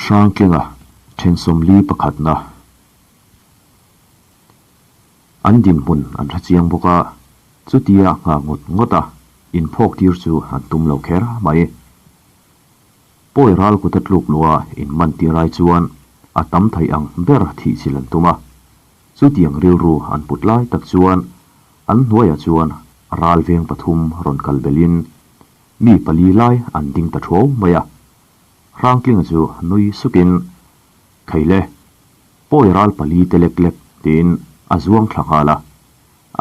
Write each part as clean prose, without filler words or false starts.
Hrangtlinga then 41 na an dinhmun an hre chiang bawk a, chutia nghah ngawt ngawt a inphawk tir chu an tum lo kher mai. Pawi ral kuta tluk lua inman tir ai chuan a tam theih ang ber thih chil an tum a, chutiang rilru an put lai tak chuan an hnuaiah chuan ral veng pathum rawn kal belhin mi pali lai an ding ta thuau mai a. Hrangtlinga chu nui sukin, Kheile, pawi ral pali te lek lek tiin a zuang thla nghal a.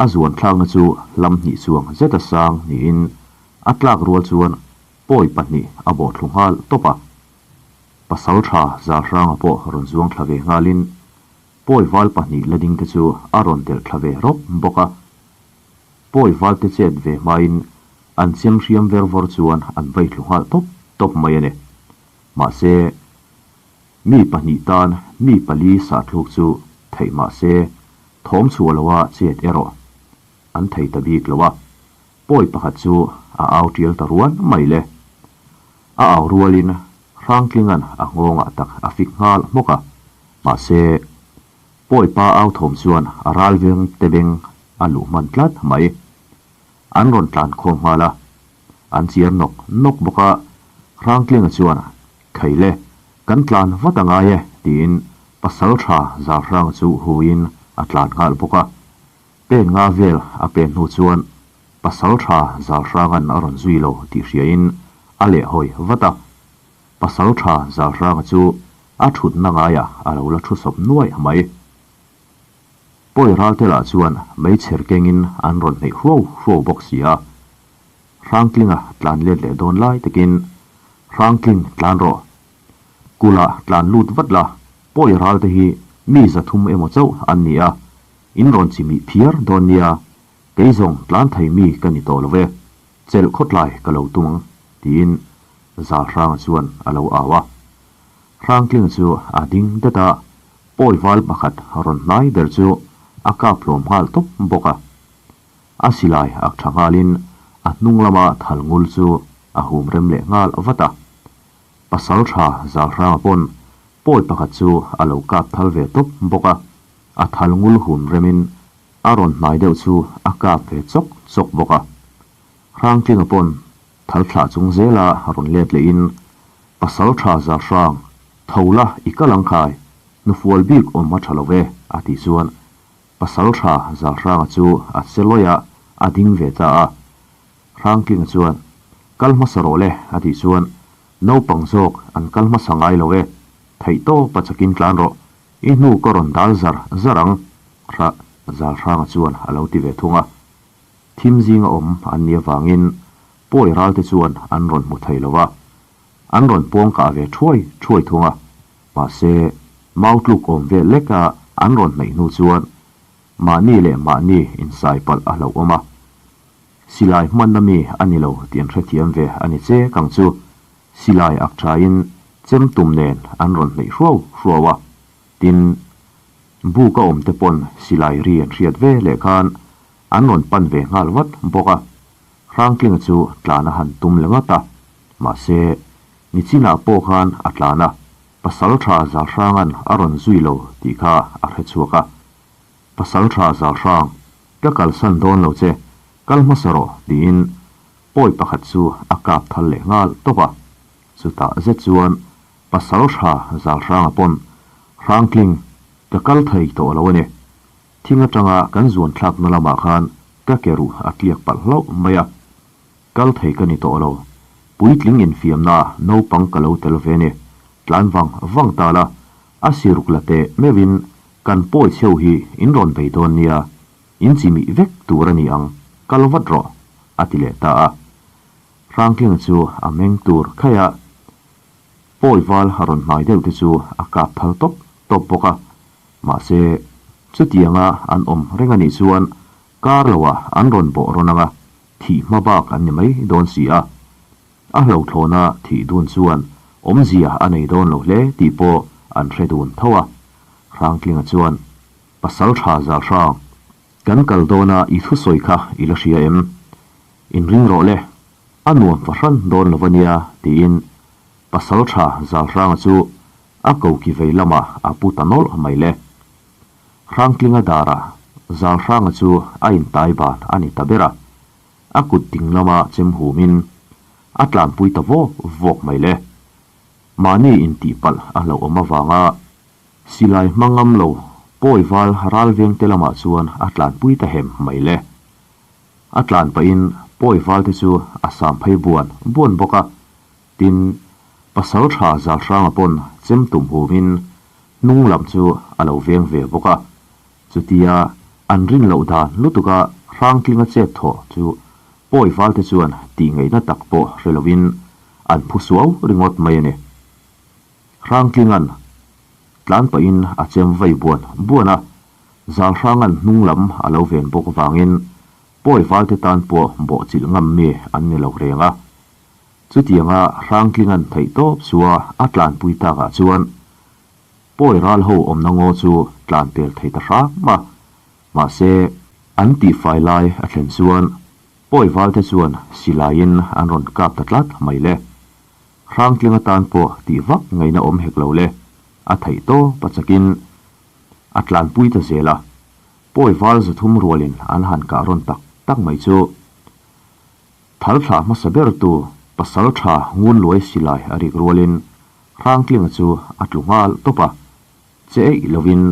A zuan thlakna chu hlam hnih chuang zeta sang niin a tlak rual chuan pawi pahnih a bawh thlu nghal tawp a. Pasal tha Zalhranga pawh rawn zuang thla ve nghalin pawi val pahnih la ding te chu a rawn delh thla ve rawp bawk a. Pawi val te chet ve hmain an chem hriam ver vawr chuan an vai thlu nghal tawp tawp mai a ni. Mahse, mi pahnih tan mi pali sahthluk chu theih mahse thawm chhuah loha chet erawh an thei ta bik lo a. Pawi pakhat chu a au tial ta ruan mai le. A au rualin Hrangtlinga'n a nghawngah tak a fik nghal hmawk a, mahse, pawi pa au thawm chuan a ral veng te beng a luh hman tlat mai. An rawn tlan khawm nghal a, an chiar nawk nawk bawk a, Hrangtlinga chuan, Khai le, kan tlan vat a ngai e, tiin pasal tha Zalhranga chu huiin a tlan nghal bawk a. Pen nga vel a pen hnu chuan pasal tha Zalhranga'n a rawn zui lo tih hriain a lehhawi vat a. Pasal tha Zalhranga chu a thutna ngaiah a lo la thu sawp nuai mai. Pawi ralte lah chuan meichher kengin an rawn hneih hruau hruau bawk si a. Hrangtlinga tlan let leh dawn lai takin, Hrangtling tlan rawh. Kula tlan lut vat la, pawi ralte hi mi 300 emaw chauh an ni a, In rawn chi mih phiar dawn nia, kei zawng tlan thei mi ka ni tawh lo e, chelh khawtlai ka lo tum ang, tiin Zalhranga chuan a lo au a. Hrangtlinga chu a ding dat a, pawi val pakhat rawn hnai ber chu a kap hlawm nghal tawp bawk a. A silai ak tha nghalin a hnung lama thal ngul chu a hum rem leh nghal vat a. Pasal tha Zalhranga pawn pawi pakhat chu a lo kap thal ve tawp bawk a. A thal ngul hun remin a rawn hnai deuh chu a kap ve chawk chawk bawk a. Hrangtlinga pawn thal thlah chung zela rawn let lehin, Pasal tha za hrang, tho la i kal ang khai, hnufual bik awm a tha lo ve, a tih chuan Pasal tha za hranga chu a che lawih a, a ding ve ta a. Hrangtlinga chuan, Kal hmasa rawh le, a tih chuan, Naupang zawk an kal hmasa ngai lo e, theihtawpa chakin tlan rawh, I hnu ka rawn dal zar zar ang, Hra Zalhranga chuan a lo ti ve thung a. Thim zinga awm an nih avangin pawi ralte chuan an rawn hmu thei lo va, an rawn pawng kah ve thuai thuai thung a. Mahse, mau tluk awm vel leka an rawn hnaih hnu chuan mahni leh mahni insai palh a hlauhawm a. Silai hmanna mi a ni lo tih an hrethiam ve a ni che kang chu. Silai ak thain chem tum nen an rawn hneih hruau hruau a, tin, buk a awm te pawn silai ri an hriat ve leh khan an rawn pan ve nghal vat bawk a, Hrangtlinga chu tlan a han tum le ngat a, mahse, nichinah pawh khan a tlan a, pasal tha Zalhranga'n a rawn zui lo tih kha a hre chhuak a, Pasal tha Zalhrang, ka kalsan dawn lo che, kal hmasa rawh tiin Pawi pakhat chu a kap thal leh nghal tawp a, chutah zet chuan pasal hra Zalhranga pawn Hrangtling ka kal thei tawh lo a ni. Thing atanga kan zuan thlakna lamah khan ka ke ruh a tliak palh hlauh mai a, kal thei ka ni tawh lo. Puitling infiamna naupang ka lo tel ve ni. Tlan vang vang ta la, a siruk la teh meuhin kan pawi cheu hi in rawn bei dawn nia, In chi mih vek tur a ni ang, kal vat rawh, a ti leh ta a. Hrangtlinga chu a meng tur khaih a, pawi val a rawn hnai deuh te chu a kap thal tawp tawp bawk a. Mahse, chutianga an awm reng a nih chuan kar loah an rawn bawh rawn ang a, thih hma bak an ni mai dawn si a. A hlauhthlawna thih dun chuan awmzia a nei dawn lo hle tih pawh an hre dun tho a. Hrangtlinga chuan Pasal tha zal hrang. Kan kal dawn a i thusawi kha i la hria em? Inring rawh le, a nuam fahran dawn lo a nia, tiin Pasal tha zal hranga chu A koki vei lamah a pu ta nawlh mai le. Hrangtlinga darah Zalhranga chu a intai ban a ni ta ber a, a kut ding lama chem humin a tlanpui ta vawk vawk mai le. Mahni intihpalh a hlauhawm avanga silai hma ngam lo pawi val ralvengte lamah chuan a tlanpui ta hem mai le. A tlan pahin pawi valte chu a sam phei buan buan bawk a, tin, pasal tha Zalhranga pawn chem tum humin hnung lam chu a lo veng ve bawk a. Chutia an rin loh dan lutuka Hrangtlinga chet thawh chu pawi valte chuan tih ngaihna tak pawh hre lovin an phu suau ringawt mai a ni. Hrangtlinga'n tlan pahin a chem vei buan buan a, Zalhranga'n hnung lam a lo ven bawk vangin pawi valte tan pawh bawhchilh ngam mi an ni lo reng a. Chutianga Hrangtlinga'n theihtawp chua a tlanpui takah chuan Pawi ral ho awmna ngaw chu tlan pel thei ta hram a, mahse an tihfai lai a thlen chuan pawi valte chuan silaiin an rawn kap ta tlat mai le. Hrangtling atan pawh tih vak ngaihna awm hek lo le, a theih tawp a chakin a tlanpui ta zel a, pawi val 300 rualin an han kah rawn tak tak mai chu. Thal thlah hmasa bertu pasal tha ngun luai silai a rik rualin Hrangtlinga chu a tlu nghal tawp a, che eih lovin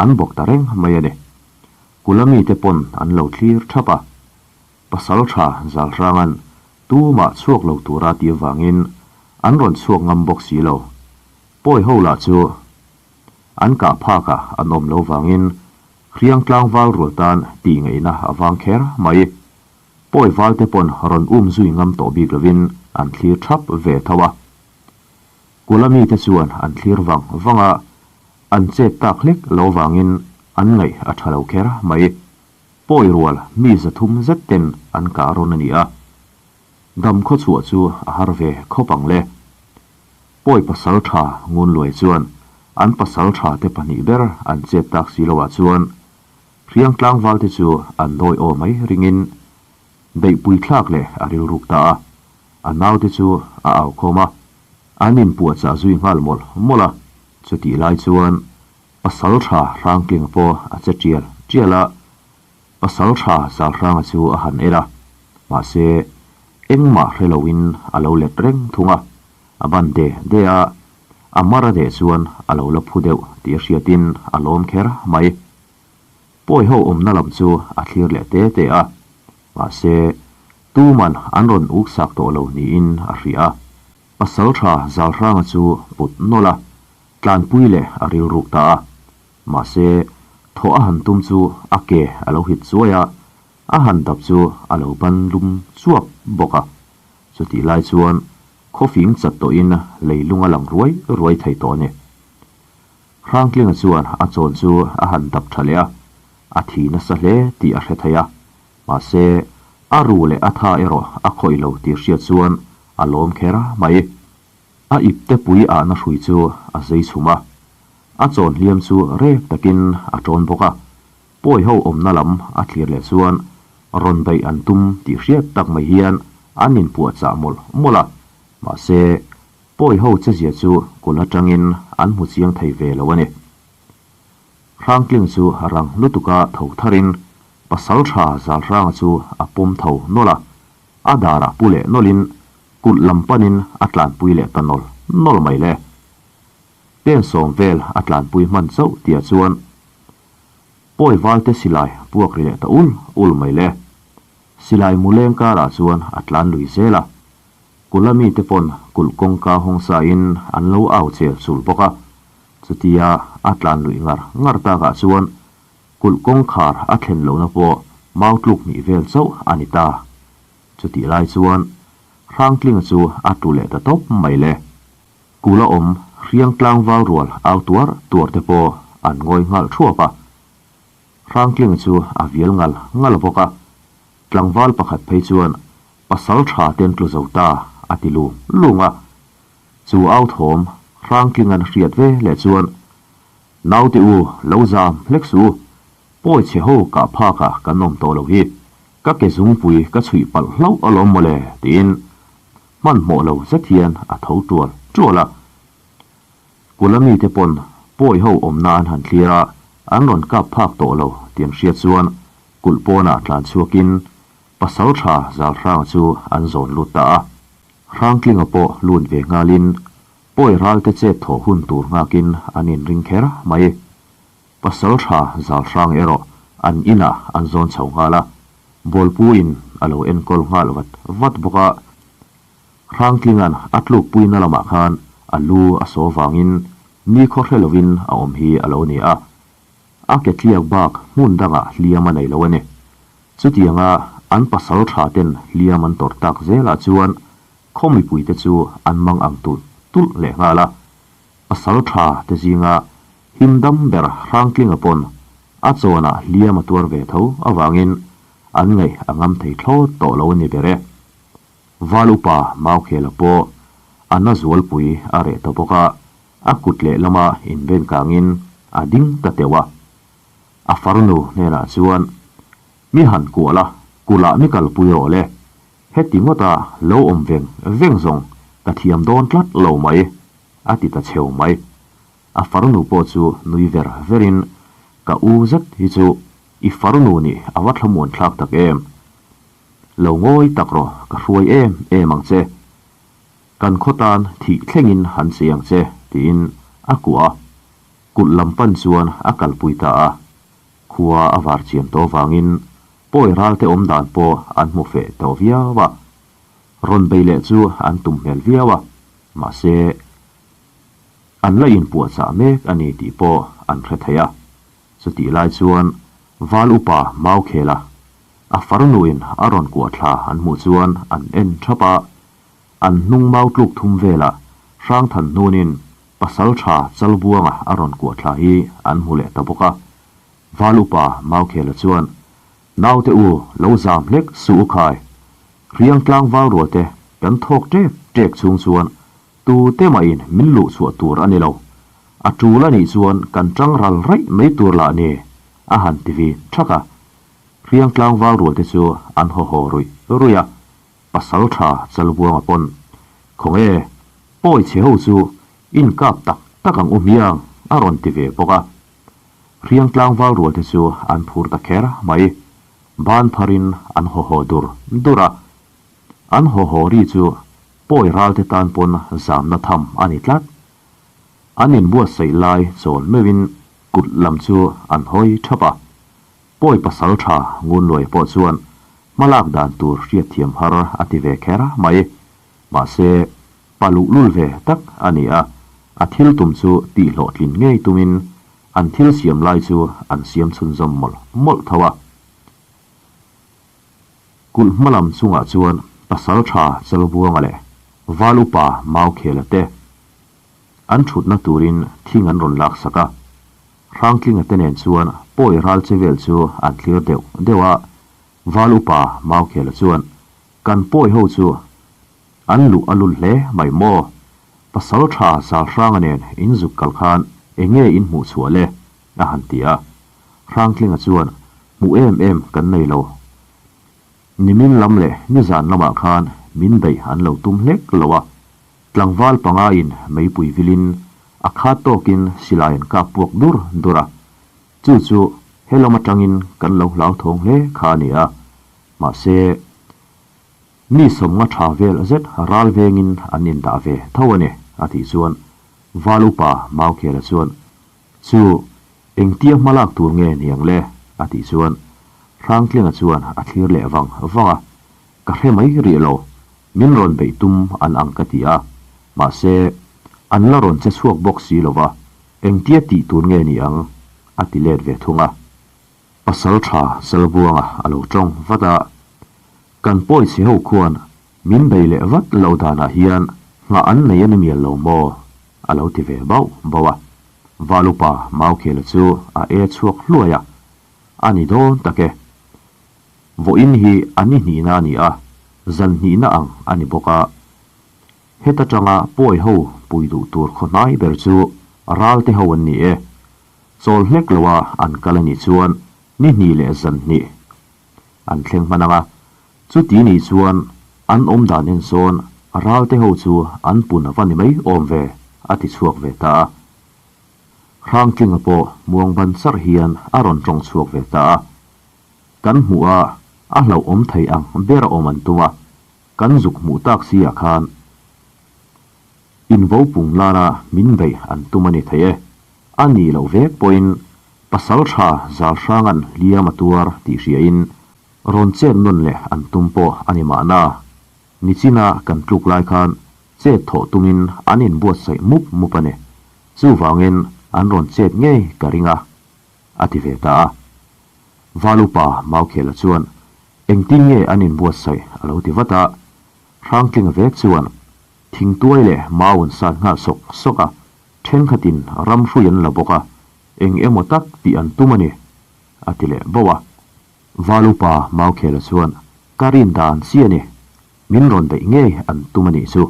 an bawk ta reng mai a ni. Kula mite pawn an lo thlir thap a, pasal tha Zalhranga'n tumah chhuak lo tura ti avangin an rawn chhuak ngam bawk si lo. Pawi ho lah chu an kah phakah an awm lo vangin Hriang tlangval rual tan tih ngaihna a vang kher mai. Pawi valte pawn rawn um zui ngam tawh bik lovin an thlir thap ve tho a. Kula mite chuan an thlir vang vang a, an chet tak hlek lo vangin an ngaih a tha lo kher mai. Pawi rual mi 300 zet ten an kah rawn a ni a. Dam khawchhuah chu a har ve khawp ang le. Pawi pasal tha Ngunluai chuan an pasal tha te pahnih ber an chet tak si loah chuan Hriang tlangvalte chu an dawi aw mai ringin beihpui thlak leh a rilruk ta a, a naute chu a au khawm a, an inpuahchah zui nghal mawlh mawlh a, chutih lai chuan pasal tha Hrangtlinga pawh a che tial tial a, pasal tha Zalhranga chu a han en a, mahse engmah hre loin a lo let reng thung a, a ban de de a, a mar a deh chuan a lo la phu deuh tih a hriatin a lawm kher mai. Pawi ho awmna lam chu a thlir leh te te a, mahse tuman an rawn uk sak tawh lo niin a hria a. Pasal tha Zalhranga chu put nawlh a, tlanpui leh a rilruk ta a. Mahse thawh a han tum chu a ke a lo hit chuai a, a han dap chu a lo ban lum chuap bawk a. Chutih lai chuan khawfing chat tawhin leilung a lang ruai ruai thei tawh a ni. Hrangtlinga chuan a chawn chu a han dap tha leh a, a thi nasa hle tih a hre thei a, mahse a ru leh a tha erawh a khawih lo tih hriat chuan a lawm kher mai. A ipte pui ahna hrui chu a zei chhum a, a chawn hliam chu rek takin a tawn bawk a, pawi ho awmna lam a thlir leh chuan rawn beih an tum tih hriat tak mai hian an inpuahchah mawlh mawlh a, mahse Pawi ho chezia chu kul atangin an hmu chiang thei ve lo a ni. Hrangtling chu rang lutuka tho tharin pasal tha Zalhranga chu a pawm tho nawlh a, a darah pu leh nawlhin kulh lam panin a tlanpui leh ta nawl nawl mai le. Pen sawm vel a tlanpui hman chauh tihah chuan pawi valte silai puak ri leh ta ul ul mai le. Silai mu leng karah chuan a tlan lui zel a. Kula mite pawn kulh kawngka hawng sa in an lo au chel chul bawk a, chutia a tlan luih ngar ngar takah chuan kulh kawngkhar a thlen lohna pawh mau tluk hnih vel chauh a ni ta. Chutih lai chuan Hrangtlinga chu a tlu leh ta tawp mai le. Kula awm hriang tlangval rual au tuar tuar te pawh an ngawi nghal thuap a. Hrangtlinga chu a vial ngal ngal bawk a, tlangval pakhat phei chuan Pasal tha ten tlu zo ta, a ti lung lung a. Chu au thawm Hrangtling an hriat ve leh chuan, Naute u, lo zam hlek suh u, pawi chhe ho kah phakah kan awm tawh lo hi, ka ke zungpui ka chhuih palh hlauh alawm mawle, tiin hmanhmawh lo zet hian a tho tual tual a. Kula mite pawn pawi ho awmna an han thlir a, an rawn kap phak tawh lo tih an hriat chuan kulh pawnah tlan chhuakin Pasalṭha Zalhranga chu an zawn lut ta a. Hrangtlinga pawh lut ve nghalin pawi ralte chet thawh hun tur nghakin an inring kher mai. Pasalṭha Zalhranga erawh an inah an zawn chho nghal a, Bawlpuiin a lo enkawl nghal vat vat bawk a. Hrangtlinga'n a tlukpuina lamah khan a lu a saw vangin nikhaw hre lovin a awm hi a lo ni a. A ke tliak bak hmun dangah hliam a nei lo a ni. Chutianga an pasal tha ten hliam an tawrh tak zelah chuan khaw mipuite chu an mang ang tulh tulh leh nghal a. Pasal tha te zinga him dam ber Hrangtlinga pawn a chawnah hliam a tuar ve tho avangin an ngaih a ngam thei thlawt tawh lo a ni ber e. Val upa Maukhela pawh a na zualpui a reh ta bawk a, a kut lehlama inben kangin a ding ta teuh a. A farnu hnenah chuan, Mi han kuah la, kulh ah mi kalpui rawh le. Heti ngawta lo awm veng veng zawng ka thiam dawn tlat lo mai, a ti ta cheu mai. A farnu pawh chu nui ver verin, Ka u zet hi chu i farnu nih a va thlamuan thlak tak em. Lo ngawi tak rawh, ka hruai em em ang che. Kan khaw tan thih thlengin han chei ang che, tiin a kuah a. Kulh lam pan chuan a kalpui ta a. Khua a var chian tawh vangin pawi ralte awm dan pawh an hmu feh tawh viau a. Rawn bei leh chu an tum hmel viau a, mahse an la inpuahchah mek a ni tih pawh an hre thei a. Chutih lai chuan Val upa Maukhela a farnuin a rawn kuah thla an hmuh chuan an en thap a, an hnung mau tluk thum velah Hrangthan hnunin Pasal tha Chalbuanga a rawn kuah thla hi an hmu leh ta bawk a. Val upa Maukhela chuan, Naute u, lo zam hlek suh u khai. Hriang tlangval rualte kan thawk ṭek ṭek chhung chuan tute mahin min luh chhuah tur a ni lo. A ṭul a nih chuan kan ṭang ral raih mai tur lah ni, a han ti vi ṭhak a. Hriang tlangval rualte chu an haw haw ruih ruih a. Pasal tha Chalbuanga pawn, Khawnge, pawi chhe ho chu in kap tak tak ang u hmiang, a rawn ti ve bawk a. Hriang tlangval rual te chu an phur ta kher mai. Ban pharin an haw haw dur dur a. An haw haw ri chu pawi ral te tan pawn zamna tham a ni tlat. An inbuatsaih lai chawl meuhin kut lam chu an hawi thap a. Pawi pasal tha Ngunluai pawh chuan hmalak dan tur hriatthiam har a ti ve kher mai. Mahse, pa luhlul ve tak a ni a, a thil tum chu tihhlawhtlin ngei tumin an thil siam lai chu an siam chhunzawm mawlh mawlh tho a. Kulh hmalam chungah chuan pasal tha Chalbuanga leh Val upa Maukhela te An thutna turin thing an rawn laksak a, Hrangtlinga te nen chuan pawi ral che vel chu an thlir deuh deuh a, Val upa Maukhela chuan, Kan pawi ho chu an luh a lul hle mai maw? Pasal tha Zalhranga nen in zuk kal khan eng nge in hmuh chhuah le? a han ti a, Hrangtlinga chuan, Hmuh em em kan nei lo. Nimin lam leh nizan lamah khan min beih an lo tum hlek lo a, Tlangval pangaiin meipui vilin a khat tawkin silai an kap puak dur dur a, chu chu he lam atangin kan lo hlauthawng hle kha a ni a, mahse mi sawmnga tha vel zet ral vengin an indah ve tho a ni a tih chuan Val upa Maukhela chuan chu engtia hmalak tur nge niang le a tih chuan Hrangtlinga chuan a thlir leh vang vang a, ka hre mai rih lo. Min rawn beih tum an ang ka ti a, mahse, an la rawn che chhuak bawk si lo va, engtia tih tur nge ni ang? a ti let ve thung a. Pasal tha Salbuanga a lo tawng vat a, Kan pawi chhe ho khuan min bei leh vat loh danah hian nghah an nei a ni mial lo maw? a lo ti ve bauh bauh a. Valupa Maukhela chu a e chhuak hluai a, A ni dawn tak e. Vawiin hi a ni hnihna a ni a, zan hnihna ang a ni bawk a. Heta tanga pawi ho pui duh tur khaw hnai ber chu ralte ho an ni e. Chawl hlek loa an kal a nih chuan ni hnih leh zan hnih an thleng hman ang a, chuti nih chuan an awm dan en sawn ralte ho chu an pun a va ni mai awm ve, a ti chhuak ve ta a. Hrangtlinga pawh muang ban charh hian a rawn tawng chhuak ve ta a. Kan hmuh a, a hlauhawm thei ang ber a awm an tum a, kan zuk hmuh tak si ah khan invo pung lana min beih an tum a ni thei e. A nih loh vek pawhin pasal tha zal hranga'n hliam a tuar tih hriain rawn chet nawn leh an tum pawh a ni mahna. Nichina kan tluk lai khan chet thawh tumin an inbuatsaih mup mup a ni. Chuvangin an rawn chet ngei ka ring a, a ti ve ta a. Valupa Maukhela chuan engtin nge an inbuatsaih a lo ti vat a. Hrangtlinga vek chuan thingtuai leh mau an sat nghal sawk sawk a, thenkhatin ramhrui an la bawk a, eng emaw tak tih an tum a ni, a ti leh bauh a. Valupa Maukhela chuan ka rin dan chi a ni, min rawn beih ngei an tum a nih chu.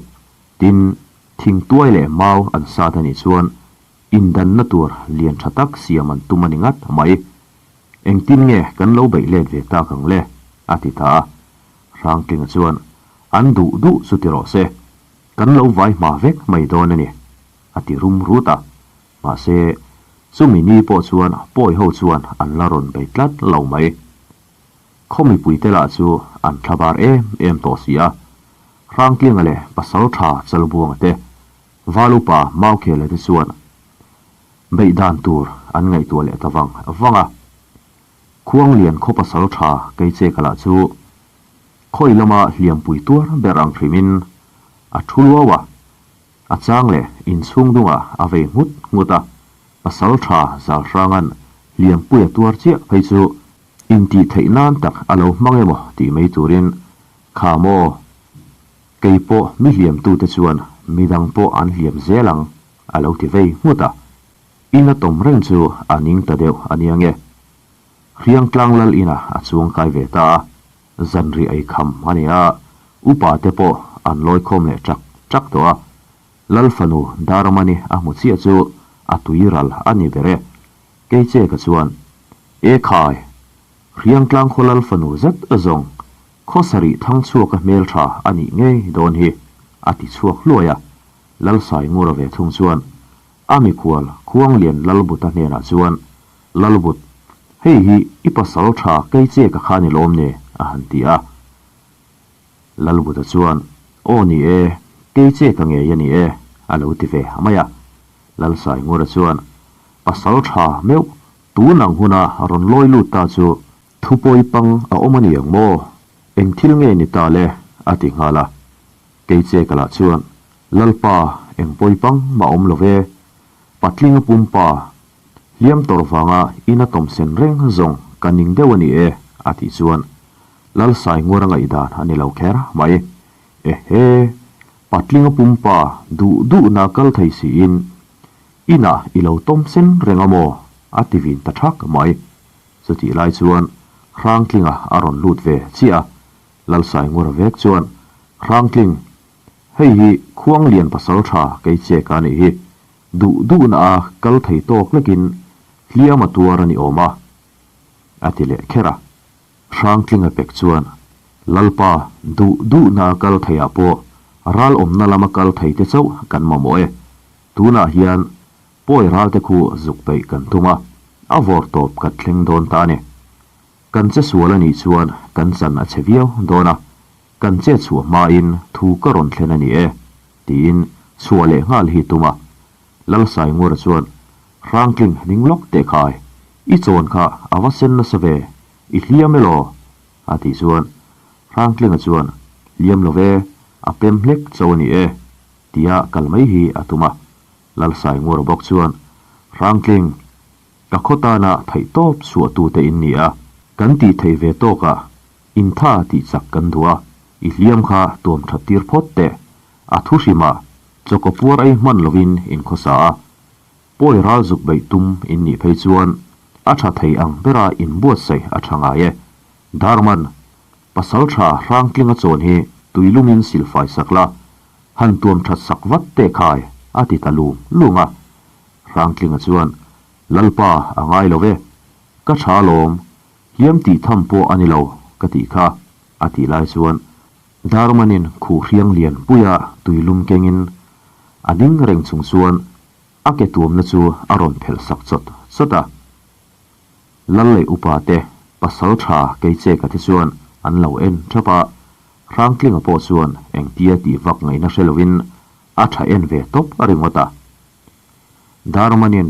Tin, thingtuai leh mau an sat a nih chuan indanna tur lian tha tak siam an tum a ni ngat mai. Engtin nge kan lo beih let ve tak ang le? a ti ta a. Hrangtlinga chuan, An duh duh chu ti rawh se, kan lo vai hma vek mai dawn a ni, a ti rum rut a. Mahse, chumi ni pawh chuan pawi ho chuan an la rawn bei tlat lo mai. Khaw mipuite lah chu an thlabar em em tawh si a. Hrangtlinga leh Pasaltha Chalbuanga te, Valupa Maukhela te chuan beih dan tur an ngaihtuah leh ta vang vang a. Khuanglian khaw Pasaltha Keicheka lah chu khawi lama hliampui tuar ber ang hrimin a thu luau a. A chang leh inchhung dungah a vei nghut nghut a, Pasaltha Zalhranga'n hliampui a tuar chiah phei chu Intih theih nan tak a lo hmang emaw tih mai turin, Kha maw, kei pawh mi hliamtute chuan midang pawh an hliam zel ang, a lo ti vei nghut a. In a tawm reng chu a ning ta deuh a nia nge. Hriangtlang lal inah a chuang kai ve ta a, zanriah ei kham a ni a, upa te pawh an lawi khawm leh ṭak ṭak tawh a. Lal fanu Darmani a hmu chiah chu a tui ral a ni ber e. Kei che ka chuan, E khai! Hriangtlang khaw lal fanu zet zawng, khaw sarih thang chhuaka hmeltha a nih ngei dawn hi, a ti chhuak hluai a. Lal Saingura ve thung chuan, a mikhual Khuanglian Lalbuta hnenah chuan, Lalbut, hei hi i pasal tha kei che ka kha ni lawm ne? a han ti a. Lalbuta chuan, Aw ni e, kei che ka ngei a ni e, a lo ti ve mai a. Lal Saingura chuan, Pasal tha meuh, tun ang huna rawn lawi lut ta chu thupawi pang a awm a ni ang maw? Eng thil nge ni ta le? a ti nghal a. Kei che ka lah chuan, Lalpa, eng pawi pang mah awm lo ve. Patlinga pumpa, hliam tawrh vanga in a tawmsen reng zawng ka ning deuh a ni e, a tih chuan Lal Saingura ngaihdan a ni lo kher mai. Ehe! Patlinga pumpa duh duhna kal thei siin Inah i lo tawm sen reng a maw? a ti vin ta thak mai. Chutih lai chuan Hrangtlinga a rawn lut ve chiah a, Lalsaingura vek chuan, Hrangtling, hei hi Khuanglian pasal tha kei che ka nih hi, duh duhna a kal thei tawk lekin hliam a tuar a ni awm a, a ti leh kher a. Hrangtlinga pek chuan, Lalpa, duh duhna a kal theiah pawh ral awmna lama kal thei te chauh kan mamawh e. Tunah hian pawi ral te khu zuk peih kan tum a, a vawr tawp kan thleng dawn ta a ni. Kan che sual a nih chuan kan chan a che viau dawn a, kan che chhuah hmain thu ka rawn thlen a ni e, tiin chhuah leh nghal hi tum a. Lalsaingura chuan, Hrangtling ning lawk teh khai, i chawn kha a va sen nasa ve, i hliam elaw? a tih chuan Hrangtlinga chuan, Hliam lo ve, a pem hlek chauh a ni e, tia kal mai hi a tum a. Lalsaingura bawk chuan, Hrangtling, ka khaw tana theihtawp chhuahtute in ni a, kan tih theih ve tawkah intha tih chak kan duh a, i hliam kha tuam that tir phawt teh, a thu hrimah chawkaw puar ei hman lovin inkhawsa a, Pawi ral zuk beih tum in nih phei chuan a tha thei ang bera inbuatsaih a tha ngai e. Darman, pasal tha Hrangtlinga chawn hi tuilungin silfai sak la, han tuam that sak vat teh khai, a ti ta lung lung a. Hrangtlinga chuan, Lalpa a ngai lo ve, ka tha alawm, hliam tih tham pawh a ni lo, ka tih kha, a tih lai chuan Darmanin khuh hriang lian puia tuilum kengin a ding reng chung chuan. A ke tuamna chu a rawn phelh sak chawt chawt a. Lal leh upa te, pasal tha kei che ka te chuan an lo en thap a, Hrangtlinga pawh chuan engtia tih vak ngaihna hre lovin a tha en ve tawp a ringawt a. Darmanin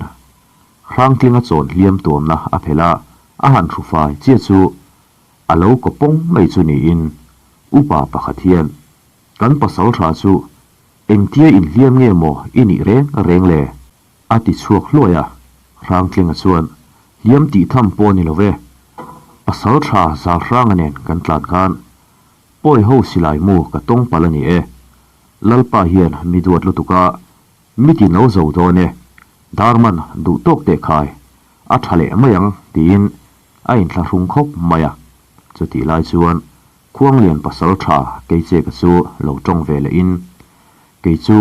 Hrangtlinga chawn hliam tuamna a phelh a, a han hru fai chiah chu a lo kaw pawng mai chu niin upa pakhat hian kan pasal tha chu Engtia inhliam nge maw i nih reng reng le? A ti chhuak hluai a, Hrangtlinga chuan, Hliam tih tham pawh ni lo ve. Pasal tha Zalhranga nen kan tlan khan pawi ho silai mu ka tawng palh a ni e. Lalpa hian mi duat lutuk a, mi ti no zo dawn e. Darman duh tawk teh khai, a tha leh mai ang tiin a inthlahrung khawp mai a. Chutih lai chuan Khuanglian pasal tha kei che ka chu lo tawng ve leh in, kei chu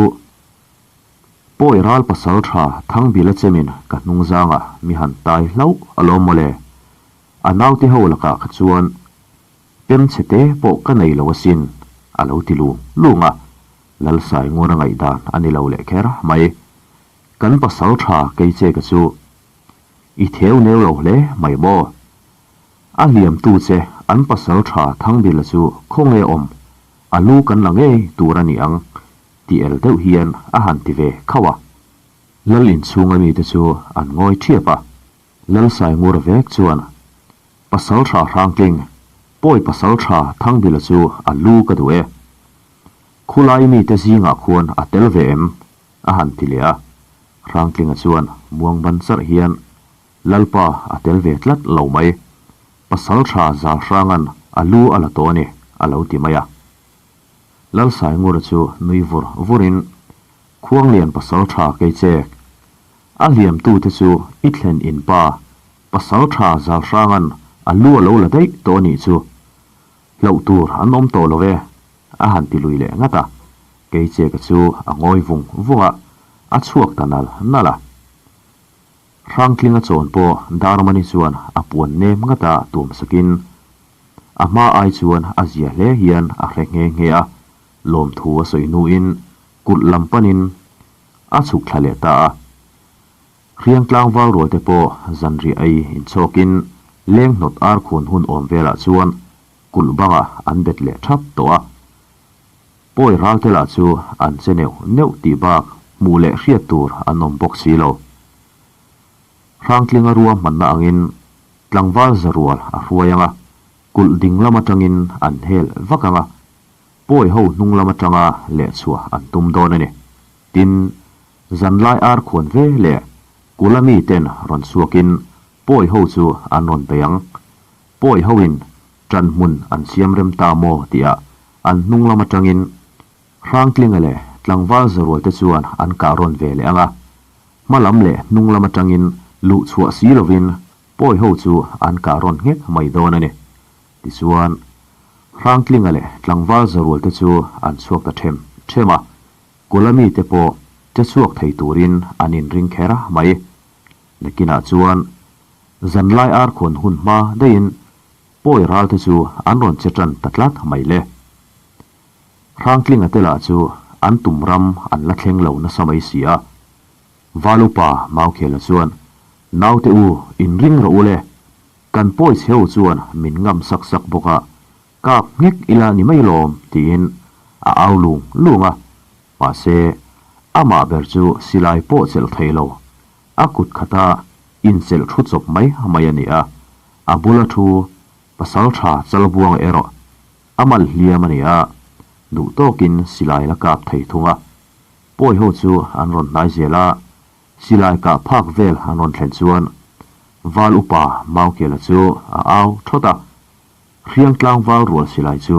Pawi ral pasal tha Thangbila chemin ka hnung zangah mi han tai hlauh alawm mawle. A naute ho lakah kha chuan pem chhe te pawh ka nei lo asin a lo ti lung lung a, Lalsai ngawr a ngaihdan a ni lo leh kher mai. Kan pasal tha kei che ka chu i theu neu lo hle mai maw? A hliamtu che an pasal tha Thangbila chu khawnge awm, a lu kan la ngei tur a ni ang ti el deuh hian a han ti ve khauh a. Lal inchhunga mite chu an ngawi ṭhiap a, Lal Saingur vek chuan Pasal tha Hrangtling, pawi pasal tha Thangbila chu a lu ka duh e. Khulai mite zingah khuan a tel ve em? a han ti leh a. Hrangtlinga chuan muang ban charh hian Lalpa a tel ve tlat lo mai. Pasal tha Zalhranga'n a lu a la tawh a ni, a lo ti mai a. Lalsaingura chu nui vur vurin, Khuanglian pasal tha kei che. A hliamtute chu i thlen in pa, pasal tha Zalhranga'n a lu a lo la daih tawh a nih chu. Hlauh tur an awm tawh lo e, a han ti lui leh ngat a. Kei che ka chu a ngawi vung vung a, a chhuak ta nal nal a. Hrangtlinga chawn pawh Darmani chuan a puan nem ngat a tuam sakin a hma ai chuan a zia hle hian a hre nghe nghe a, lawmthu a sawi hnuin kulh lam panin a chhuk thla leh ta a. Hriang tlangval rualte pawh zanriah ei inchhawkin leng hnawt ar khun hun awm velah chuan kulh bangah an bet leh thap tawh a. Pawi ralte lah chu an che neuh neuh tih bak hmuh leh hriat tur an awm bawk si lo. Hrangtlinga rua hmanna angin tlangval zarual a hruai ang a, kulh ding lam atangin an hel vak ang a, pawi ho hnung lam atanga lehchhuah an tum dawn a ni. Tin, zanlai ar khuan ve leh kula miten rawn chhuakin pawi ho chu an rawn bei ang. Pawi hoin ṭan hmun an siam rem ta maw tihah An hnung lam atangin Hrangtlinga leh tlangval zarualte chuan an kah rawn ve leh ang a, hma lam leh hnung lam atangin luh chhuah si lovin pawi ho chu an kah rawn nghek mai dawn a ni. Tichuan, Hrangtlinga leh tlangval zarualte chu an chhuak ta ṭhem ṭhem a, kula mite pawh che chhuak thei turin an inring kher mai. Nakinah chuan zanlai arkhawn hun hma daihin Pawi ralte chu an rawn che tan ta tlat mai le. Hrangtlinga te lah chu an tum ram an la thleng lo nasa mai si a. Valupa Maukhela chuan, Naute u, inring rawh u le. Kan pawi chheu chuan min ngam sak sak bawk a, kap nghek ila ni mai lawm, tiin a au lung lung a. Mahse, amah ber chu silai pawh chelh thei lo, a kut khata inchelh thu chawp mai mai a ni a. A bula thu pasal tha Chalbuanga erawh a mal hliam a ni a, duh tawkin silai la kap thei thung a. Pawi ho chu an rawn hnai zel a, silai kah phak vel an rawn thlen chuan Val upa Maukela chu a au thawt a, hriang tlangval rual silai chu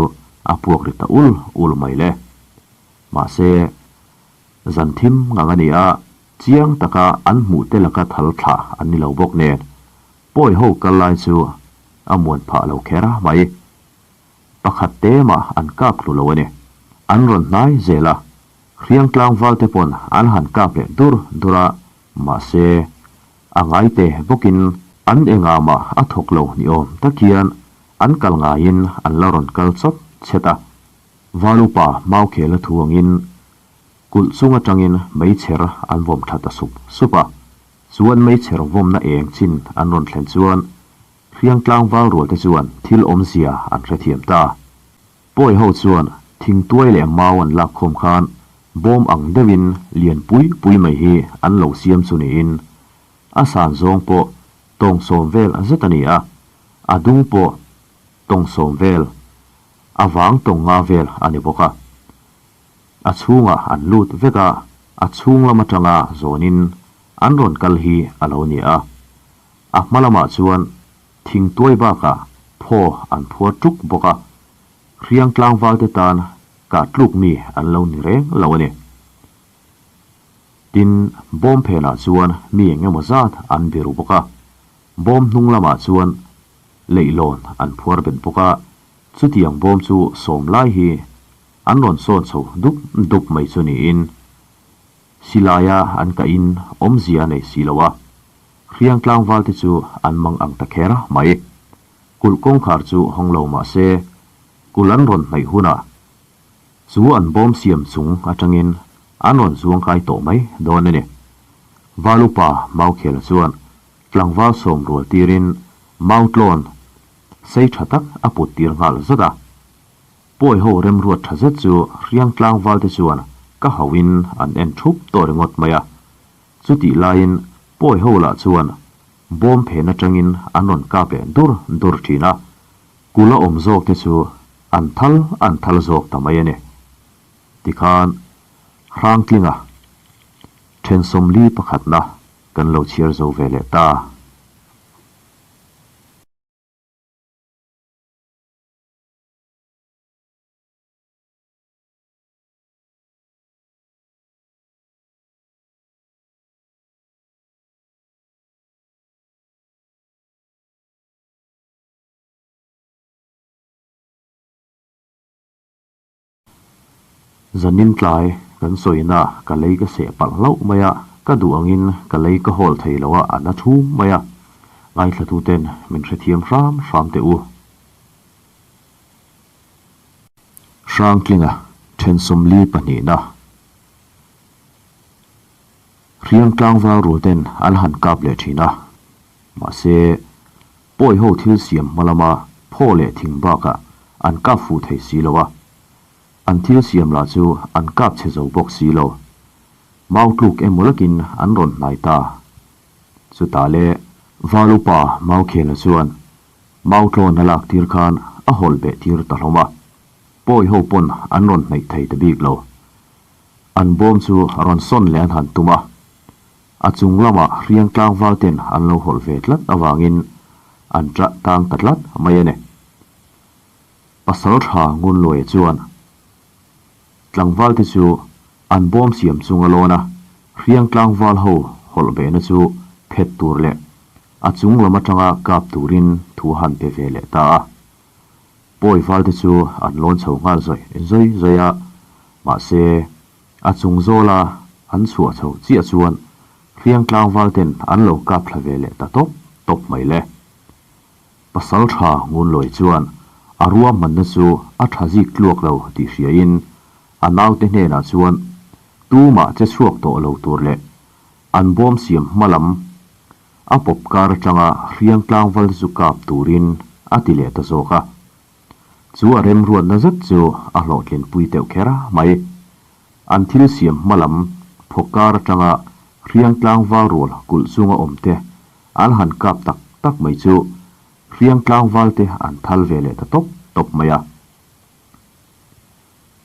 a puak ri ta ul ul mai le. Mahse, zan thim ngang a ni a, chiang taka an hmuh te laka thal thlah an ni lo bawk nen Pawi ho kal lai chu a muan phah lo kher a mai. Pakhat te mah an kap hlu lo a ni. An rawn hnai zel a, hriang tlangval te pawn an han kap leh dur dur a, mahse a ngai te bawkin an engah mah a thawk lo ni awm tak hian an kal ngaiin an la rawn kal chawt chet a. Valupa Maukhela thu angin. Kulh chung atangin meichher an vawm tha ta sup sup a. Chuan meichher vawmna eng chin an rawn thlen chuan Hriang tlangval rualte chuan thil awmzia an hrethiam ta. Pawi ho chuan thingtuai leh mau an lak khawm khan bawm ang deuhin lian pui pui mai hi an lo siam chu niin a san zawng pawh tawng sawm vel zet a ni a, a dung pawh tawng sawm vel, a vang tawng nga vel a ni bawk a. A chhungah an lut vek a, a chhung lam atanga zawnin an rawn kal hi a lo ni a. A hma lamah chuan thingtuai bakah phaw an phuar tuk bawk a, hriang tlangvalte tan kah tluk mi an lo ni reng lo a ni. Tin, bawm phenah chuan mi eng emaw zat an biru bawk a, bawm hnung lamah chuan leihlawn an phuar bet bawk a, chutiang bawm chu sawm lai hi an rawn sawn chho dup dup mai chu niin silaia an kahin awmzia a nei si lo a, hriang tlangvalte chu an mang ang ta kher mai. Kulh kawngkhar chu hawng lo mah se, kulh an rawn hnaih hunah chu an bawm siam chung atangin an rawn zuang kai tawh mai dawn a ni. Valupa Maukhela chuan tlangval sawm rual tirin Mautlawn sei tha tak a put tir nghal zat a. Pawi ho remruat tha zet chu hriang tlangvalte chuan ka hauhin an en thup tawh ringawt mai a. Chutih laiin pawi ho lah chuan bawm phen atangin an rawn kap leh dur dur thin a, kula awm zawk te chu an thal an thal zawk ta mai a ni. Tikhan Hrangtlinga then 41 pakhatna kan lo chhiar zo ve leh ta. Zanin tlai kan sawina ka lei ka seh palh hlauh mai a, ka duh angin ka lei ka hawl thei lo a, a na thum mai a, ngaithlatuten min hrethiam hram hram teh u. Hrangtlinga then 40 pahnihna Hriang tlangval rualten an han kap leh thin a, mahse pawi ho thil siam hma lama phaw leh thing bakah an kap fuh thei si lo a, an thil siam lah chu an kap chhe zo bawk si lo. Mau tluk emaw lakin an rawn hnai ta. Chutah le Val upa Maukhela chuan Mau tlawn a lak tir khan a hawlh beh tir ta hlawm a, pawi ho pawn an rawn hnaih thei ta bik lo. An bawm chu rawn sawn leh an han tum a, a chung lamah hriang tlangval ten an lo hawlh ve tlat avangin an ṭah tang ta tlat mai a ni. Pasal tha Ngunluaia chuan tlangval te chu an bawm siam chung a lawn a, hriang tlangval ho hawlh behna chu phet tur leh A chung lam atanga kap turin thu han pe ve leh ta a. Pawi valte chu an lawn chho nghal zawih zawih zawih a, mahse, a chung zawla an chhuah chho chiah chuan hriang tlangval ten an lo kap thla ve leh ta tawp tawp mai le. Pasal tha Ngunlawi chuan a ruahmanna chu a tha zik tluak lo tih hriain a naute hnenah chuan tumah che chhuak tawh lo tur leh An bawm siam hma lam a pawp kar atanga hriang tlangval zu kap turin a ti leh ta zawk a. Chu a remruatna zet chu a hlawhtlinpui deuh kher mai. An thil siam hma lam phaw kar atanga hriang tlangval rual kulh chunga awm te an han kap tak tak mai chu hriang tlangval te an thal ve leh ta tawp tawp mai a.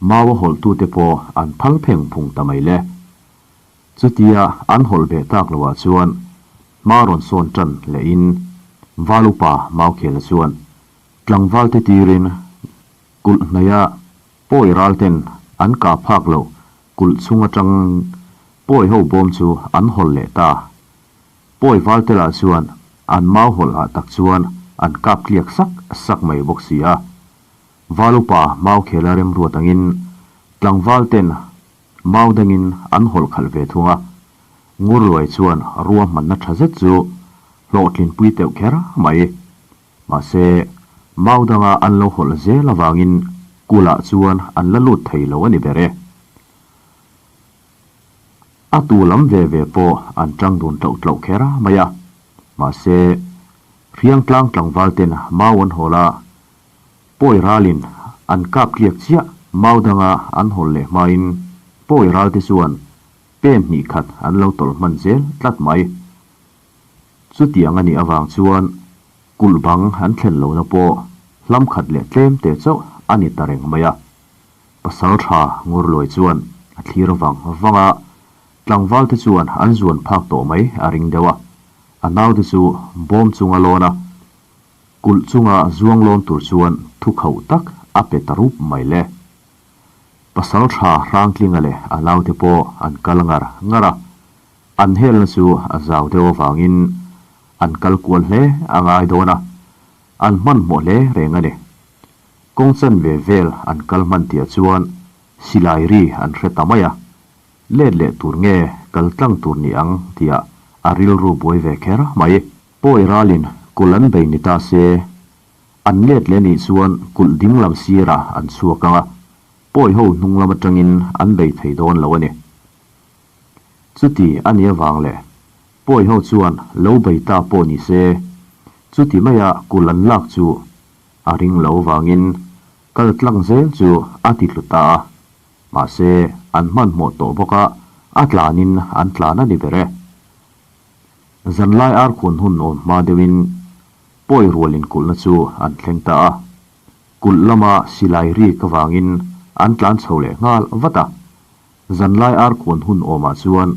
Mau a hawlhtute pawh an thal pheng phung ta mai le. Chutia an hawlh ve tak loah chuan hma rawn sawn tan lehin Val upa Maukhela chuan tlangvalte tirin kulh hnaia pawi ralten an kah phak loh kulh chung atang pawi ho bawm chu an hawlh leh ta. Pawi valte lah chuan an mau hawlh ah tak chuan an kap tliak sak sak mai bawk si a. Val upa Maukhela remruat angin tlangvalten Mau dangin an hawlh khalh ve thung a, Ngurluai chuan ruahmanna tha zet chu hlawhtlinpui teuh kher mai. Mahse, mau danga an lo hawlh zel avangin kulah chuan an la lut thei lo a ni ber e. A tu lam ve ve pawh an tang dun tloh tloh kher mai a. Mahse, Hriangtlang tlangval ten mau an hawl a, Pawi ralin an kap tliak chiah mau danga an hawl leh hmain Pawi ral te chuan pen hnih khat an lo tawlh hman zel tlat mai. Chutiang a nih avang chuan kulh bang an thlen lohna pawh hlam khat leh tlem te chauh a ni ta reng mai a. Pasal tha Ngurluai chuan a thlir vang vang a, tlangval te chuan an zuan phak tawh mai a ring deuh a, a naute chu bawm chunga lawn a, kulh chunga zuang lawn tur chuan thu khauh tak a pe ta rup mai le. Pasal tha Hrangtlinga leh a naute pawh an kal ngar ngar a, an helna chu a zau deuh avangin an kal kual hle a ngai dawn a, an hmanhmawh hle reng a ni. Kawng chanve vel an kal hman tihah chuan silai ri an hre ta mai a, let leh tur nge kal tlang tur ni ang tihah a rilru buai ve kher mai. Pawi ralin kulh an bei ni ta se, an let leh nih chuan kulh ding lam sirah an chhuak ang a, pawi ho hnung lam atangin an bei thei dawn lo a ni. Chuti a nih avang leh pawi ho chuan lo bei ta pawh ni se, chuti maia kulh an lak chu A ring lo vangin kal tlang zel chu a ti tlu ta a, mahse an hmanhmawh tawh bawk a, a tlanin an tlan a ni ber e. Zanlai arkhun hun awm hma deuhin pawi rual inkulhna chu an thleng ta a, kulh lama silai rik avangin an tlan chho leh nghal vat a. Zanlai arkhun hun awmah chuan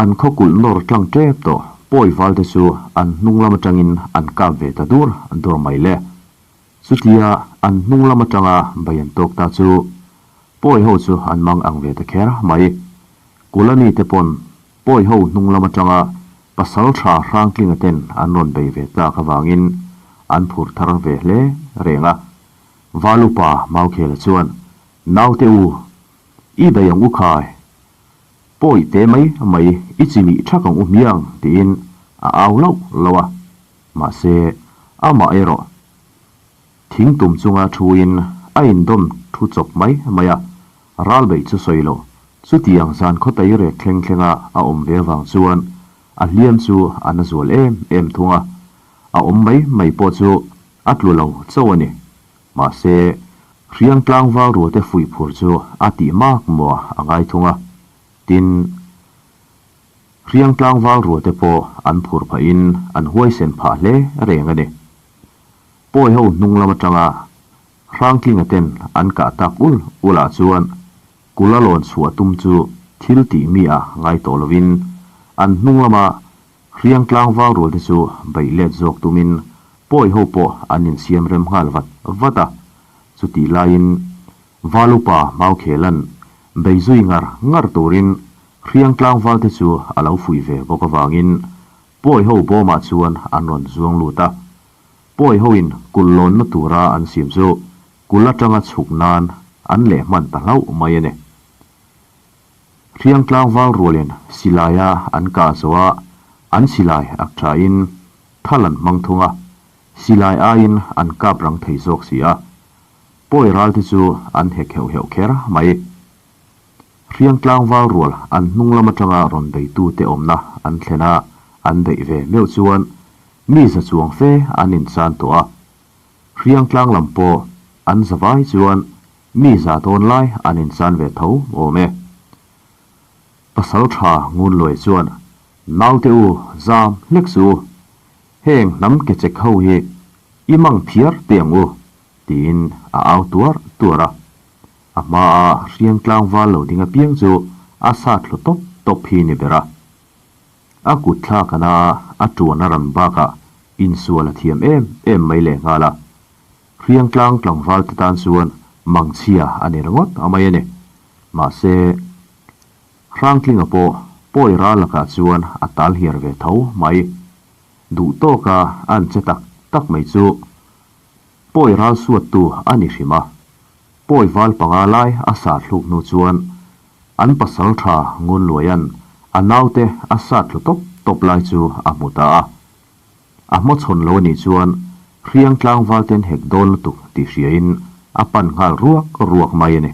An khaw kulh nawr tlang tep tawh pawi val te chu an hnung lam atangin an kap ve ta dur dur mai le. Chutia an hnung lam atanga bei an tawk ta chu pawi ho chu an mang ang ve ta kher mai. Kulani te pawn pawi ho hnung lam atanga pasal tha Hrangtlinga ten an rawn bei ve tak avangin an phur thar ve hle reng a. Valupa Maukhela chuan, Naute u, i bei ang u khai. Pawi te mai mai i chi mih thak ang u hmiang tiin a au lauh lauh a, mahse amah erawh thing tum chunga thuin a indawm thu chawp mai mai a, ral beih chu sawi lo, chutiang zan khawtai rek thleng thlenga a awm ve vang chuan a hliam chu a na zual em em thung a, a awm mai mai pawh chu a tlu lo chauh a ni. Mahse, hriang tlangval rualte fuih phur chu a tih mak maw a ngai thung a, tin, hriang tlangval rualte pawh an phur phahin an huaisen phah hle reng a ni. Pawi ho hnung lam atanga Hrangtlinga ten an kah tak ul ul ah chuan kula lawn chhuah tum chu thil tih mi ah ngai tawh lovin an hnung lama Hriang tlangval rualte chu beih let zawk tumin pawi ho pawh an insiam rem nghal vat vat a, chutih laiin Valupa Maukhelan bei zui ngar ngar turin Hriang tlangvalte chu a lo fuih ve bawk avangin pawi ho bawmah chuan an rawn zuang lut a, pawi hoin kulh lawnna tura an siam chu kulh atanga chhuk nan an leh hman ta hlauh mai a ni. Hriang tlangval rualin silaia an kah zo a, an silai ak thain thal an hmang thung a, silai aiin an kap rang thei zawk si a. Pawi ralte chu an hek heuh heuh kher mai. Hriang tlangval rual an hnung lam atanga rawn beitute awmna an thlen a, an beih ve meuh chuan mi za chuang fe an inchan tawh a. Hriang tlang lam pawh an za vai chuan Mi za dawn lai an inchan ve tho awm e. Pasal tha Ngunluai chuan, Naute u, zam hlek suh u. Heng hnam ke chek ho hi i mang phiar teh ang u, tiin a au tuar tuar a. A hmaa hriang tlangval lo ding apiang chu a sat hlu tawp tawp hi ni ber a. A kut thlak ana a tuan a ran bakah insual a thiam em em mai lehnghal a. Hriang tlang tlangval te tan chuan mangchhia a ni ringawt a mai a ni. Mahse, Hrangtlinga pawh pawi ral lakah chuan a tal hiar ve tho mai. Duh tawka an che tak tak mai chu pawi ral suattu a ni hrim a. Pawi val panga lai a sat hluk hnu chuan an pasal tha Ngunluaia'n a naute a sat thlu tawp tawp lai chu a hmu ta a. A hmawchhawn lo anih chuan hriang tlangval ten hek dawn lutuk tih hriain a pan nghal ruak ruak mai a ni.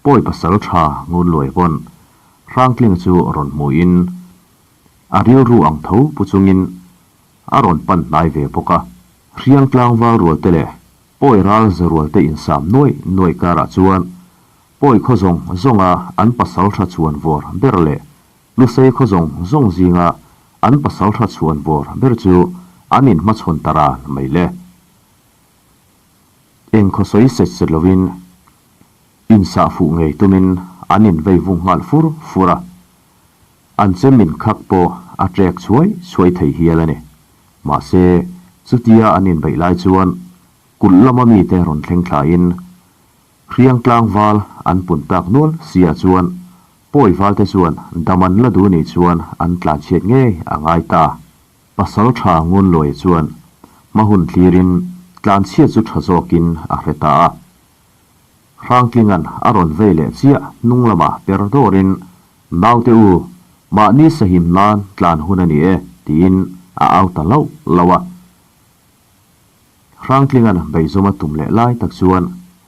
Pawi pasal tha ngun luai pawn. Hrangtling chu rawn hmuhin a rilru ang tho pu chungin a rawn pan hnai ve bawk a. Hriang tlangval rual te leh Pawi ral za rual te insam nuai nuai karah chuan Pawi khaw zawng zawnga an pasaltha chhuan vawr ber leh Lusei khaw zawng zawng zinga an pasaltha chhuan vawr ber chu an inhmachhawn ta ran mai le. Eng khaw sawi set set lovin insah fuh ngei tumin an invei vung nghal fur fur a, an chem inkhak pawh a ṭek chhuai chhuai thei hial a ni. Mahse, chutia an inbeih lai chuan kulh lama mite rawn thleng thlain Hriang tlangval an pun tak nual sia chuan pawi valte chuan dam an la duh nih chuan an tlanchhiat ngei a ngai ta. Pasal tha Ngunluai chuan hma hun thlirin tlanchhiat chu tha zawkin a hre ta a. Hrangtlinga'n a rawn vei leh chiah hnung lamah per dawrin, Naute u, mahni sahim nan tlan hun a ni e, tiin a au ta lauh lauh a. Hrangtlinga'n beizawm a tum leh lai tak chuan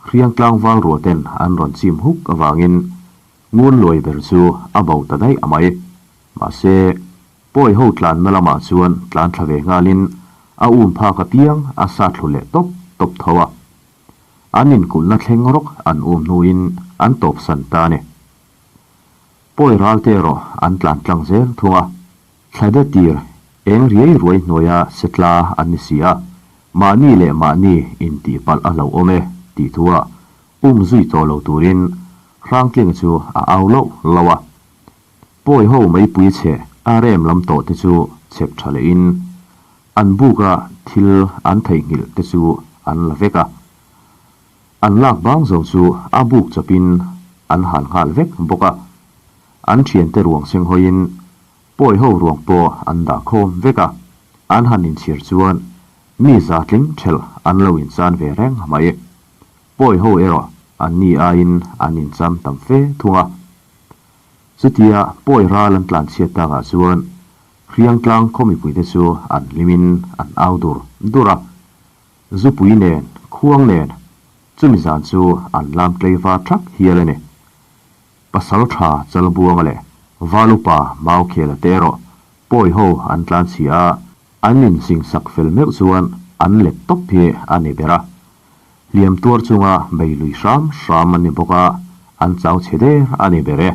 Hriang tlangval ruaten an rawn chim huk avangin Ngunluai ber chu a bo ta daih a mai. Mahse, Pawi ho tlanna lamah chuan tlan thla ve nghalin a um phak apiang a sa thlu leh tawp tawp tho a. An inkulhna thleng rawk an um hnuin an tawpsan ta a ni. Pawi ralte erawh an tlan tlang zel thung a. Thla de tir eng riai ruai hnuaia se tla an ni si a, mahni leh mahni intihpalh a hlauhawm e tih thuah um zui tawh lo turin Hrangtlinga chu a au loh loh a. Pawi ho meipui chhe a rem lam tawh te chu chhep tha lehin an buka thil an theihnghilh te chu an la vek a. An lak bang zo chu a buk chawpin an hal nghal vek bawk a. An thiante ruang seng hawiin pawi ho ruang pawh an dah khawm vek a. An han inchhir chuan mi za tling thelh an lo inchan ve reng mai. Pawi ho erawh an ni aiin an incham tam fe thung a. Chutia pawi ral an tlanchhiat takah chuan Hriangtlang khaw mipuite chu an hlimin an au dur dur a. Zupui nen, khuang nen, chumi zan chu an lam tleivar thak hial a ni. Pasal tha Chalbuanga leh Valupa Maukhela te erawh pawi ho an tlanchhia a, an insingsak fel meuh chuan an let tawp hi a ni ber a. Hliam tuar chunga bei lui hram hram an ni bawk a, an chau chhe der a ni ber e.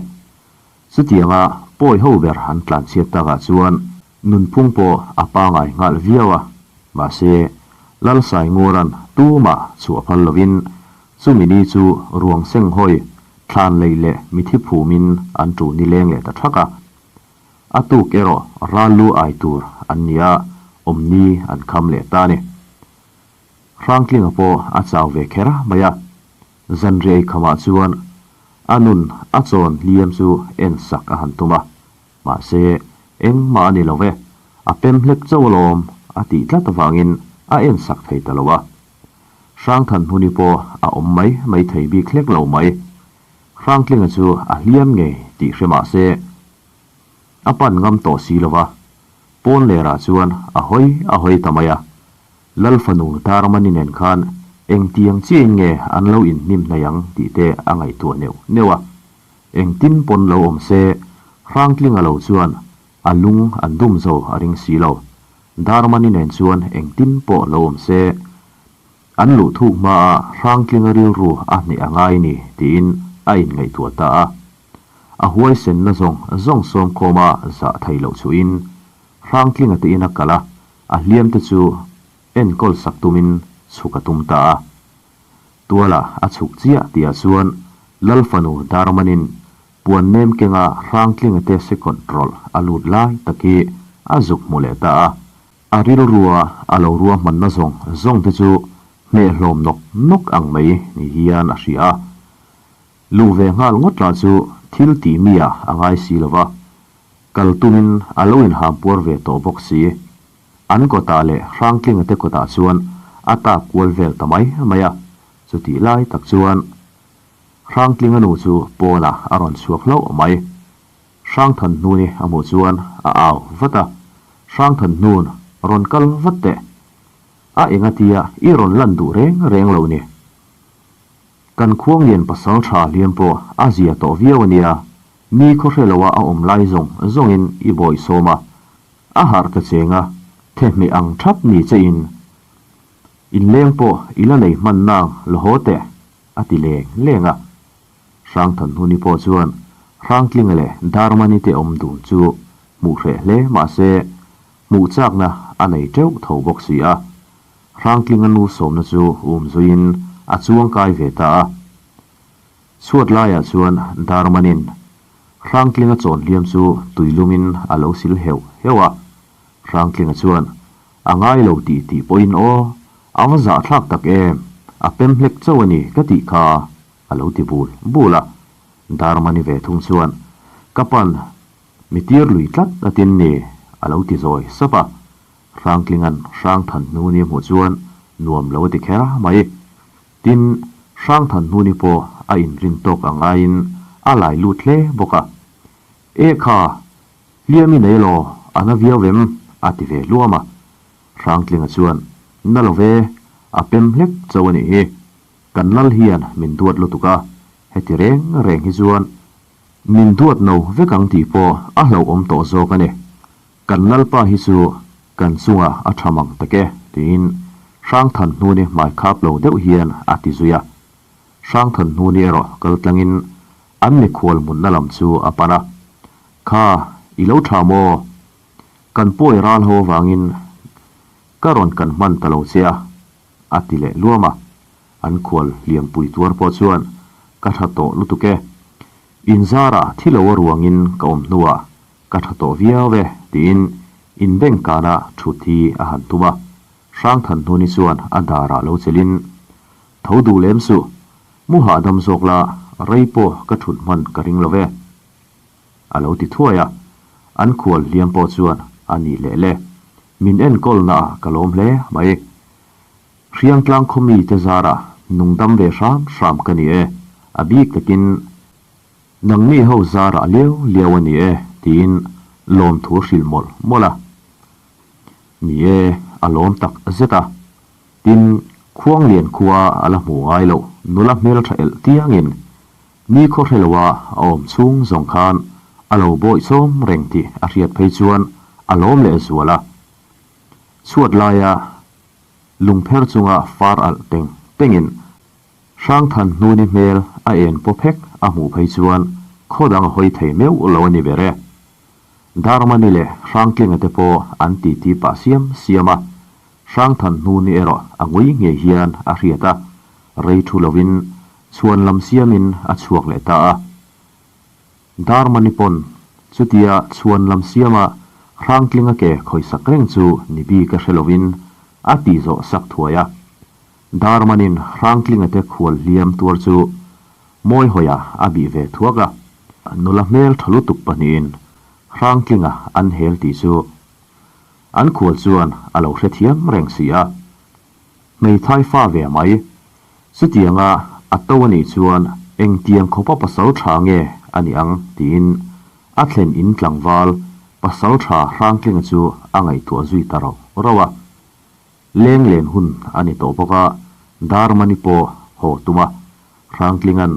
Chutianga pawi ho ber an tlanchhiat takah chuan nunphung pawh a pangai nghal viau a, mahse, Lalsainguran tumah chhuah phal lovin chumi ni chu ruang seng hawi thlan lei leh mithi phumin an ṭu nileng leh ta ṭhak a. A tuk erawh ral lu ai tur an ni a, awmni an kham leh ta a ni. Hrangtlinga pawh a chau ve kher mai a, zanriah eikhamah chuan a nun a chawn hliam chu en sak a han tum a, mahse engmah a ni lo ve, a pem hlek chauh alawm a tih tlat avangin a en sak thei ta lo a. Hrangthan hmuni pawh a awm mai mai thei bik hlek lo mai. Hrangtlinga chu a hliam ngei tih hre mah se a pan ngam tawh si lo va, pawn lerah chuan a hawi a hawi ta mai a. Lal fanu Darmani nen khan engtiang chiahin nge an lo inhnim hnai ang tih te a ngaihtuah neuh neuh a. Engtin pawn lo awm se, Hrangtlinga lo chuan a lung an dum zo a ring si lo. Darmani nen chuan engtin pawh lo awm se, an luh thuk hmaa Hrangtlinga rilru a hneh a ngai ni tiin a inngaihtuah ta a. A huaisenna zawng zawng sawmkhawma zah thei loh chuhin Hrangtlinga te in a kal a, a hliam te chu enkawl sak tumin chhuk a tum ta a. Tuala a chhuk chiah tihah chuan Lal fanu Darmanin puan nem kenga Hrangtlinga te second rawlh a lut lai tak hi a zuk hmu leh ta a. A rilrua a lo ruahmanna zawng zawng te chu hmeh hlawm nawk nawk ang mai ni hian a hria a. Luh ve nghal ngawt lah chu thil tih mi ah a ngai si lo va. Kal tumin a lo inham puar ve tawh bawk si. An kawtah leh Hrangtlinga te kawtah chuan a tak kual vel ta mai mai a, chutih lai tak chuan Hrangtlinga nu chu pawnah a rawn chhuak hlauh mai. Hrangthanhnuni a hmuh chuan a au vat a, Hrangthanhnun, rawn kal vat teh. A engatia i rawn lan duh reng reng lo ni. Kan khuanglian pasal tha hliam pawh a zia tawh viau a nia. Ni khaw hre loa a awm lai zawng zawngin i bawihsawm a, a harh ta cheng a, thehmeh ang thap ni che in inleng pawh i la nei hman nang la haw teh, a ti leng leng a. Hrangthanhuni pawh chuan Hrangtlinga leh Darmani te awm dun chu hmuh hreh hle mahse hmuh chakna a nei teuh tho bawk si a. Hrangtlinga nu sawmna chu um zuiin a chuang kai ve ta a. Chhuat laiah chuan Darmanin Hrangtlinga chawn hliam chu tui lumin a lo sil heuh heuh a. Hrangtlinga chuan, A ngai lo tih tih pawhin aw, a va zahthlak tak em, a pem hlek chauh a ni ka tih kha, a lo ti bul bul a. Darmani ve thung chuan, Ka pan, mi tir lui tlat a tin ni, a lo ti zawi sap a. Hrangtlinga'n Hrangthanhnuni a hmuh chuan nuam lo a ti kher mai. Tin, Hrangthanhnuni pawh a inrin tawk ang aiin a lai lut hle bawk a. E kha, hliam i nei law, a na viau em? a ti ve hluam a. Hrangtlinga chuan, Na lo ve, a pem hlek chauh a nih hi. Kan lal hian min duat lutuk a, heti reng reng hi chuan min duat no vek ang tih pawh a hlauhawm tawh zawk a ni. Kan lalpa hi chu kan chungah a tha mang tak e, tiin Hrangthanhnuni hmai khap lo deuh hian a ti zui a. Hrangthanhnuni erawh kal tlangin an mikhual munna lam chu a pan a. Kha, i lo tha maw? Kan pawi ral ho avangin ka rawn kan hman ta lo che a, a ti leh luam a. An khual hliampui tuar pawh chuan, Ka tha tawh lutuk e. Inzarah thi lo a ruangin ka awm hnuah Ka tha tawh viau e, tiin inbeng kana thut hi a han tum a. Hrangthanhnuni chuan a darah lo chelhin, Tho duh lem suh, mu hahdam zawk la, rei pawh ka thut hman ka ring lo ve, a lo ti thuai a. An khual hliam pawh chuan a ni leh le, min enkawlna ah ka lawm hle mai. Hriangtlang khaw mite zarah nungdam ve hram hram ka ni e, a bik takin Nangni ho zarah liau liau a ni e, tiin lawmthu hrilh mawlh mawlh a. Ni e, a lawm tak zet a. Tin, Khuanglian khua a la hmu ngai loh nula hmeltha elh tiangin ni khaw hre loa a awm chhung zawng khan a lo bawih sawm reng tih a hriat phei chuan a lawm leh zual a. Chhuat laia lungpher chunga far alh teng tengin Hrangthanhnuni hmel a en paw phek a hmuh phei chuan khaw dang a hawi thei meuh lo a ni ber e. Darmani leh Hrangtlinga te pawh an titi pah siam siam a, Hrangthanhnuni erawh a ngui ngei hian a hriat a, rei thu lovin chhuan lam siamin a chhuak leh ta a. Darmani pawn chutia chhuan lam siama Hrangtlinga ke khawisak reng chu ni bik a hre lovin a tih zawh sak thuai a. Darmanin Hrangtlinga te khual hliam tuar chu Mawihawia a bih ve thuak a, nula hmel tha lutuk pahnihin Hrangtlinga an hel tih chu an khual chuan a lo hrethiam reng si a. Hmeithai fa ve mai, chutianga a to a nih chuan engtiang khawpa pasal tha nge a nih ang tiin a thlen in tlangval pasal tha Hrangtlinga chu a ngaihtuah zui ta rauh rauh a. Leng len hun a ni tawh bawk a, Darmani pawh haw tum a, Hrangtlinga'n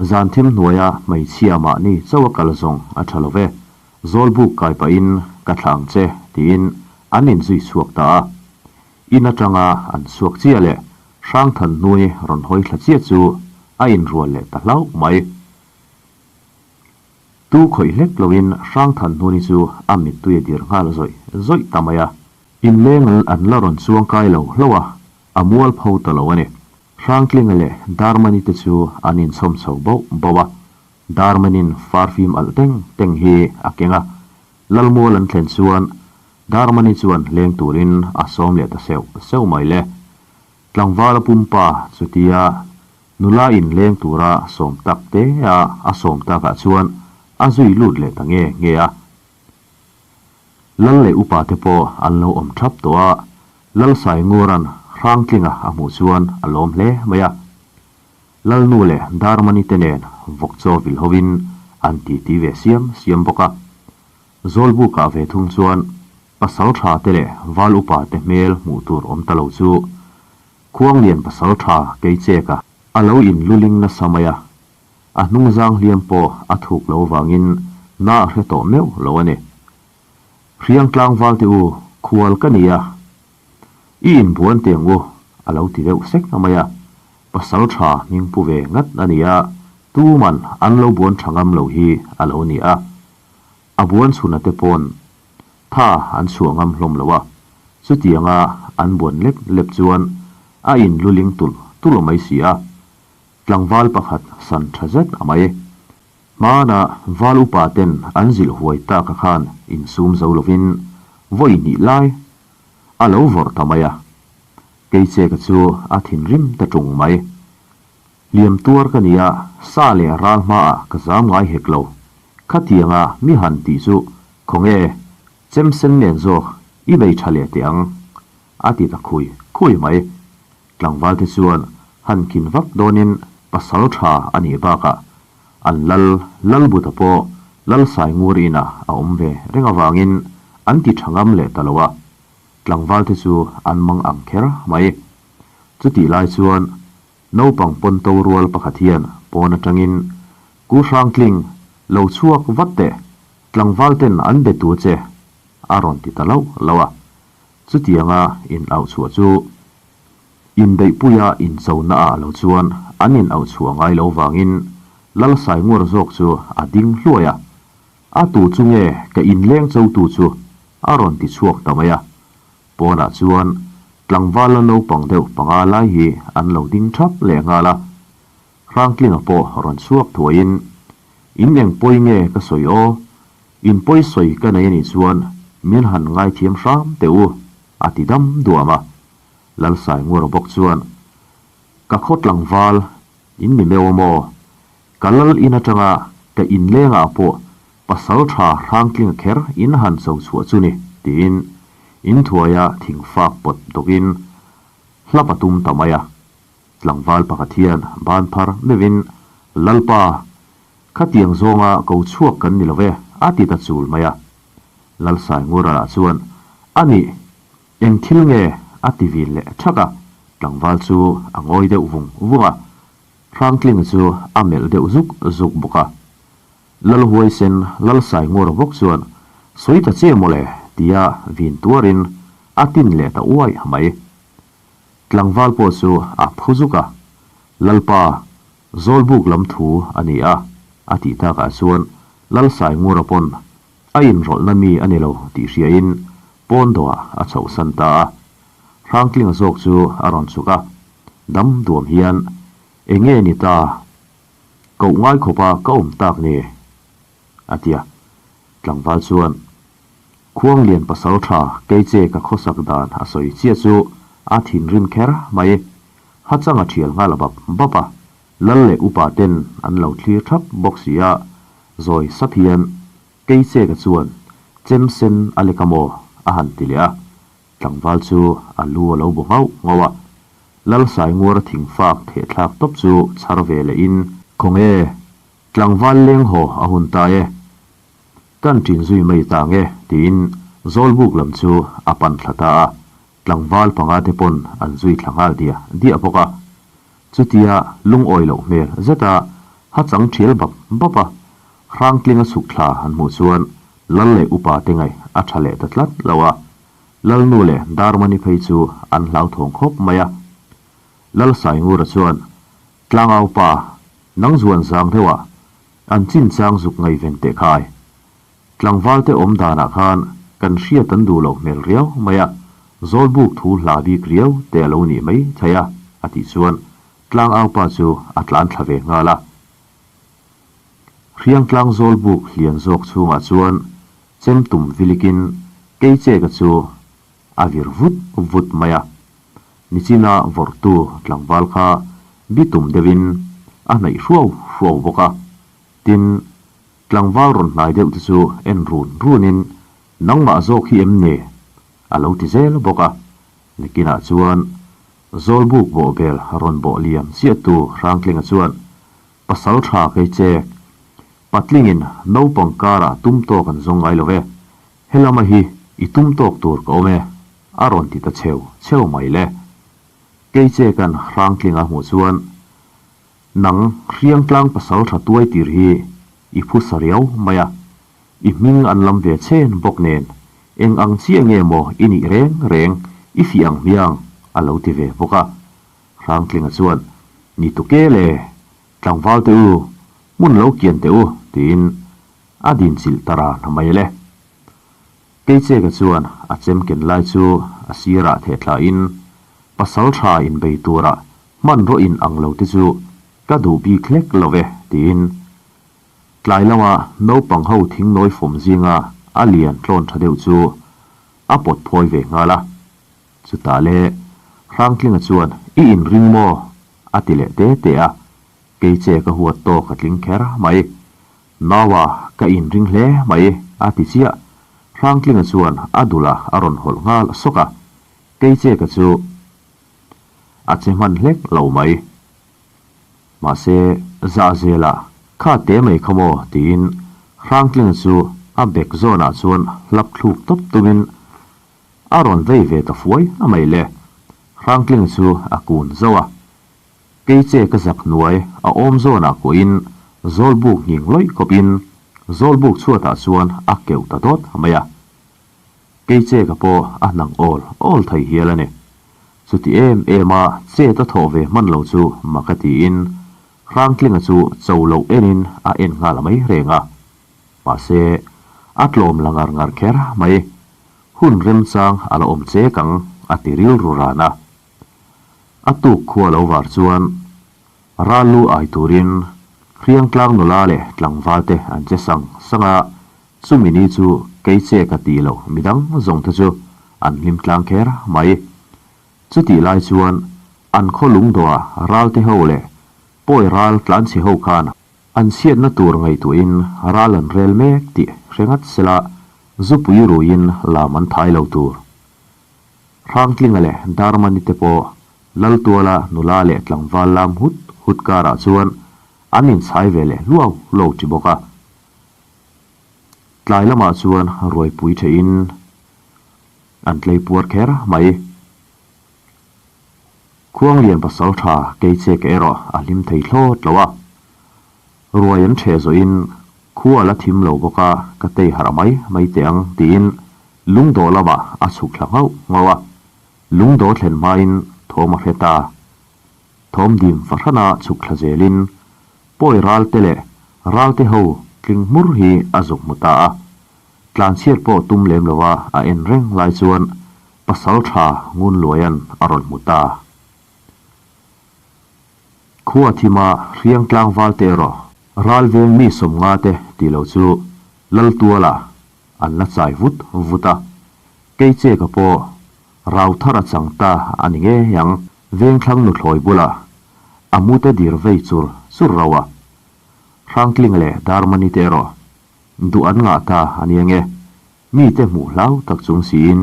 zan thim hnuaia hmeichhia mahni chauh a kal zawng a tha lo ve, Zawlbuk kai pahin ka thlah ang che tiin an inzui chhuak ta a. In atanga an chhuak chiah leh Hrangthanhnui rawn hawi thla chiah chu a inrual leh ta hlauh mai. Tu khawih hlek loin Hrangthanhnuni chu a mittui a dir nghal zawih zawih ta mai a. Inleng an la rawn chuang kai lo hlauh a, a mual pho ta lo a ni. Hrangtlinga leh Darmani te chu an inchhawm chho bauh bauh a, Darmanin farfim alh teng teng hi a keng a, Lalmual an thlen chuan Darmani chuan leng turin a sawm leh ta seuh seuh mai le. Tlangvala pumpa chutia nula inleng tura sawm tak te a a sawm takah chuan a zui lut leh ta nge nge a. Lal leh upa te pawh an lo awm thap tawh a, Lal Saingura'n Hrangtlinga a hmuh chuan a lawm hle mai a. Lalnu leh Darmani te nen vawkchaw vil hovin an titi ve siam siam bawk a. Zawlbukah ve thung chuan pasal tha te leh val upa te hmel hmuh tur awm ta lo chu Khuanglian pasal tha Keicheka a lo inluling nasa mai a. A hnungzang hliam pawh a thuk lo vangin na a hre tawh meuh lo a ni. Hriang tlangval te u, khual ka ni a. I inbuan teh ang u, a lo ti deuh sek mai a. Pasal tha hming pu ve ngat a ni a, tuman an lo buan tha ngam lo hi a lo ni a. A buan chhuna te pawn tha an chhuah ngam hlawm lo a, chutianga an buan lep lep chuan a in luling tulh tulh mai si a. Tlangval pakhat san tha zet a mai. Hmana val upa ten an zilh huai taka khan insum zo lovin vawi hnih lai a lo vawrh ta mai a. Keicheka chu a thinrim ta tung mai. Hliam tuar ka nia, sa leh ral hmaah ka zam ngai hek lo. Khatianga mi han tih chu khawnge chemsen nen zawk i bei tha leh teh ang, a ti ta khui khui mai. Tlangvalte chuan han khin vak dawnin pasal tha a nih bakah an lal Lalbuta pawh Lalsaingur inah a awm ve reng avangin an ti tha ngam leh ta lo a, tlangvalte chu an mang ang kher mai. Chutih lai chuan naupang pawnto rual pakhat hian pawn atangin Ku Hrangtling, lo chhuak vat teh, tlangvalten an be tu che, a rawn ti ta lauh lauh a. Chutianga in auh chhuah chu inbeihpuia inchona ah lo chuan an in auh chhuah ngai lo vangin Lalsainguar zawk chu a ding hluai a, A tu chu nge ka inleng cho tu chu a rawn ti chhuak ta mai a. Pawnah chuan tlangval la naupang deuh panga lai hi an lo ding thap leh nghal a. Hrangtlinga pawh rawn chhuak thuaiin, In eng pawi nge ka sawi aw? In pawi sawi ka nei anih chuan min han ngaithiam hram teh u, a ti dam duam a. Lalsainguara bawk chuan, Ka khaw tlangval, in ni meuh a maw? Ka lal in atanga ka inlengah pawh pasal tha hrangtlinga kher in han cho chhuah chu ni, tiin inthuaia thingfak pawt dawkin hlap a tum ta mai a. Tlangval pakhat hian ban phar meuhin, Lalpa, khatiang zawnga ko chhuak kan ni lo ve, a ti ta chul mai a. Lalsaingura lah chuan, A nih, eng thil nge? a ti vin leh thak a. Tlangval chu a ngawi deuh vung vung a, Hrangtlinga chu a melh deuh zuk zuk bawk a. Lalhuaisen Lalsaingura bawk chuan, Sawi ta che mawle, tia vin tuarin a tin leh ta uaih mai. Tlangval pawh chu a phu zuk a, Lalpa, Zawlbuk lam thu a ni a, a tih takah chuan Lalsaingura pawn a inrawlhna mi a ni lo tih hriain pawn dawhah a chhohsan ta a. Hrangtlinga zawk chu a rawn chhuk a, dam duam hian, Enge ni ta? Koh ngai khawpa ka awm tak ni? a ti a. Tlangval chuan, Khuanglian pasal tha keiche ka khawsak dan a sawi chiah chu a thinrim kher mai. Hachang a thial nghal bap bap a, lal leh upa ten an lo thlir thap bawk si a, zawi sap hian keiche ka chuan chem sen a lek a maw a han ti leh a. Tlangval chu a lu a lo bu nghauh nghauh a, lal Sainguara thingfak thehthlak tawp chu chhar ve leh in, Khawnge, tlangval leng haw a hun ta e, kan ṭin zui mai ta nge tiin Zawlbuk lam chu a pan thla ta a, tlangval panga te pawn an zui thla nghal diah diah bawk a. Chutia lungawi loh hmel zeta hachang ṭhial bap bap a, Hrangtlinga chhuk thla han hmuh chuan Lal leh upa te ngaih a ṭha leh ta tlat lo a, Lalnu leh Darmani phei chu an hlauthawng khawp mai a. Lal Saingura chuan, Tlangau pa, nang zuan zang deuhah an chinchang zuk ngaihven teh khai. Tlangvalte awm danah khan kan hriat an duh loh hmel riau mai a, Zawlbuk thu hla bik riau te a lo nih mai thei a, a tih chuan Tlangau pa chu a tlan thla ve nghal a. Hriangtlang Zawlbuk hlian zawk chhungah chuan chem tum vilikin Keicheka chu a vir vut vut mai a. Nichina vawrhtu tlangval kha bitum deuhin a hnaih hruau hruau bawk a. Tin, tlangval rawn hnai deuh te chu en run runin, Nangmah zawk hi em ni? a lo ti zel bawk a. Nikinah chuan Zawlbuk bawhbel rawn bawh liam chiahtu Hrangtlinga chuan, Pasal tha kei che, patlingin naupang karah tum tawk an zawng ngai lo ve, helama hi i tum tawk tur ka awm e, a rawn ti ta cheu cheu mai le. Kei che kan Hrangtlinga hmuh chuan. Nang Hriangtlang pasaltha tuai tir hi i phusa riau mai a, i hming an lam ve chen bawk nen eng ang chiah nge maw i nih reng reng i fih ang hmiang a lo ti ve bawk a. Hrangtlinga chuan, Ni tuke le, tlangval teh u, hmun lo kian teh u tiin a dinchilh ta ran mai le. Keicheka chuan a chem ken lai chu a sirah theh thlain, Pasal tha inbei tura hmanraw in ang lo te chu ka duh bik hlek lo ve, tiin tlai lama naupang ho thingnawi fawm zinga a lian tlawn tha deuh chu a pawt phawi ve nghal a. Chutah le Hrangtlinga chuan, I inring maw? a ti leh te te a, Keicheka huat tawk a tling kher mai. Naua, ka inring hle mai, a ti chiah. Hrangtlinga chuan a dulah a rawn hawlh nghal sawk a, Keicheka chu a che hman hlek lo mai. Mahse, Zahzela, kha te mai kha maw? tiin Hrangtlinga chu a bek zawnah chuan hlap thluk tawp tumin a rawn vei ve ta fuai a mai le. Hrangtlinga chu a kun zauh a. Keiche ka zak hnuai a awm zawnah kuahin zawlbuk nghing lawih khawpin zawlbuk chhuatah chuan a keuh ta dawt mai a. Keiche ka pawh a hnang awl awl thei hial a ni. Chuti em em a chet a thawh ve hman lo chu mak a tiin Hrangtlinga chu cho loh enin a en nghal mai reng a. Mahse, a tlawm la ngar ngar kher mai. Hun remchang a la awm chek ang a ti rilru ran a. A tuk khua lo var chuan ral lu ai turin Hriangtlang nula leh tlangval te an che sang sang a, chumi ni chu kei che ka tih loh midang zawng te chu an hlim tlang kher mai. Chutih lai chuan an khaw lungdawhah ral te ho leh pawi ral tlanchhe ho khan an chhiatna tur ngaihtuahin ral an rel mek tih hre ngat sela zupui ruiin lam an thai lo tur. Hrangtlinga leh Darmani te pawh Laltuala nula leh tlangval lam hut hut karah chuan an inchhai ve leh hluau hluau ṭi bawk a. Tlai lamah chuan ruaipui ṭhehin an tlei puar kher mai. Khuanglian pasal ṭha Keichek erawh a hlim thei thlawt lo a. Ruai an ṭheh zawhin khua la thim lo bawk a, ka tei harh mai mai teh ang tiin Lungdawh lamah a chhuk thla nghauh nghauh a, lungdawh thlen hmain thawm a hre ta. Thawm dim fahrana chhuk thla zelin pawi ralte leh ralte ho tling hmur hi a zuk hmu ta a. Tlanchhiat pawh tum lem lova a en reng lai chuan pasal tha Ngunluaia'n a rawn hmu ta. Khua thima hriang tlangval te erawh ral veng mi 50 te ti lo chu Laltuala An la chai vut vut a, Keicheka pawh rau thar a chang ta a ni ngei ang. Vengthlang nuthlawi bulah a mute dir vei chur chur rauh a, Hrangtling leh Darmani te erawh duh an ngah ta a ni ange. Mite hmuh hlau tak chung siin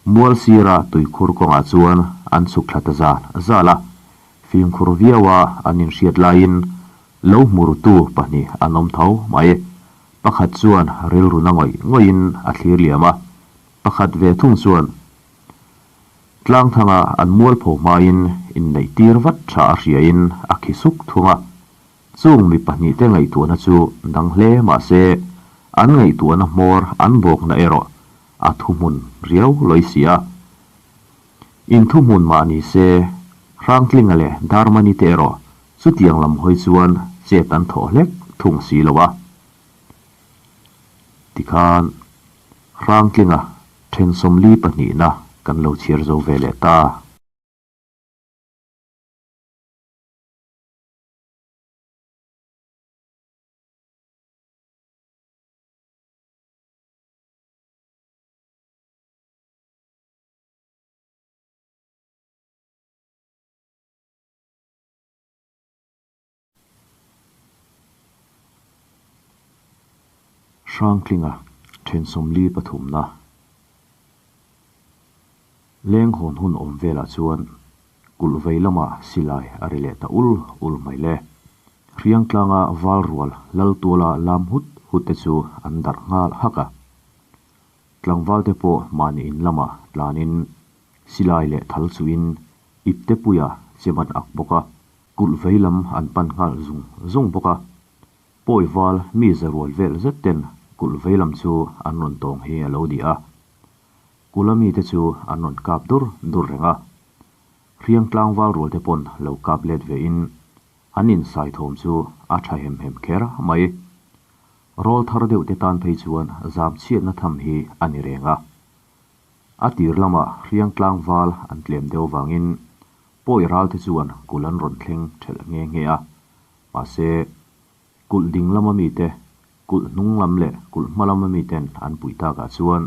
mual sira tuikhur kawngah chuan an chhuk thla ta zal zal a, fimkhur viaua an inhriat laiin lo hmurutu pahnih an awm tho mai. Pakhat chuan rilru na ngawih ngawihin a thlir liam a, pakhat ve thung chuan Tlangthanga an mualpho hmain inneih tir vat tha a hriain a khi suk thung a. Chung mi pahnihte ngaihtuahna chu dang hle mah se, an ngaihtuahna hmawr an bawkna erawh a thuhmun riau lawi si a. Inthuhmun mah ni se, Hrangtlinga leh Darmani te erawh Chutiang lam hawi chuan chet an thawh hlek thung si lo a. Tikhan Hrangtlinga then 42 na kan lo chhiar zo ve leh ta. Hrangtlinga then 43 na leng hawn hun awm velah chuan kulh vei lamah silai a ri leh ta ul ul mai le. Hriangtlanga val rual Laltuala lam hut hut te chu an darh nghal hak a. Tlangval te pawh mahni in lamah tlanin silai leh thal chuhin Iptepuia che man ak bawk a. Kulh vei lam an pan nghal zung zung bawk a. Pawi val mi za rual vel zet ten kulh vei lam chu an rawn tawng hi a lo ni a. Kulh a mite chu an rawn kap dur dur reng a. Hriang tlangval rual te pawn lo kap let ve in an insai thawm chu a tha hem hem kher mai. Rawl thar deuh te tan phei chuan zam chhiatna tham hi a ni reng a. A tir lamah hriang tlangval an tlem deuh vangin pawi ral te chuan kulh an rawn thleng thelh nghe nghe a. Mahse, kulh ding lama mite, kulh hnung lam leh kulh hma lama miten an puih takah chuan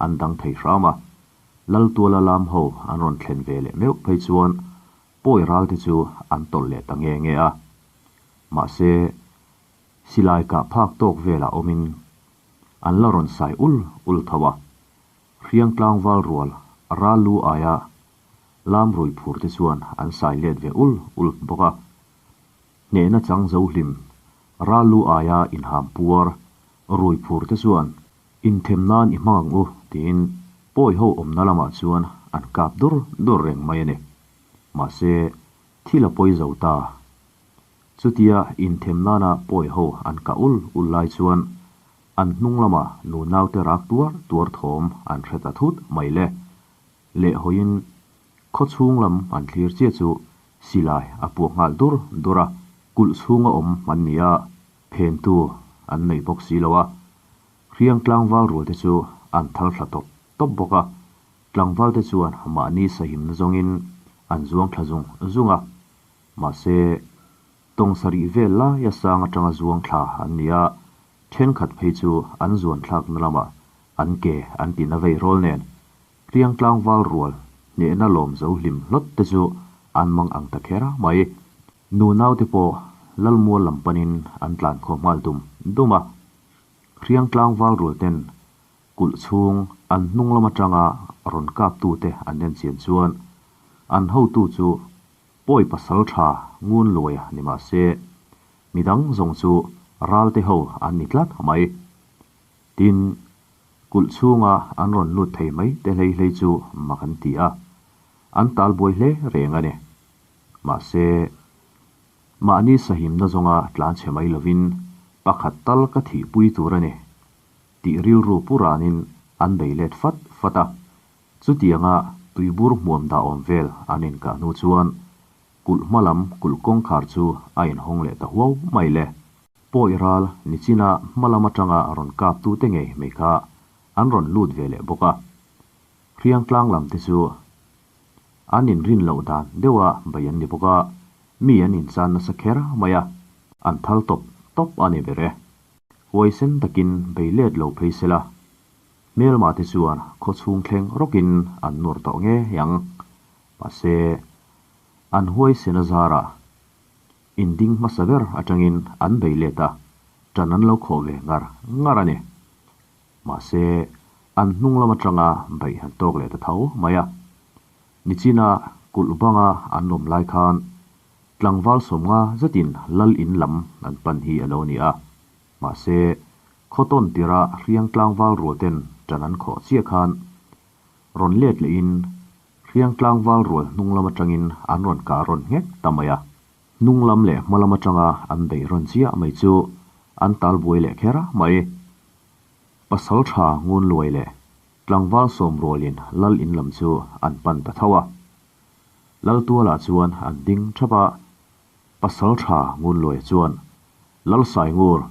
an dang thei hram a. Laltuala lam ho an rawn thlen ve leh meuh phei chuan pawi ral te chu an tawlh leh ta nge nge a. Mahse, silai kah phak tawk velah awmin an la rawn sai ul ul tho a. Hriang tlangval rual ral lu aia lam rui phur te chuan an sai let ve ul ul bawk a. Hnehna chang zo hlim ral lu aia inham puar rui phur te chuan Inthem nan i hmang ang u tiin pawi ho awmna lamah chuan an kap dur dur reng mai a ni. Mahse, thil a pawi zo ta. Chutia inthem nana pawi ho an kah ul ul lai chuan an hnung lama nu naute rak tuar tuar thawm an hre ta thut mai le. Lehhawiin khaw chhung lam an thlir chiah chu silai a puak nghal dur dur a, kulh chhunga awm an ni a, phentu an nei bawk si lo a. Hriang tlangval rual te chu an thal thla tawp tawp bawk a, tlangval te chuan mahni sahimna zawngin an zuang thla zung zung a, mahse tawng sarih vel laia sang atanga zuang thla an ni a, thenkhat phei chu an zuan thlakna lamah an ke an tina vei rawl nen Hriang tlangval rual hnehna lawm zo hlim hlawt te chu an mang ang ta kher mai. Nu naute pawh Lalmual lam panin an tlan khawm nghal dum dum a. Hriang tlangval rual ten kulh chhung an hnung lam atanga rawn kap tute an en chian chuan an hotu chu pawi pasal tha ngun luaia ni mah se midang zawng chu ralte ho an ni tlat mai. Tin, kulh chhunga an rawn lut thei mai te hlei hlei chu mak an ti a, an tal buai hle reng a ni. Mahse, mahni sahimna zawnga tlan chhe mai lovin pakhat tal ka thihpui tur a ni tih rilru pu ranin an bei let fat fat a. Chutianga tuibur hmuam dah awm vel an inkah hnu chuan kulh hma lam kulh kawngkhar chu a inhawng leh ta huau mai le. Pawi ral nichina hma lam atanga rawn kap tute ngei mai kha an rawn lut ve leh bawk a. Hriang tlang lam te chu an inrin loh dan deuha bei an ni bawk a, mi an inchan nasa kher mai a, an thal tawp tawp a ni ber e. Huaisen takin bei let lo phei se la, hmelma te chuan khaw chhung thleng rawkin an nawr tawh ngei ang. Mahse, an huaisen a zarah Inding hmasa ber atangin an bei let a, tan an lo khawh ve ngar ngar a ni. Mahse, an hnung lam atanga beih han tawk leh ta tho mai a. Nichina kulh banga an awm lai khan tlangval sawmnga zetin lal in lam an pan hi a lo ni a. Mahse, khawtawn tira hriang tlangval rual ten tan an khawh chiah khan rawn let lehin Hriang tlangval rual hnung lam atangin an rawn kah rawn nghek ta mai a. Hnung lam leh hma lam atanga an beih rawn chiah mai chu an tal buai leh kher mai. Pasal tha ngun luai leh tlangval sawm rualin lal in lam chu an pan ta tho a. Lal tualah chuan an ding thap a, pasal tha ngun luai chuan, Lal Saingur,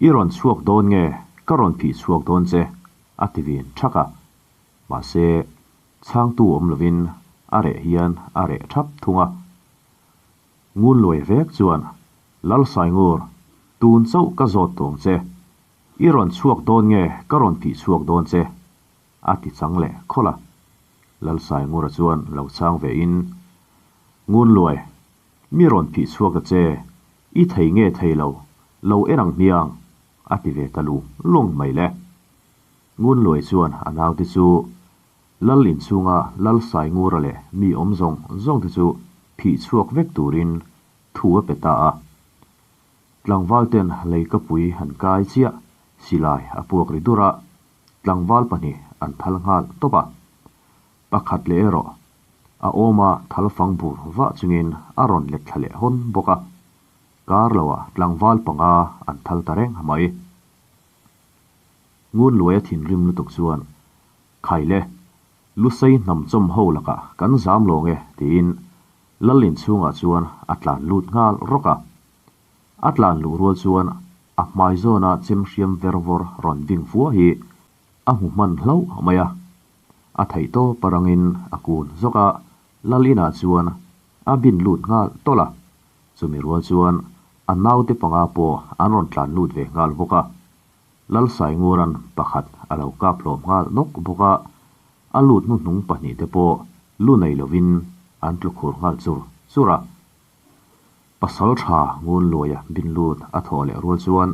i rawn chhuak dawn nge ka rawn phih chhuak dawn che? a ti vin thak a. Mahse, chhangtu awm lovin a reh hian a reh thap thung a. Ngun luai vek chuan, Lal Saingur, tun chauh ka zawt tawng che. I rawn chhuak dawn nge ka rawn phih chhuak dawn che? a ti chang leh khawlh a. Lal Saingura chuan lo chhang ve in, Ngun luai, mi rawn phih chhuak ta che, i thei nge thei lo, lo en ang hmiang, a ti ve ta lung lung mai le. Ngun luai chuan a naute chu Lal inchhunga Lal Saingura leh mi awm zawng zawng te chu phih chhuak vek turin thu a pe ta a. Tlangval ten leikapui han kai chiah silai a puak ri dur a, tlangval pahnih an thal nghal tawp a. Pakhat leh erawh. A awma thal fang bur vah chungin a rawn let thla leh hawn bawk a. Kar loah tlangval panga an thal ta reng mai. Ngun luaia thinrim lutuk chuan, Khai le, Lusei hnam chawm ho lakah kan zam lawng e, tiin Lal inchhungah chuan a tlan lut nghal rawk a. A tlan luh rual chuan a hmai zawna chem hriam ver vawr rawn ding fua hi a hmu hman hlauh mai a. A theih tawp a rangin a kun zawk a, Lal inah chuan a bin lut nghal tawlh a. Chumi rual chuan a naute panga pawh an rawn tlan lut ve nghal bawk a. Lalsainguran pakhat a lo kap hlawm nghal nawk bawk a, a lut hnuhnung pahnihte pawh lu nei lovin an tlu khur nghal chur chur a. Pasal tha ngun luaia bin lut a thawh leh rual chuan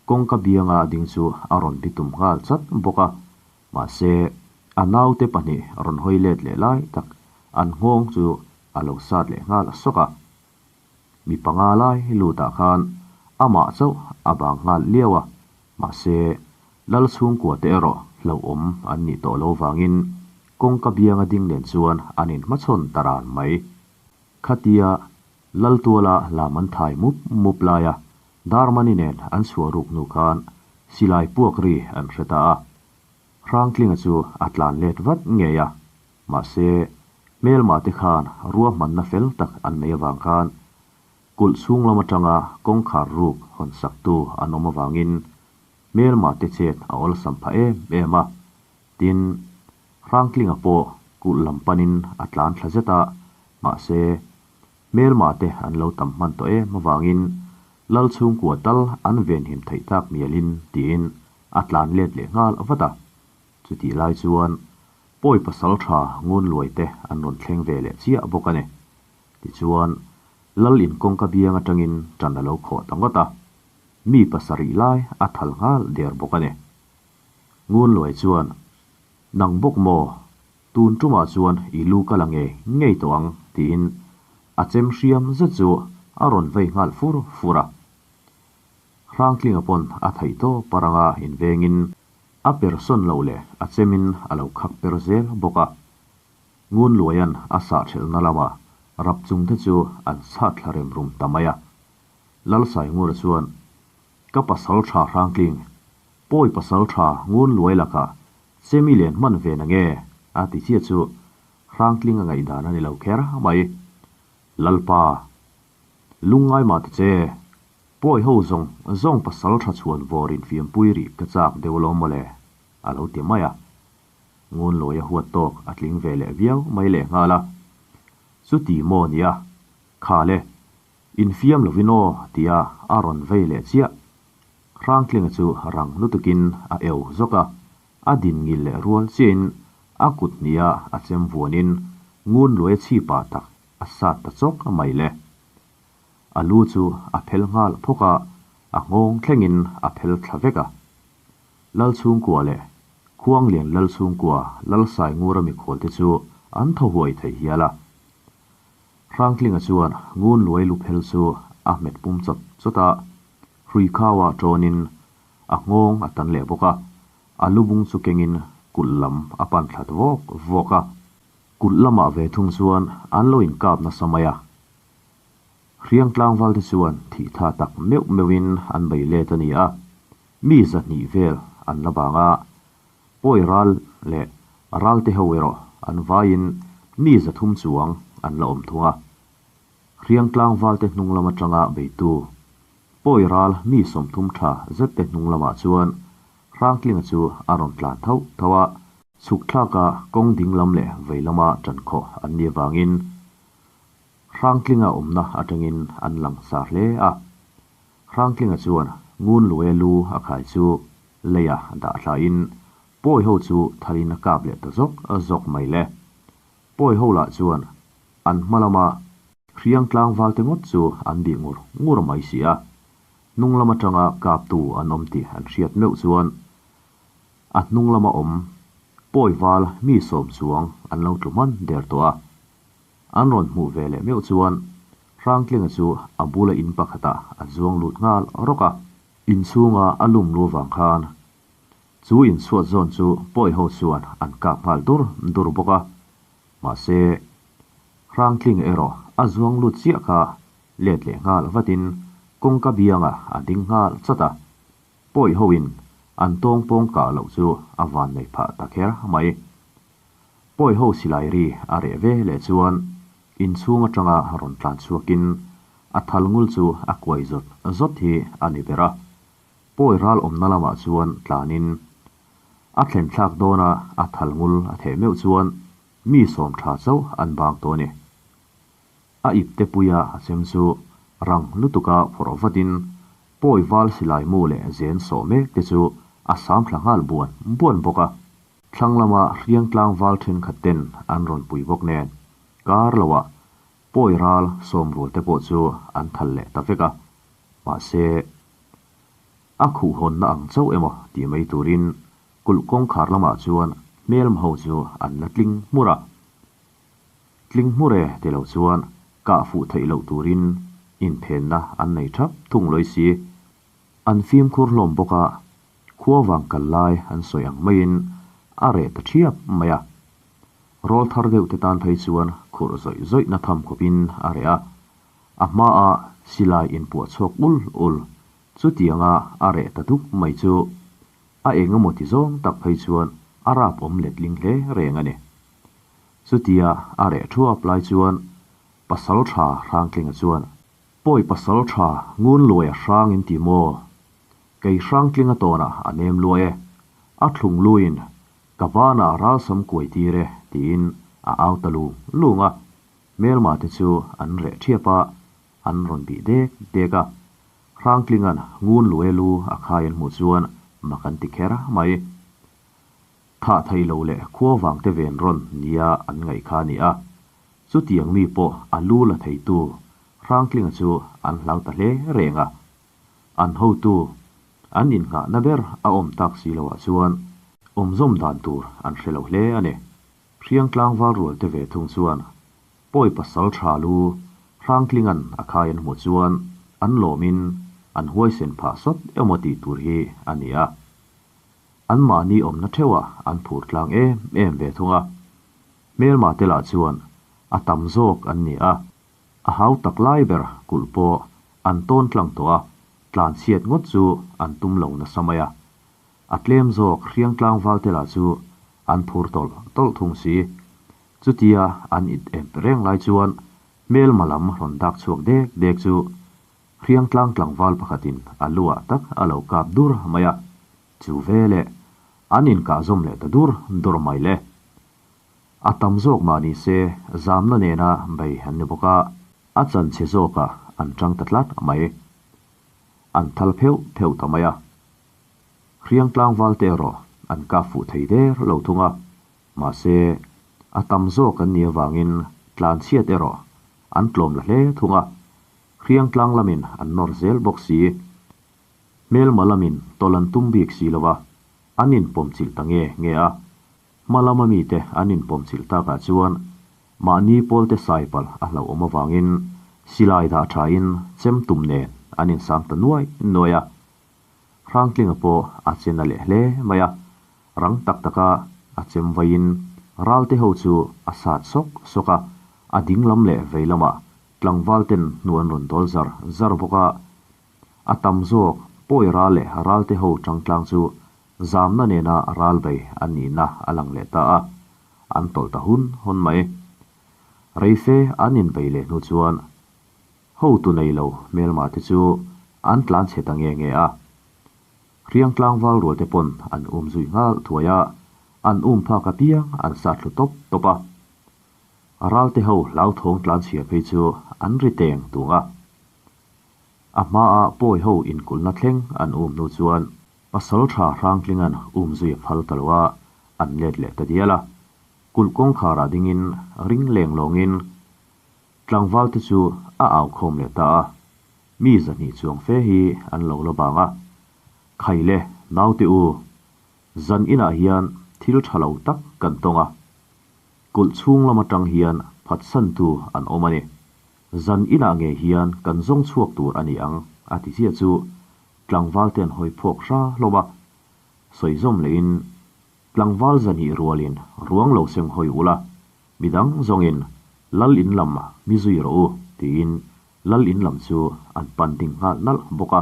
kawngka bianga ding chu a rawn bitum nghal chat bawk a, mahse a naute pahnih rawn hawi let leh lai tak an nghawng chu a lo sat leh nghal sawk a. Mi panga lai lutah khan amah chauh a bang nghal liau a, mahse Lal chhungkua te erawh hlauhawm an nih tawh lo vangin kawngka bianga ding nen chuan an inhmachhawn ta ran mai. Khatia Lal tuala lam an thai mup mup laia Darmani nen an chhuah ruk hnu khan silai puak ri an hre ta a, Hrangtlinga chu a tlan let vat ngei a, Mahse, hmelma te khan ruahmanna fel tak an nei avang khan kulh chhung lam atanga kawngkhar ruk hawn saktu an awm avangin hmelma te chet a awlsam phah em em a. Tin, Hrangtlinga pawh kulh lam panin a tlan thla zet a, mahse, hmelma te an lo tam hman tawh em avangin Lal chhungkua tal an venhim theih tak mialin tiin a tlan let leh nghal vat a. Chutih lai chuan Pawi pasal tha ngun luai te an rawn thleng ve leh chiah bawk a ni. Tichuan, Lal in kawngka biang atangin tan a lo khawh ta ngawt a, mi pasarih lai a thal nghal der bawk a ni. Ngun luai chuan, Nang bawk maw? Tun tumah chuan i lu ka la ngei ngei tawh ang, tiin a chem hriam zet chu a rawn vei nghal fur fur a. Hrangtlinga pawn a theih tawp aranga invengin A persawn loh leh a chemin a lo khak per zel bawk a. Ngunluaia'n a sah thelhna lama rap chungte chu an chhat thla rem rum ta mai a. Lalsaingura chuan, Ka pasal tha Hrangtling, pawi pasal tha Ngunluai lakah chemi len hman ve na nge? a ti chiah chu Hrangtling a ngaihdan a ni lo kher mai. Lalpa, lungngai mah ta che, Pawi ho zawng zawng pasal tha chhuan vawr in fiampui rih ka chak deuh lo mawle, a lo ti mai a. Ngunlawi a huat tawk a tling ve leh viau mai leh nghal a. Chuti maw nia, kha le, infiam lovin aw tia a rawn vei leh chiah. Hrangtlinga chu rang lutukin a eu zawk a, a din ngil leh rual chiahin a kut hniha a chem vuanin Ngunluaia chhipah tak a sat ta chawk mai le. A lu chu a phel nghal phawk a, a nghawng thlengin a phel thla vek a. Lal chhungkua leh Khuanglian Lal chhungkua Lal Saingura mikhualte chu an thaw huai thei hial a. Hrangtlinga chuan Ngunluai lu phel chu a hmet pum chawt chawt a, hrui khaua tawnin a nghawng a tan leh bawk a, a lu bung chu kengin kulh lam a pan thlat vawk vawk a. Kulh lamah ve thung chuan an lo inkap nasa mai a. Hriang tlangvalte chuan thih tha tak meuh meuhin an bei let a ni a, mi zahnih vel an la vang a, pawi ral leh ralte ho erawh an vaiin mi zathum chuang an la awm thung a. Hriang tlangvalte hnung lam atanga beitu pawi ral mi 30 tha zette hnung lamah chuan Hrangtlinga chu a rawn tlan tho tho a, chhuk thlaka kawng ding lam leh vei lama ṭan khawh an nih avangin Hrangtlinga awmna atangin an lang sa hle a. Hrangtlinga chuan Ngunluaia lu a khai chu leia dah thlain Pawi ho chu thalin a kap leh ta zawk zawk mai le. Pawi ho lah chuan an hma lama hriang tlangval te ngawt chu an bih ngur ngur mai si a. Hnung lam atanga kaptu an awm tih an hriat meuh chuan a hnung lama awm Pawi val mi 10 chuang an lo tlu hman der tawh a. An rawn hmuh ve leh meuh chuan Hrangtlinga chu a bula in pakhatah a zuang lut nghal rawk a. Inchhunga a lum lu vang khan chu inchhuat zawn chu pawi ho chuan an kap nghal dur dur bawk a. Mahse. Hrangtling erawh a zuang lut chiah kha let leh nghal vatin kawngka biangah a ding nghal chat a. Pawi hoin an tawng pawng kah loh chu a van nei phah ta kher mai. Pawi ho silai ri a reh ve leh chuan inchhung atanga rawn tlan chhuakin a thal ngul chu a kuai zawt zawt hi a ni ber a. Pawi ral awmna lamah chuan tlanin a thlen thlak dawna a thal ngul a theh meuh chuan mi sawm tha chauh an bang tawh a ni. A ipte puia a chem chu rang lutuka phawrh vatin pawi val silai mu leh zen sawh mek te chu a sam thla nghal buan buan bawk a. Thlang lama hriang tlangval thenkhat ten an rawn pui bawk nen kar loah pawi ral sawm rual te pawh chu an thal leh ta vek a. Mahse, a khuh hawnna ang chauh emaw tih mai turin kulh kawngkhar lamah chuan hmelma ho chu an la tling hmur a. Tling hmur e ti lo chuan kah fuh theih loh turin inphenna an nei thap thung lawi si. An fimkhur hlawm bawk a, khua vang kal lai an sawi ang maiin a reh ta thiap mai a. Rawl thar deuh te tan phei chuan khurh zawih zawihna tham khawpin a reh a, a hmaah silai inpuah chhuak ul ul chutianga a reh ta duk mai chu a eng emaw ti zawng tak phei chuan a rap awm letling hle reng a ni. Chutia a reh thuap lai chuan pasal tha Hrangtlinga chuan, Pawi pasal tha ngun luai a hrang in ti maw? Kei Hrangtlinga tawnah a nem luai e, a thlung luiin ka banah ralsam kuai tir e tiin a au ta lung lung a. Hmelma te chu an reh thiap a, an rawn bih dek dek a. Hrangtlinga'n ngun luai lu a khai an hmuh chuan mak an ti kher mai. Thah thei lo leh khua vang te ven rawn nia an ngaih kha a ni a. Chutiang mi pawh a lu la theitu Hrangtlinga chu an hlau ta hle reng a. An hotu, an innghahna ber a awm tak si loah chuan awmzawm dan tur an hre lo hle a ni. Hriang tlangval rual te ve thung chuan pawi pasal tha lu Hrangtlinga'n a khai an hmuh chuan an lawmin an huaisen phah sawt emaw tih tur hi a ni a. An mahni awmna theuhah an phur tlang em em ve thung a. Hmelma te lah chuan a tam zawk an ni a, a hau tak lai ber kulh pawh an tawn tlang tawh a, tlan chhiat ngawt chu an tum lo nasa mai a. A tlem zawk hriang tlangval te lah chu an phur tawlh tawlh thung si. Chutia an it em reng lai chuan hmelma lam rawn dak chhuak dek dek chu Hriang tlang tlangval pakhatin a luah tak a lo kap dur mai a, chu veleh an inkah zawm leh ta dur dur mai le. A tam zawk mah ni se zamna nena bei an ni bawk a, a chanchhe zawkah an tang ta tlat mai. An thal pheuh pheuh ta mai a. Hriang tlangval te erawh an kap fuh thei der lo thung a, mahse a tam zawk an nih avangin tlanchhiat erawh an tlawm la hle thung a. Hriang tlang lamin an nawr zel bawk si. Hmelma lamin tawlh an tum bik si lo a, an inpawm chilh ta nge nge a. Hma lama mite an inpawm chilh takah chuan mahni pawlte sai palh a hlauhawm avangin silai dah thain chem tum nen an insang ta nuai nuai a. Hrangtlinga pawh a che na leh hle mai a, rang tak taka a chem vaiin ralte ho chu a sat sawk sawk a, a ding lam leh vei lamah Tlangval ten hnu an rawn dawl zar zar bawk a, a tam zawk pawi ral leh ralte ho tangtlang chu zamna nena ral bei an nihna a lang leh ta a, an tawlh ta hun hawn mai. Reife an inbei leh hnu chuan hotu nei lo hmelma te chu an tlan chhe ta nge nge a, Hriang tlangval rual te pawn an um zui nghal thuai a, an um phak apiang an sat thlu tawp tawp a. A ralte ho hlauthawng tlanchhia phei chu an ri teng tung a. A hmaa pawi ho inkulhna thleng an um hnu chuan pasal tha Hrangtlinga'n um zui a phal ta lo a, an let leh ta dial a. Kulh kawngkharah dingin ring leng lawngin tlangvalte chu a au khawm leh ta a. Mi zahnih chuang fe hi an lo la bang a. Khaile, naute u, zan inah hian thil tha lo tak kan tawng a. Kulh chhung lam atang hian phatsantu an awm a ni. Zan inah ngei hian kan zawng chhuak tur a ni ang, a ti chiah chu tlangval te an hawi phawk hra hlawm a. Sawi zawm lehin, Tlangval zahnih rualin ruang lo seng hawi ula, midang zawngin Lal in lam mi zui rawh u, tiin Lal in lam chu an pan ding nghal nalh bawk a.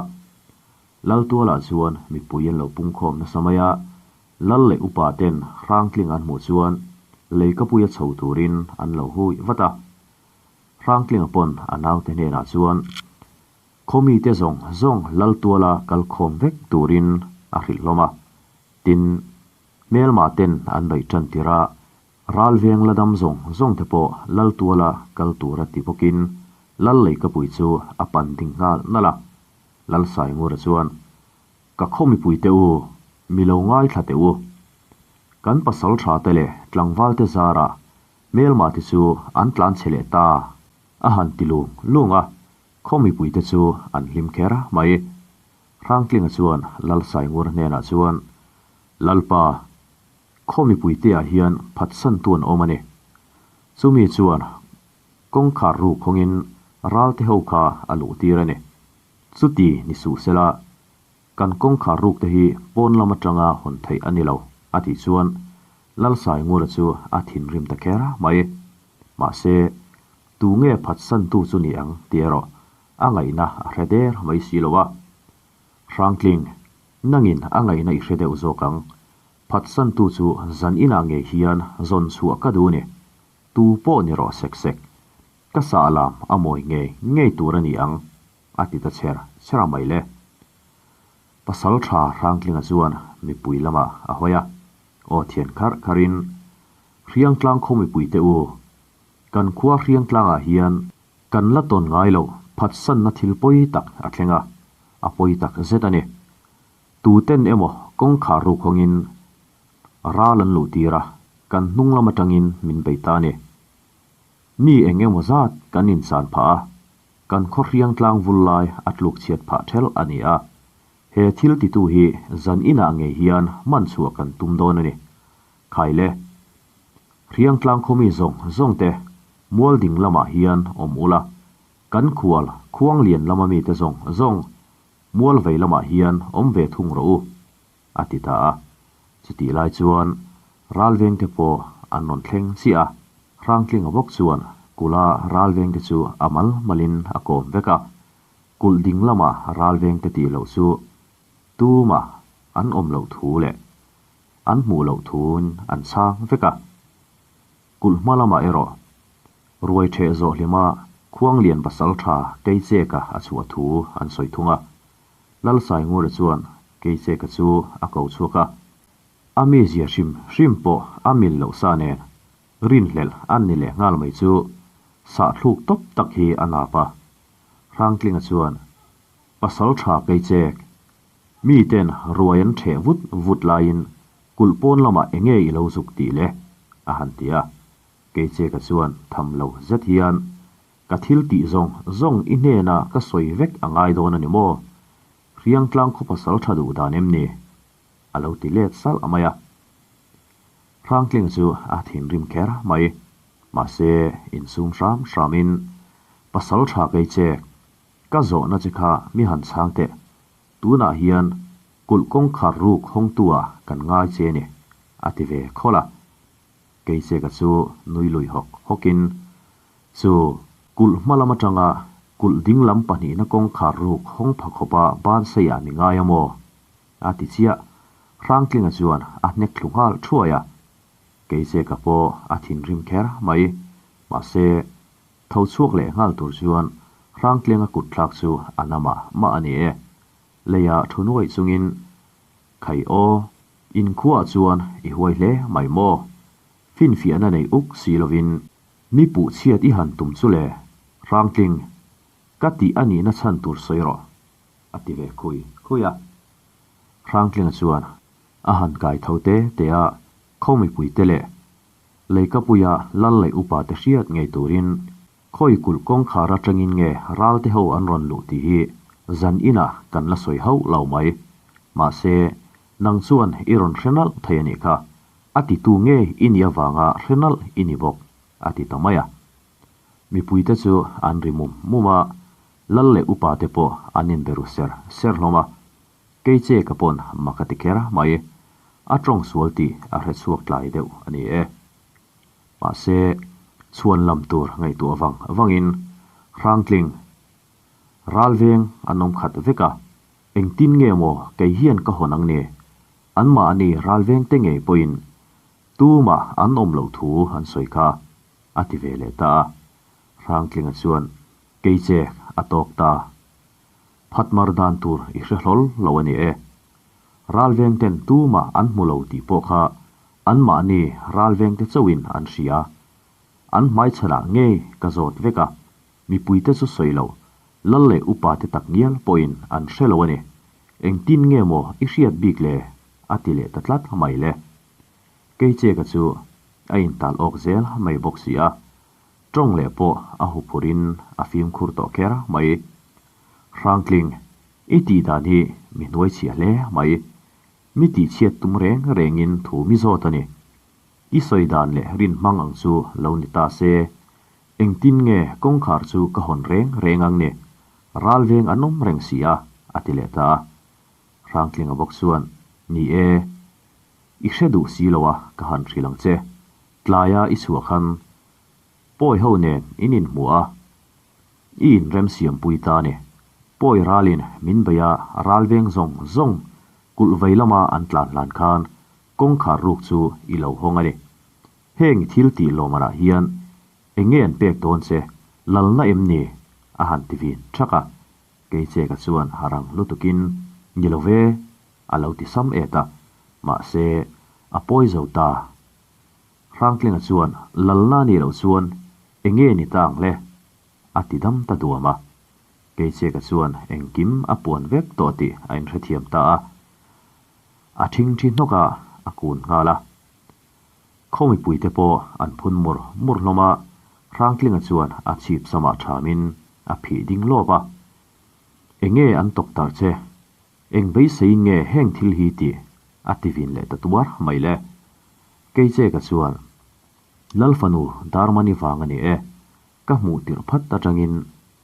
Lal tualah chuan mipui an lo pungkhawm nasa mai a, Lal leh upa ten Hrangtling an hmuh chuan leikapuia chho turin an lo hui vat a. Hrangtlinga pawn a naute hnenah chuan Khawmite zawng zawng Lal tuala kal khawm vek turin a hrilh hlawm a. Tin, hmelma ten an beih tan tir a, Ral veng la dam zawng zawng te pawh Lal tuala kal tura ti bawkin Lal leikapui chu a pan ding nghal nalh a. Lal Saingura chuan, Ka khaw mipui te u, mi lo ngaithla teh u. Kan pasal tha te leh tlangval te zarah hmelma te chu an tlan chhe leh ta, a han ti lung lung a, khaw mipui te chu an hlim kher mai. Hrangtlinga chuan Lal Saingura hnenah chuan, Lalpa, Khaw mipuiteah hian phatsantu an awm a ni. Chumi chuan kawngkhar ruk hawngin ralte ho kha a luh tir a ni. Chuti ni suh sela, kan kawngkhar ruk te hi pawn lam atanga hawn theih a ni lo, a tih chuan Lalsaingura chu a thinrim ta kher mai. Mahse, tu nge phatsantu chu ni ang tih erawh a ngaihna a hre der mai si lo a. Hrangtling, nangin a ngaihna i hre deuh zawk ang. Phatsantu chu zan inah ngei hian zawn chhuah ka duh ni. Tu pawh ni rawh sek sek. Ka sah lam a mawi ngei ngei tur a ni ang, a ti ta chher chher a mai le. Pasal tha Hrangtlinga chuan mipui lamah a hawi a, aw thian kharh kharhin, Hriangtlang khaw mipuite u, kan khua Hriangtlangah hian kan la tawn ngai loh phatsanna thil pawi tak a thleng a, a pawi tak zet a ni. Tuten emaw kawngkhar ruk hawngin ral an luh tir a, kan hnung lam atangin min bei ta a ni. Mi eng emaw zat kan insan phah a, kan khaw hriang tlang vul lai a tluk chhiat phah thelh a ni a. He thil titu hi zan inah ngei hian man chhuah kan tum dawn a ni. Khai le. Hriang tlang khaw mi zawng zawng te mual ding lamah hian awm ula, kan khual khuang lian lama mite zawng zawng Mual vei lamah hian awm ve thung rawh u, a ti ta a. Chutih lai chuan ralvengte pawh an rawn thleng chiah a, Hrangtlinga bawk chuan kulha ralvengte chu a mal malin a kawm vek a, kulh ding lama ralvengte tih loh chu tumah an awm loh thu leh an hmuh loh thuin an chhang vek a. Kulh hma lamah erawh ruai ṭheh zawh hlima Khuanglian pasal ṭha Keicheka a chhuah thu an sawi thung a. Lalsaingura chuan Keicheka chu a ko chhuak a, a mizia hrim hrim pawh a mil loh sa nen rinhlelh an ni leh nghal mai chu sahthluk tawp tak hi a nap a. Hrangtlinga chuan Pasal ṭha Keichek, miten ruai an ṭheh vut vut laiin Kulh pawn lamah enge i lo zuk tih le? a han ti a. Keicheka chuan tham lo zet hian, Ka thil tih zawng zawng i hnena ka sawi vek a ngai dawn a ni maw? Hriangtlang khaw pasal tha duh dan em ni? a lo ti let salh mai a. Hrangtling chu a thinrim kher mai. Mahse, insum hram hramin, Pasal tha Keichek, ka zawhna che kha mi han chhang teh. Tunah hian kulh kawngkhar ruk hawngtu-ah kan ngai che ni, a ti ve khawlh a. Keicheka chu nui lui hawk hawkin, Chu kulh hma lam atanga kulh ding lam pahnihna kawngkhar ruk hawng pha khawpa ban seiah mi ngai a maw? a ti chiah. Hrangtlinga chuan a hnek thlu nghal thuai a. Keicheka pawh a thinrim kher mai. Mahse, tho chhuak leh nghal tur chuan Hrangtlinga kut thlak chu a na mah mah a ni e. Leia thu nuaih chungin, Khai aw, inkhuaah chuan i huai hle mai maw? Finfiahna nei uk si lovin mi puh chhiat i han tum chu le, Hrangtling, ka tih a nihna chhan tur sawi rawh, a ti ve khui khui a. Hrangtlinga chuan a han kai tho te te a, khaw mipuite leh Leikapuia lal leh upate hriat ngei turin Khawi kulh kawngkhar atangin nge ralte ho an rawn luh tih hi zan inah kan la sawi hauh lo mai. Mahse, nang chuan i rawn hre nalh thei a nih kha. A titu nge i nih avanga hre nalh i ni bawk, a ti ta mai a. Mipuite chu an ri mum mum a, lal leh upate pawh an inbe ru ser ser hlawm a. Kei che ka pawn mak a ti kher mai. A tawng sual tih a hre chhuak tlai deuh a ni e. Mahse. Chhuan lam tur ngaihtuah vang vangin Hrangtling ralveng an awm khat vek a, engtin nge maw kei hian ka hawn ang ni? Anmahni ralveng te ngei pawhin tumah an awm loh thu an sawi kha, a ti ve leh ta a. Hrangtlinga chuan kei che a tawk ta. Phatmar dan tur i hre hlawl lo a ni e. Ralveng ten tumah an hmu lo tih pawh kha anmahni ralveng te chauhin an hria. An hmaichhanah ngei ka zawt vek a, mipuite chu sawi lo, lal leh upa te tak ngial pawhin an hre lo a ni. Engtin nge maw i hriat bik le? a ti leh ta tlat mai le. Keicheka chu a intal awk zel mai bawk si a, tawng leh pawh a huphurin a fimkhur tawh kher mai. Hrangtling, i tih dan hi mi hnuai chhia hle mai. Mi tihchhiat tum reng rengin thu mi zawt a ni. I sawi dan leh rin hmang ang chu lo ni ta se, engtin nge kawngkhar chu ka hawn reng reng ang ni? Ral veng an awm reng si a, a ti leh ta a. Hrangtlinga bawk chuan, Ni e, i hre duh si lo a, ka han hrilh ang che. Tlaia i chhuah khan Pawi ho nen in inhmu a, i inremsiampui ta a ni. Pawi ralin min bei a, ral veng zawng zawng kulh vei lama an tlan hlan khan kawngkhar ruk chu i lo hawng a ni. Heng i thil tih lawmanah hian eng nge an pek dawn che, lalna em ni? a han ti vin thak a. Keicheka chuan harang lutukin, Ni lo ve, a lo ti sam et a, mahse, a pawi zo ta. Hrangtlinga chuan, Lalna nih loh chuan eng nge ni ta ang le? a ti dam ta duam a. Keicheka chuan engkim a puan vek tawh tih a inhrethiam ta a. A thingthi hnawk a, a kun nghal a. Khaw mipuite pawh an phun mur mur hlawm a, Hrangtlinga chuan a chhip samah thamin a phih ding lawp a. Eng nge an tawk tar che? Eng beiseiin nge heng thil hi tih? a ti vin leh ta tuar mai le. Keicheka chuan, Lal fanu Darmani vang a ni e, ka hmuh tirh phat atangin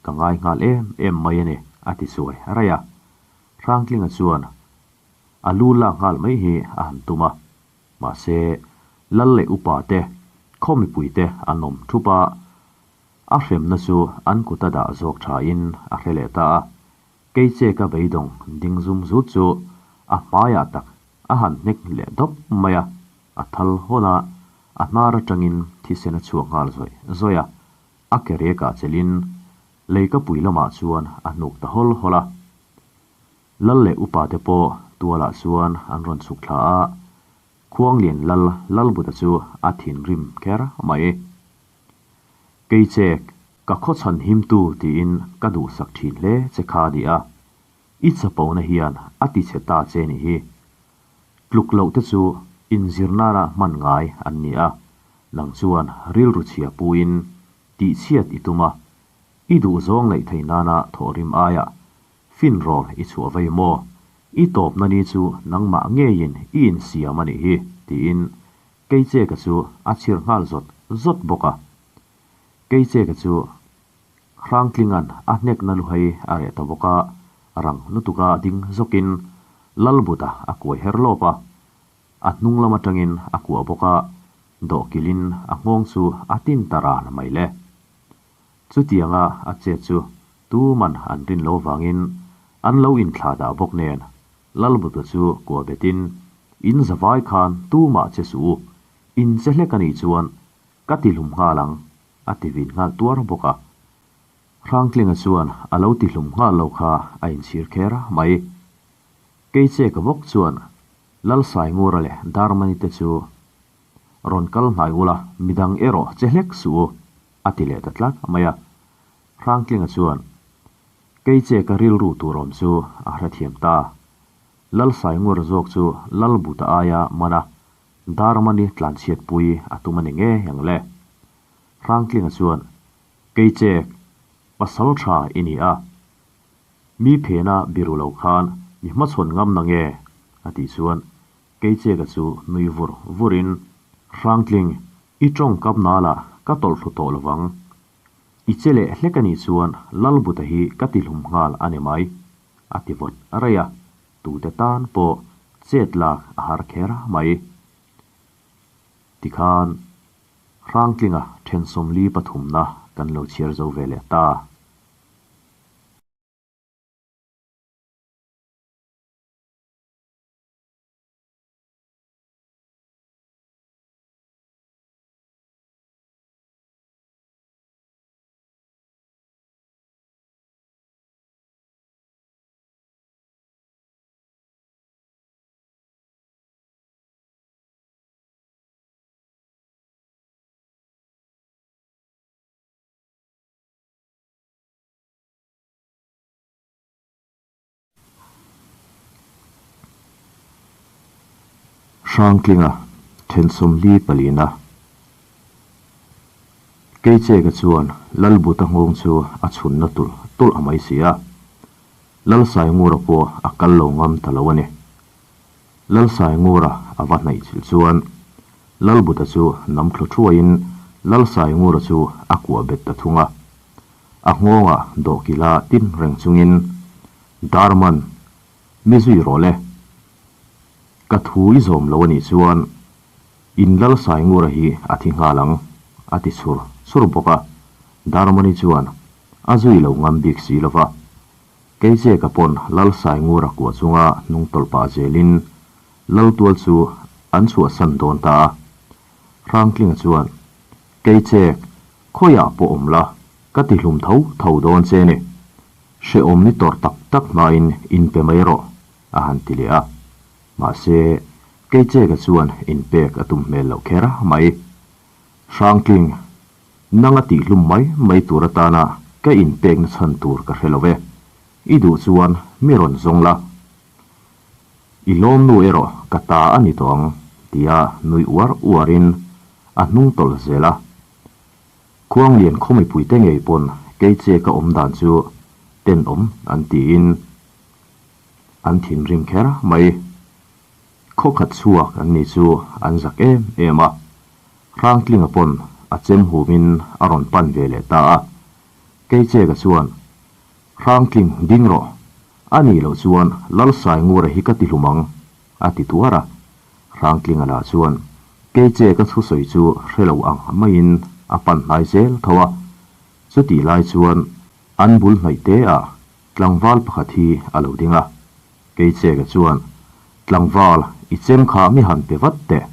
ka ngai nghal em em mai a ni, a ti chuai raih a. Hrangtlinga chuan a lu lak nghal mai hi a han tum a. Mahse, lal leh upa te, khaw mipui te an awm thup a, a hremna chu an kut a dah zawk thain a hre leh ta a. Keicheka beidawng ding zum zut chu a hmaiah tak a han hnek leh dawp mai a, a thal hawn a, a hnar atangin thisen a chhuak nghal zawih zawih a, a ke rekah chelhin leikapui lamah chuan a hnuk ta hawl hawl a. Lal leh upa te pawh tualah chuan an rawn chhuk thla a, Khuanglian lal Lalbuta chu a thinrim kher mai. Keichek, ka khawchhan himtu tiin ka duhsak thin hle che kha a ni a, i chapona hian a ti chhe ta che ni hi. Tluk loh te chu inzirnana hman ngai an ni a, nang chuan rilru chhia puin tihchhiat i tum a, i duhzawng neih theih nana thawhrim aiah Finrawl i chhuah vei maw? I tawpna ni chu nangmah ngeiin i insiam a nih hi, tiin Keicheka chu a chhir nghal zawt zawt bawk a. Keicheka chu Hrangtlinga'n a hnekna luhai a reh ta bawk a, rang lutuka ding zawkin Lalbuta a kuai her lawp a. A hnung lam atangin a kuah bawk a, dawhkilhin a nghawng chu a tin ta ran mai le. Chutianga a chet chu tuman an rin lo vangin an lo inthlah dah bawk nen Lalbuta chu kuah betin, In zavai khan tumah che suh u, in che hlek a nih chuan ka ti hlum nghal ang, a ti vin nghal tuar bawk a. Hrangtlinga chuan a lo ti hlum nghal lo kha a inchhir kher mai. Keicheka bawk chuan Lalsaingura leh Darmani te chu rawn kal hnai ula, midang erawh che hlek suh u, a ti leh ta tlat mai a. Hrangtlinga chuan, Kei che ka rilru tur awm chu a hrethiam ta. Lalsaingur zawk chu Lalbuta aia man a, Darmani tlanchhiatpui a tum a ni ngei ang le. Hrangtlinga chuan, Kei che, pasal tha i ni a. Mi phena biru lo khan mi hmachhawn ngam na nge? a tih chuan Keicheka chu nui vur vurin, Hrangtling, i tawng kap nala ka tawlhthlu tawh lovang. I che leh hlek a nih chuan Lalbuta hi ka tihlum nghal a ni mai, a ti vawt raih a, tute tan pawh chet lak a har kher mai. Tikhan. Hrangtlinga then 43na kan lo chhiar zo ve leh ta. Hrangtlinga then 44na Keicheka chuan Lalbuta nghawng chu a chhunna tulh tulh a mai si a. Lalsaingura pawh a kal lo ngam ta lo a ni. Lalsaingura a va hnaih chilh chuan Lalbuta chu nam thlu thuaiin Lalsaingura chu a kuah bet ta thung a. A nghawngah dawhkila tin reng chungin, Darman, mi zui rawh le. Ka thu i zawm lo a nih chuan in Lalsaingura hi a thi nghal ang, a ti chhur chhur bawk a. Darmani chuan a zui lo ngam bik si lo va. Keicheka pawn Lalsaingura kuah chunga hnung tawlh pah zelin Laltual chu an chhuahsan dawn ta a. Hrangtlinga chuan, Keichek, khawiah pawh awm la, ka ti hlum tho tho dawn che ni. Hrehawm ni tawrh tak tak hmain inpe mai rawh, a han ti leh a. Mahse, Keicheka chuan inpek a tum hmel loh kher mai. Hrangtling, Nanga tihhlum mai mai tur atana ka inpekna chhan tur ka hre lo e. I duh chuan mi rawn zawng la. I lawmnu erawh ka ta a ni tawh ang, tia nui uar uarin a hnung tawlh zel a. Khuanglian khaw mipuite ngei pawn keiche ka awm dan chu tenawm an tiin an thinrim kher mai. Khaw khat chhuak an ni chu an zak em em a. Hrangtlinga pawn a chem humin a rawn pan ve leh ta a. Keicheka chuan, Hrangtling, ding rawh. A nih loh chuan Lalsaingura hi ka ti hlum ang, a ti tuar a. Hrangtlinga lah chuan Keicheka thusawi chu hre lo ang maiin a pan hnai zel tho a. Chutih lai chuan an bul hnaih te ah tlangval pakhat hi a lo ding a. Keicheka chuan, Tlangval, i chem kha mi han pe vat teh.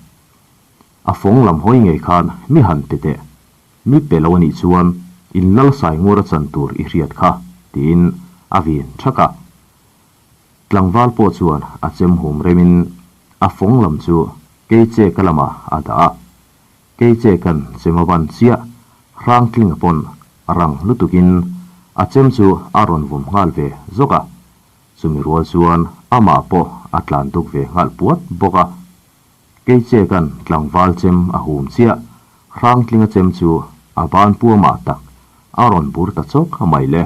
A fawng lam hawi ngei khan mi han pe teh. Mi pe lo a nih chuan in lal sai ngur a chan tur i hriat kha, tiin a vin thak a. Tlangval pawh chuan a chem hum remin a fawng lam chu Keicheka lamah a dah a. Keicheka'n chem a ban chiah, Hrangtlinga pawn rang lutukin a chem chu a rawn vum nghal ve zawk a. Chumi rual chuan amah pawh a tlan duk ve nghal puat bawk a. Keicheka'n tlangval chem a hum chiah, Hrangtlinga chem chu a ban puamah tak a rawn bur ta chawk mai le.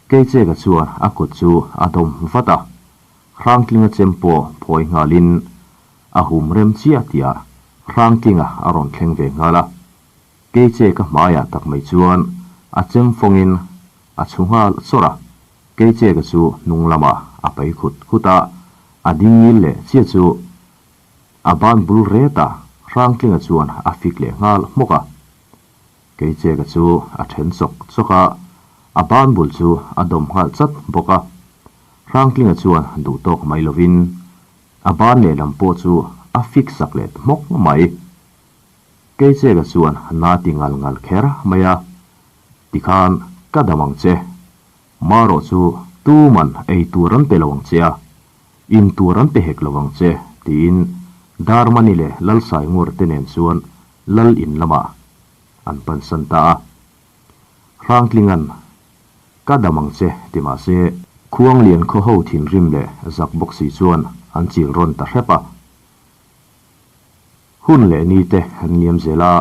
Keicheka chuan a kut chu a dawm vat a, Hrangtlinga chem pawh phawi nghalin a hum rem chiah tihah Hrangtlinga a rawn thleng ve nghal a. Keicheka hmaiah tak mai chuan a chem fawngin a chhu nghal chawrh a, Keicheka chu hnung lamah a pai khut khut a, a ding ngil leh chiah chu a ban bul ret a, Hrangtlinga chuan a fik leh nghal hmawk a. Keicheka chu a then chawk chawk a, a ban bul chu a dawm nghal chat bawk a. Hrangtlinga chuan duh tawk mai lovin a ban lehlam pawh chu a fik sak leh hmawk mai. Keicheka chuan na ti ngal ngal kher mai a, Tikhan ka dam ang che. Marawh chu tuman ei tur an pe lo ang che a, in tur an pe hek lo ang che, tiin Darmani leh Lalsaingur te nen chuan Lal in lamah an pansan ta a. Hrangtlinga'n ka dam ang che ti mah se, Khuanglian khaw ho thinrim leh zak bawk si chuan an chil rawn ta hrep a. Hun leh ni te an liam zel a,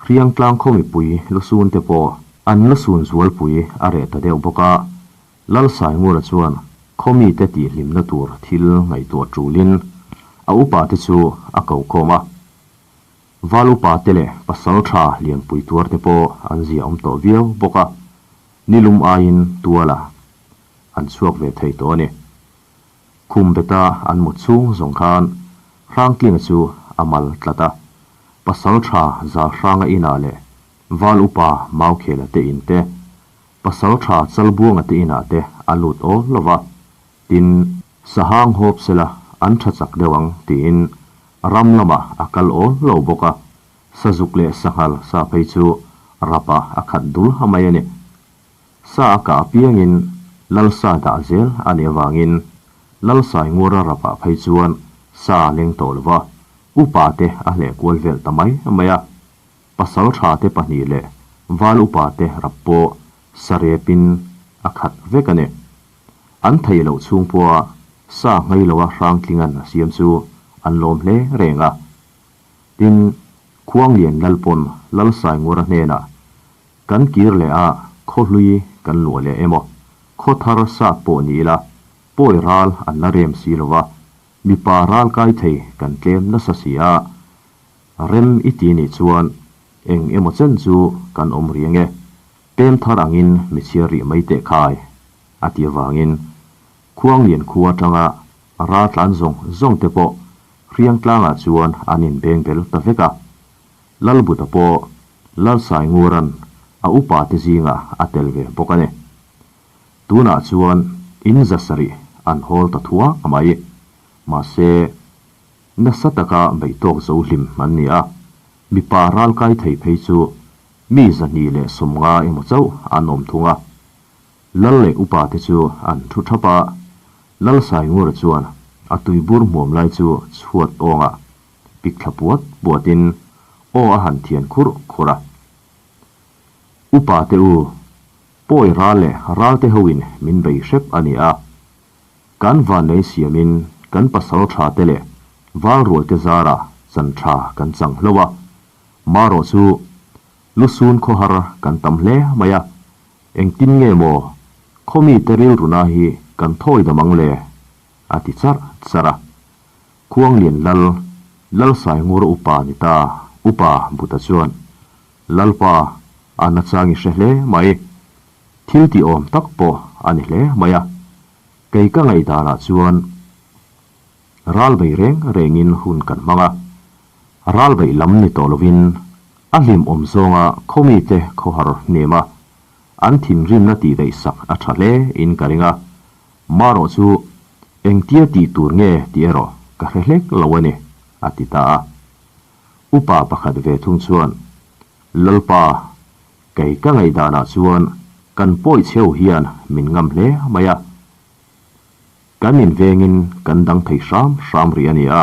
Hriangtlang khaw mipui lusun te pawh an lusun zualpui a reh ta deuh bawk a, Lalsaingura chuan khaw mite tihhlimna tur thil ngaihtuah tulin a upa te chu a ko khawm a. Val upa te leh pasal tha lianpui tuar te pawh an zia awm tawh viau bawk a, nilum aiin tuala an chhuak ve thei tawh a ni. Khum beta an mut chhung zawng khan Hrangtlinga chu a mal tlat a. Pasalṭha Zalhranga inah leh Val Upa Maukhela te in te, Pasalṭha Chalbuanga te inah te a lut awl lo va, tin, Sahang hawp sela an ṭha chak deuh ang tiin ram lamah a kal awl lo bawk a, sazuk leh sanghal sa phei chu rapah a khat dul ha mai a ni. Sa a kah apiangin Lalsa dah zel a nih avangin Lalsaingura rapah phei chuan sa a leng tawh lo va, upa te a hleh kual vel ta mai mai a. Pasal tha te pahnih leh val upa te rap pawh sa repin a khat vek a ni. An thei loh chhung pawha sa nghei loa hrangtlingan a siam chu an lawm hle reng a. Tin, Khuanglian Lalpawn Lalsaingura hnenah Kan kir leh a, khaw hlui kan luah leh emaw, khaw thar sat pawh ni ila, pawi ral an la rem si lo va, mipa ral kai thei kan tlem nasa si a, rem i ti nih chuan eng emaw chen chu kan awm riang e, pem thar angin mi chhiar rih mai teh khai, a ti avangin Khuanglian khua atanga ral tlan zawng zawng te pawh Hriangtlangah chuan an inbeng bel ta vek a, Lalbuta pawh Lalsaingura'n a upate zingah a tel ve bawk a ni. Tunah chuan in zasarih an hawl ta thuak mai. Mahse, nasa taka beih tawk zo hlim an ni a, mipa ralkai thei phei chu mi 250 emaw chauh an awm thung a. Lal leh upate chu an thu thap a, Lalsaingura chuan a tuibur hmuam lai chu chhuat awngah pik thla puat puatin aw a han thian khurh khurh a. Upa te u, pawi ral leh ralte hoin min bei hrep a ni a. Kan vannei siamin kan pasal tha te leh valrualte zarah chan tha kan chang hlo a. Marawh chu lusun khawhar kan tam hle mai a, engtin nge maw khawmite rilruna hi kan thawi dam ang le? a ti charh charh a. Khuanglian Lal, Lalsaingur upa ni ta, Upa Buta chuan, Lalpa, a nachang i hre hle mai. Thil tih awm tak pawh a ni hle mai a. Kei ka ngaihdanah chuan ral bei reng rengin hun kan hmang a. Ral beih lam ni tawh lovin a hlimawm zawnga khawmite khawhar hnem a, an thinrimna tih daihsak a tha hle in ka ring a. Marawh chu engtia tih tur nge tih erawh ka hre hlek lo a ni, a ti ta a. Upa pakhat ve thung chuan, Lalpa, kei ka ngaihdanah chuan kan pawi cheu hian min ngam hle mai a. Kan invengin kan dang thei hram hram rih a ni a.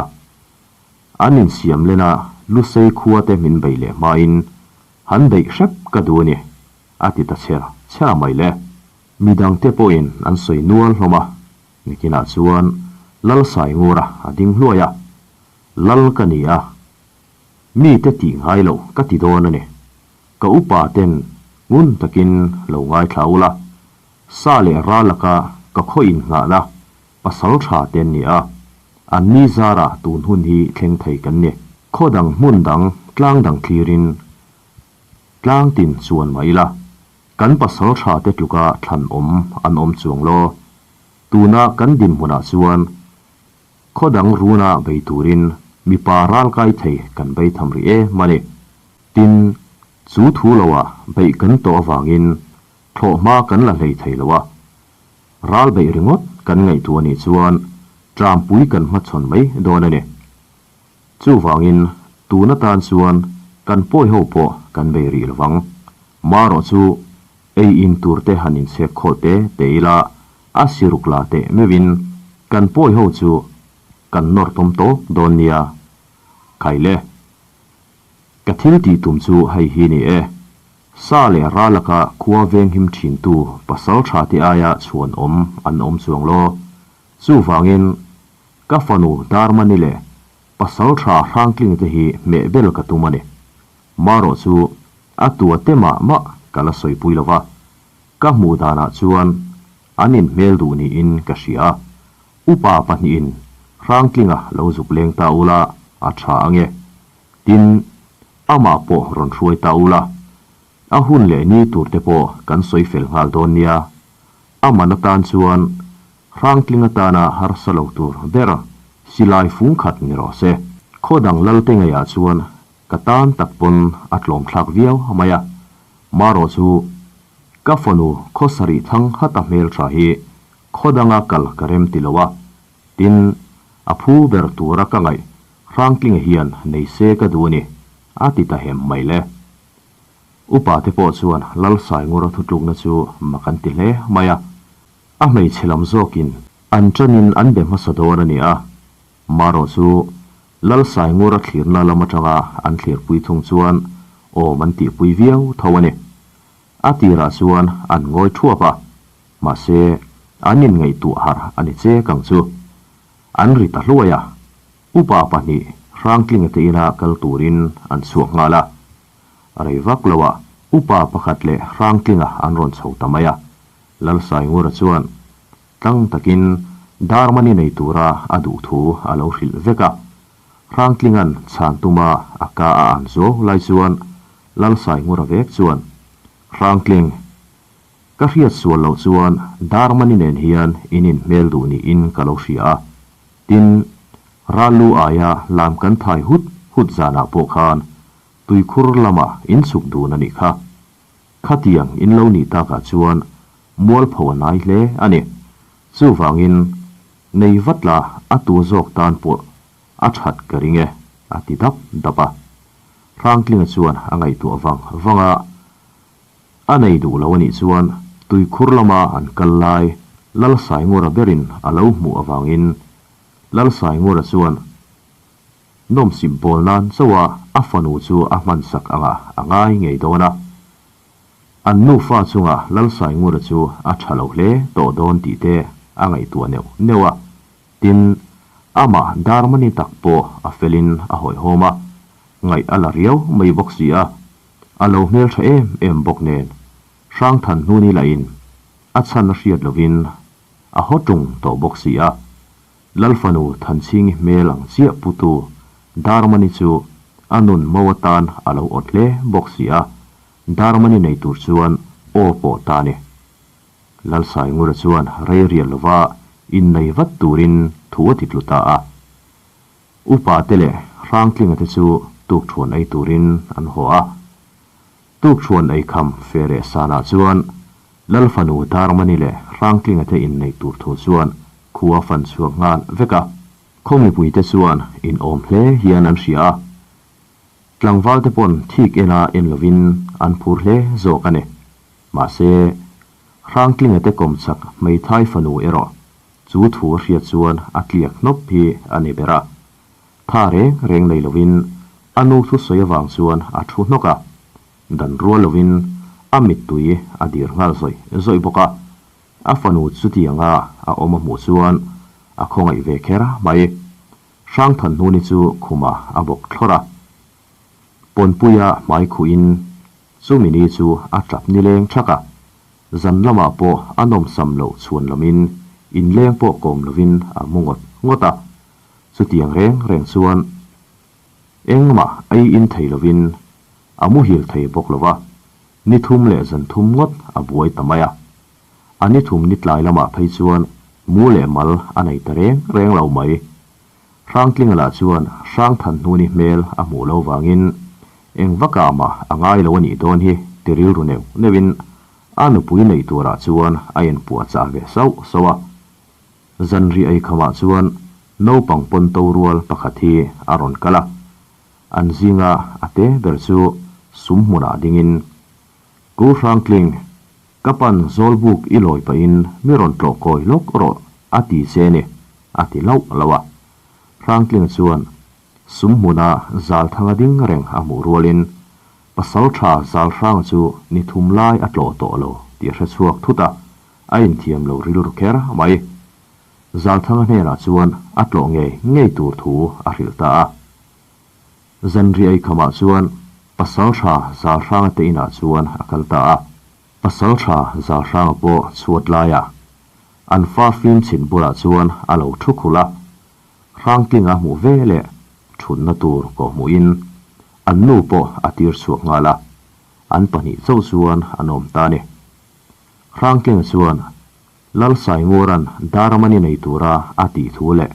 An insiam lena Lusei khuate min beih leh hmain han beih hrep ka duh a ni, a ti ta chher chher a mai le. Midangte pawhin an sawi nual hlawm a, nikinah chuan Lalsaingura a ding hluai a, Lal ka ni a, mite tih ngai loh ka ti dawn a ni. Ka upa ten ngun takin lo ngaithla ula, sa leh ral laka ka khaw innghahna pasal tha te an ni a, an ni zarah tun hun hi thleng thei kan ni. Khaw dang hmun dang tlang dang thlirin tlang tin chuan mah ila, Kan pasal tha te tluka thlan awm an awm chuang lo. Tuna kan dinhmunah chuan khaw dang runa bei turin mipa ral kai thei kan bei tham rih em a ni. Tin, chu thu loah beih kan tawh avangin thlawhhma kan la hlei thei lo a. Ral beih ringawt kan ngaihtuah anih chuan tlampui kan hmachhawn mai dawn a ni. Chuvangin, tun atan chuan kan pawi ho pawh kan bei rih lovang. Marawh chu ei in tur te han inchhek khawl te te ila, a siruk la teh meuhin kan pawi ho chu kan nawr tawm tawp dawn nia. Khai le. Ka thil tih tum chu hei hi ni e. Sa leh ral laka khua venghim thintu pasal tha te aia chhuan awm an awm chuang law. Chuvangin, Ka fanu Darmani leh pasal tha Hrangtling te hi hmeh bel ka tum a ni. Marawh chu a tua te mah mah ka la sawipui lo va, ka hmuh danah chuan an inhmel duh niin ka hria. Upa pahnihin Hrangtlinga lo zuk leng ta ula a tha ange. Tin, amah pawh rawn hruai ta ula, a hun leh ni tur te pawh kan sawi fel nghal dawn nia. A man atan chuan Hrangtling atana harsa lo tur ber silai fung khat ni rawh se. Khaw dang lal te ngeiah chuan Ka tan tak pawn a tlawm thlak viau mai a, marawh chu ka fanu khaw sarih thang hata hmeltha hi khaw danga kal ka rem ti lo a, tin, a phu ber tura ka ngaih Hrangtlinga hian nei se ka duh a ni, a ti ta hem mai le. Upa te pawh chuan Lalsaingura thutlukna chu mak an ti hle mai a, a hmeichhe lam zawkin an ṭanin an be hmasa dawn a ni a, marawh chu Lalsaingura thlirna lam aṭanga an thlirpui thung chuan awm an tihpui viau tho a ni. A tirah chuan an ngawi ṭhuap a, mahse an inngaihtuah harh a ni chek ang chu. An ri ta hluai a, upa pahnih Hrangtlinga te ina kal turin an chhuak nghal a. Rei vak loah upa pakhat leh Hrangtlinga an rawn chho ta mai a, Lalsaingura chuan tlang takin Darmani nei tura a duh thu a lo hrilh vek a. Hrangtlinga'n chhan tuma a ka a an zuau lai chuan Lalsaingura vek chuan, Hrangtling, ka hriat sual loh chuan Darmani nen hian in inhmel duh niin ka lo hria a. Tin, Rallu aia lam kan thai hut hut zanah pawh khan tuikhur lamah in chhuk dun a nih kha. Khatiang in lo nih takah chuan mualpho a nai hle a ni. Chuvangin, nei vat la a tu zawk tan pawh a that ka ring e, a ti dap dap a. Hrangtlinga chuan a ngaihtuah vang vang a, a nei duh lo a nih chuan tuikhur lama an kal lai Lalsaingura berin a lo hmuh avangin Lalsaingura chuan nawmsip bawl nan chauha a fanu chu a hmansak angah a ngai ngei dawn a. An nufa chunga Lalsaingura chu a tha lo hle tawh dawn tih te a ngaihtuah neuh neuh a. Tin, amah Darmani tak pawh a felin a hawihhawm a, ngaih a la riau mai bawk si a, a lo hmeltha em em bawk nen Hrangthan hnuni lahin a chhan a hriat lovin a haw tung tawh bawk si a. Lalfanu Thanchhingi hmel ang chiah putu Darmani chu a nun mo atan a lo awt hle bawk si a, Darmani nei tur chuan aw pawh ta ni. Lalsaingura chuan rei rial lova innei vat turin thu a ti tlu ta a. Upa te leh Hrangtlinga te chu tukṭhuan ei turin an haw a. Tukṭhuan ei kham fe leh sanah chuan Lalfanu Darmani leh Hrangtlinga te inneih tur thu chuan khua fan chhuak nghal vek a. Khaw mipuite chuan inawm hle hian an hria a. Tlangval te pawn thik ena en lovin an phur hle zawk a ni. Mahse, Hrangtlinga te kawmchak hmeithai fanu erawh chu thu a hriat chuan a tliak hnawp hi a ni ber a. Tha reng reng nei lovin a nu thusawi avang chuan a thu hnawk a, dan rual lovin a mittui a dir nghal zawih zawih bawk a. A fanu chutianga a awm a hmuh chuan a khawngaih ve kher mai. Hrangthanhnuni chu khumah a bawk thlawrh a. Pawnpuia hmai khuhin chumi ni chu a tap nileng thak a, zan lamah pawh a nawmsam loh chhuan lamin inleng pawh kawm lovin a mu ngawt ngawt a. Chutiang reng reng chuan engmah ei in thei lovin a muhil thei bawk lo va, ni thum leh zan thum ngawt a buai ta mai a. A ni thum ni tlai lamah phei chuan mu leh mal a nei ta reng reng lo mai. Hrangtlinga lah chuan Hrangthanhnuni hmel a hmuh lo vangin eng vakah mah a ngai lo a nih dawn hi ti rilru neuh neuhin a nupui neih turah chuan a inpuahchah ve sauh sauh a. Zanri ei khamah chuan naupang pawn to rual pakhat hi a rawn kal a, an zinga a te ber chu sum hmunah dingin, Ku Hrangtling, ka pan Zawlbuk i lawi pahin mi rawn tlawh kawi lawk rawh a ti che ni, a ti lauh lauh a. Hrangtlinga chuan sum hmuna Zalthanga ding reng a hmuh rualin pasal tha Zalhranga chu ni thum lai a tlawh tawh lo tih a hre chhuak thut a, A inthiam lo rilru kher mai. Zalthanga hnenah chuan a tlawh ngei ngei tur thu a hrilh ta a. Zanri ei khamah chuan Pasaltha Zalhranga te inah chuan a kal ta a. Pasaltha Zalhranga pawh chhuat laiah an fa fim chhin bulah chuan a lo thu khulh a. Hrangtlinga hmuh ve leh thutna tur kawhhmuhin an nu pawh a tir chhuak nghal a. An pahnih chauh chuan an awm ta a ni. Hrangtlinga chuan Lalsaingura'n Darmani nei tura a tih thu leh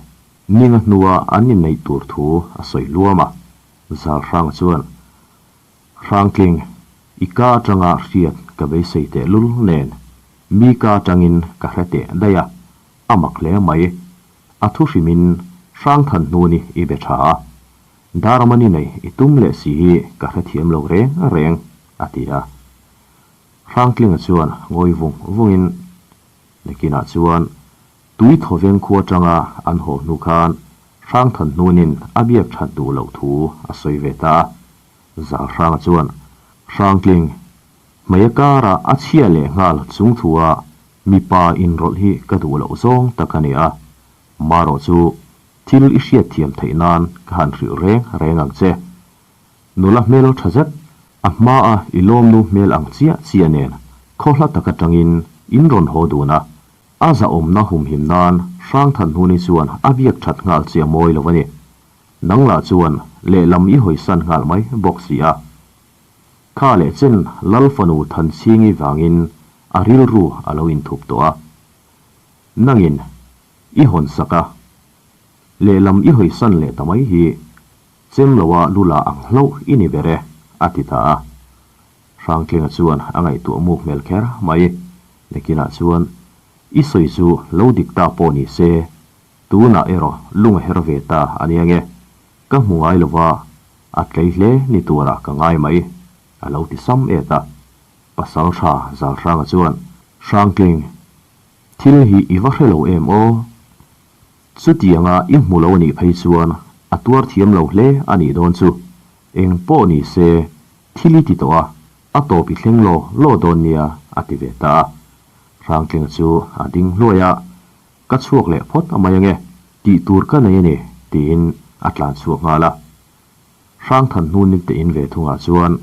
Ninga hnua an inneih tur thu a sawi luam a. Zalhranga chuan, Hrangtling, i ka atanga hriat ka beisei teh lul nen, mi ka atangin ka hre teh daih a, a mak hle mai. A thu hrimin Hrangthan hnuni i be tha a, Darmani nei i tum leh si hi ka hrethiam lo reng reng, a ti a. Hrangtlinga chuan ngawi vung vungin, Nakinah chuan tui thawveng khua atanga an haw hnu khan Hrangthan hnunin a biak that duh loh thu a sawi ve ta a. Zalhranga chuan, Hrangtling, hmei a karah a chhia leh nghal chung thua mipa inrawlh hi ka duh loh zawng tak a ni a. Marawh chu thil i hriatthiam theih nan ka han hrilh reng reng ang che. Nula hmel tha zet, a hmaa i lawmnu hmel ang chiah chiah nen khaw hla tak atangin in rawn haw dun a, a zahawmna humhim nan Hrangthanhuni chuan a biak that nghal che a mawi lo a ni. Nang lah chuan lehlam i hawisan nghal mai bawk si a. Kha leh chen Lal fanu Thanchhingi vangin a rilru a lo inthup tawh a. Nangin i hawn sak a, lehlam i hawisan leh ta mai hi Chem loa lu la ang hlauh i ni ber e, a ti ta a. Hrangtlinga chuan a ngaihtuah muk hmel kher mai. Nakinah chuan, I sawi chu lo dik ta pawh ni se, tunah erawh lung a her ve ta a nia nge, ka hmu ngai lova, a tlei hle ni turah ka ngai mai, a lo ti sam et a. Pasal tha Zalhranga chuan, Hrangtling, thil hi i va hre lo em aw? Chutianga i hmu lo a nih phei chuan a tuar thiam lo hle a nih dawn chu. Eng pawh ni se, thil i ti tawh a, a tawp i thleng law law dawn nia, a ti ve ta a. Hrangtlinga chu a ding hluai a, Ka chhuak leh phawt a mai ange, tih tur ka nei a ni, tiin a tlan chhuak nghal a. Hrangthanhnuni te in ve thungah chuan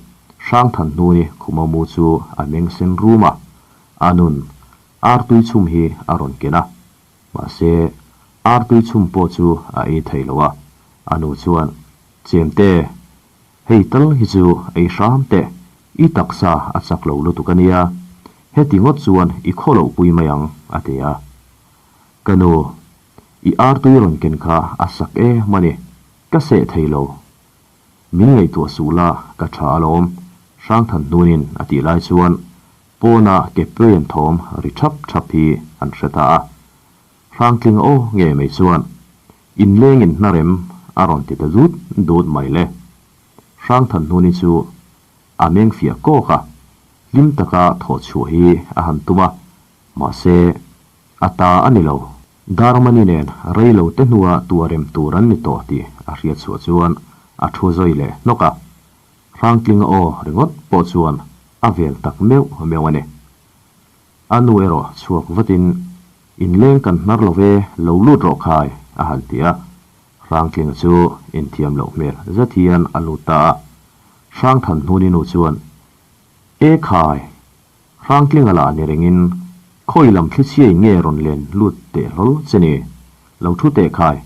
Hrangthanhnuni khuma mu chu a meng sen rum a, a nun artui chhum hi a rawn ken a. Mahse, artui chhum pawh chu a ei thei lo a, a nu chuan, Chemte, hei tal hi chu ei hram teh, i taksa a chak lo lutuk a nia, heti ngawt chuan i khaw loh pui mai ang, a ti a. Ka nu, i artui rawn ken kha a sak em a ni, ka seh thei lo. Min ngaihtuah suh la, ka tha alawm, Hrangthanhnunin a tih lai chuan Pawna ke puen thawm ri thap thap hi an hre ta a. Hrangtling aw nge mai chuan inlengin hnarem a rawn ti ta dut dut mai le. Hrangthanhnuni chu a meng fiah kawk a, hlim taka thawh chhuah hi a han tum a, mahse a ta a ni lo. Darmani nen rei lo te hnua tuarem tur an ni tawh tih a hriat chhuah chuan a thu zawi leh hnawk a. Hrangtlinga aw ringawt pawh chuan a vel tak meuh meuh a ni. A nu erawh chhuak vatin, Inleng kan hnar lo ve, lo lut rawh khai, a han ti a. Hrangtlinga chu inthiam loh hmel zet hian a lut ta a. Hrangthanhnuni nu chuan, E khai, Hrangtlinga lah ni rengin, khawi lam thlichhiai nge rawn len lut teh hlawl che ni? Lo thu teh khai,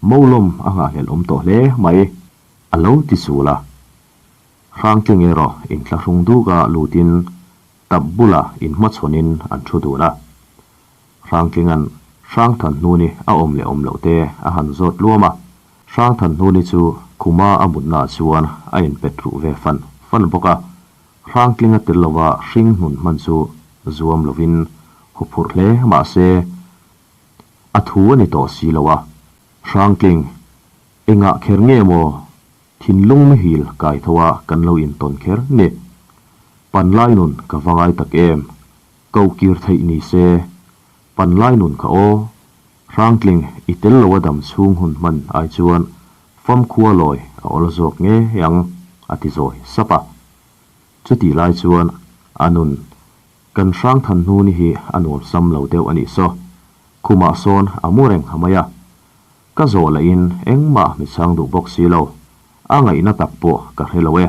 Molawm a nghahhlelh awm tawh hle mai. A lo ti sul a. Hrangtling erawh inthlahrung duka lutin tap bulah inhmachhawnin an thu dun a. Hrangtlinga'n Hrangthanhnuni a awm leh awm loh te a han zawt luam a. Hrangthanhnuni chu khuma a mutnaah chuan a inpet ruh ve fan fan bawk a. Hrangtlinga tel lova hring hnun hman chu zuam lovin huphurh hle mah se a thu a ni tawh si lo a. Hrangtling Engah kher nge maw thinlung mihil kai tho a kan lo intawn kher ni? Panlai nun ka va ngai tak em? Ko kir theih ni se, panlai nun kha aw, Hrangtling i tel lo a dam chhung hun hman ai chuan famkhua lawi a awl zawk ngei ang, a ti zawi sap a. Chutih lai chuan a nun kan Hrangthan hnu ni hi a nuam sam lo deuh a nih saw. Khumah sawn a mu reng ha mai a. Ka zawh lahin engmah mi chhang duh bawk si lo, a ngaihna tak pawh ka hre lo e.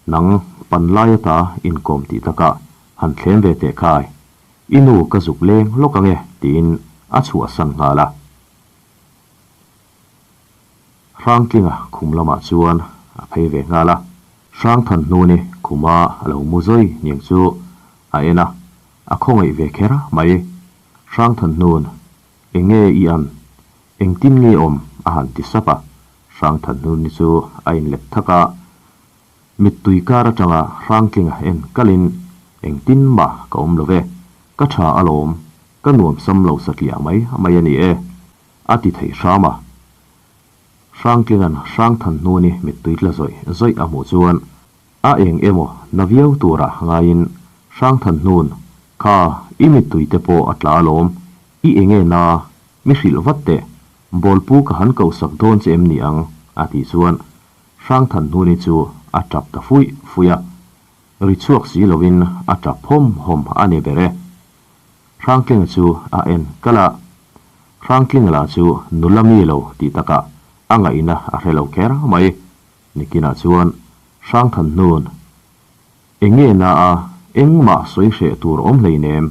Nang panlai ata inkawm tih takah han thlem ve teh khai, i nu ka zuk leng lawk ang e tiin a chhuahsan nghal a. Hrangtlinga khum lamah chuan a phei ve nghal a. Hrangthanhnuni khuma a lo mu zawi niang chu a en a, a khawngaih ve kher mai. Hrangthanhnun Enge i an? Engtin nge awm? a han ti sap a. Hrangthanhnuni chu a inlet thak a, mittui kar atanga Hrangtlinga en kalin, Engtin mah ka awm lo ve, ka tha alawm, ka nuam sam lo satliah mai mai a ni e, a ti thei hram a. Hrangtlinga'n Hrangthanhnuni mittui tla zawih zawih a hmuh chuan a eng emaw na viau tura ngaiin Hrangthanhnun, Kha, i mittui te pawh a tla alawm, i enge na, mi hrilh vat teh, Bawlpu ka han kohsak dawn che em ni ang? a tih chuan Hrangthanhnuni chu a tap ta fuih fuih a, ri chhuak si lovin a tap hawm hawm a ni ber e. Hrangtlinga chu a en kalh a, Hrangtlinga lah chu nula mi lo tih takah a ngaihna a hre lo kher mai. Nikinah chuan Hrangthanhnun, Eng nge na a, engmah sawi hreh tur awm hleinem,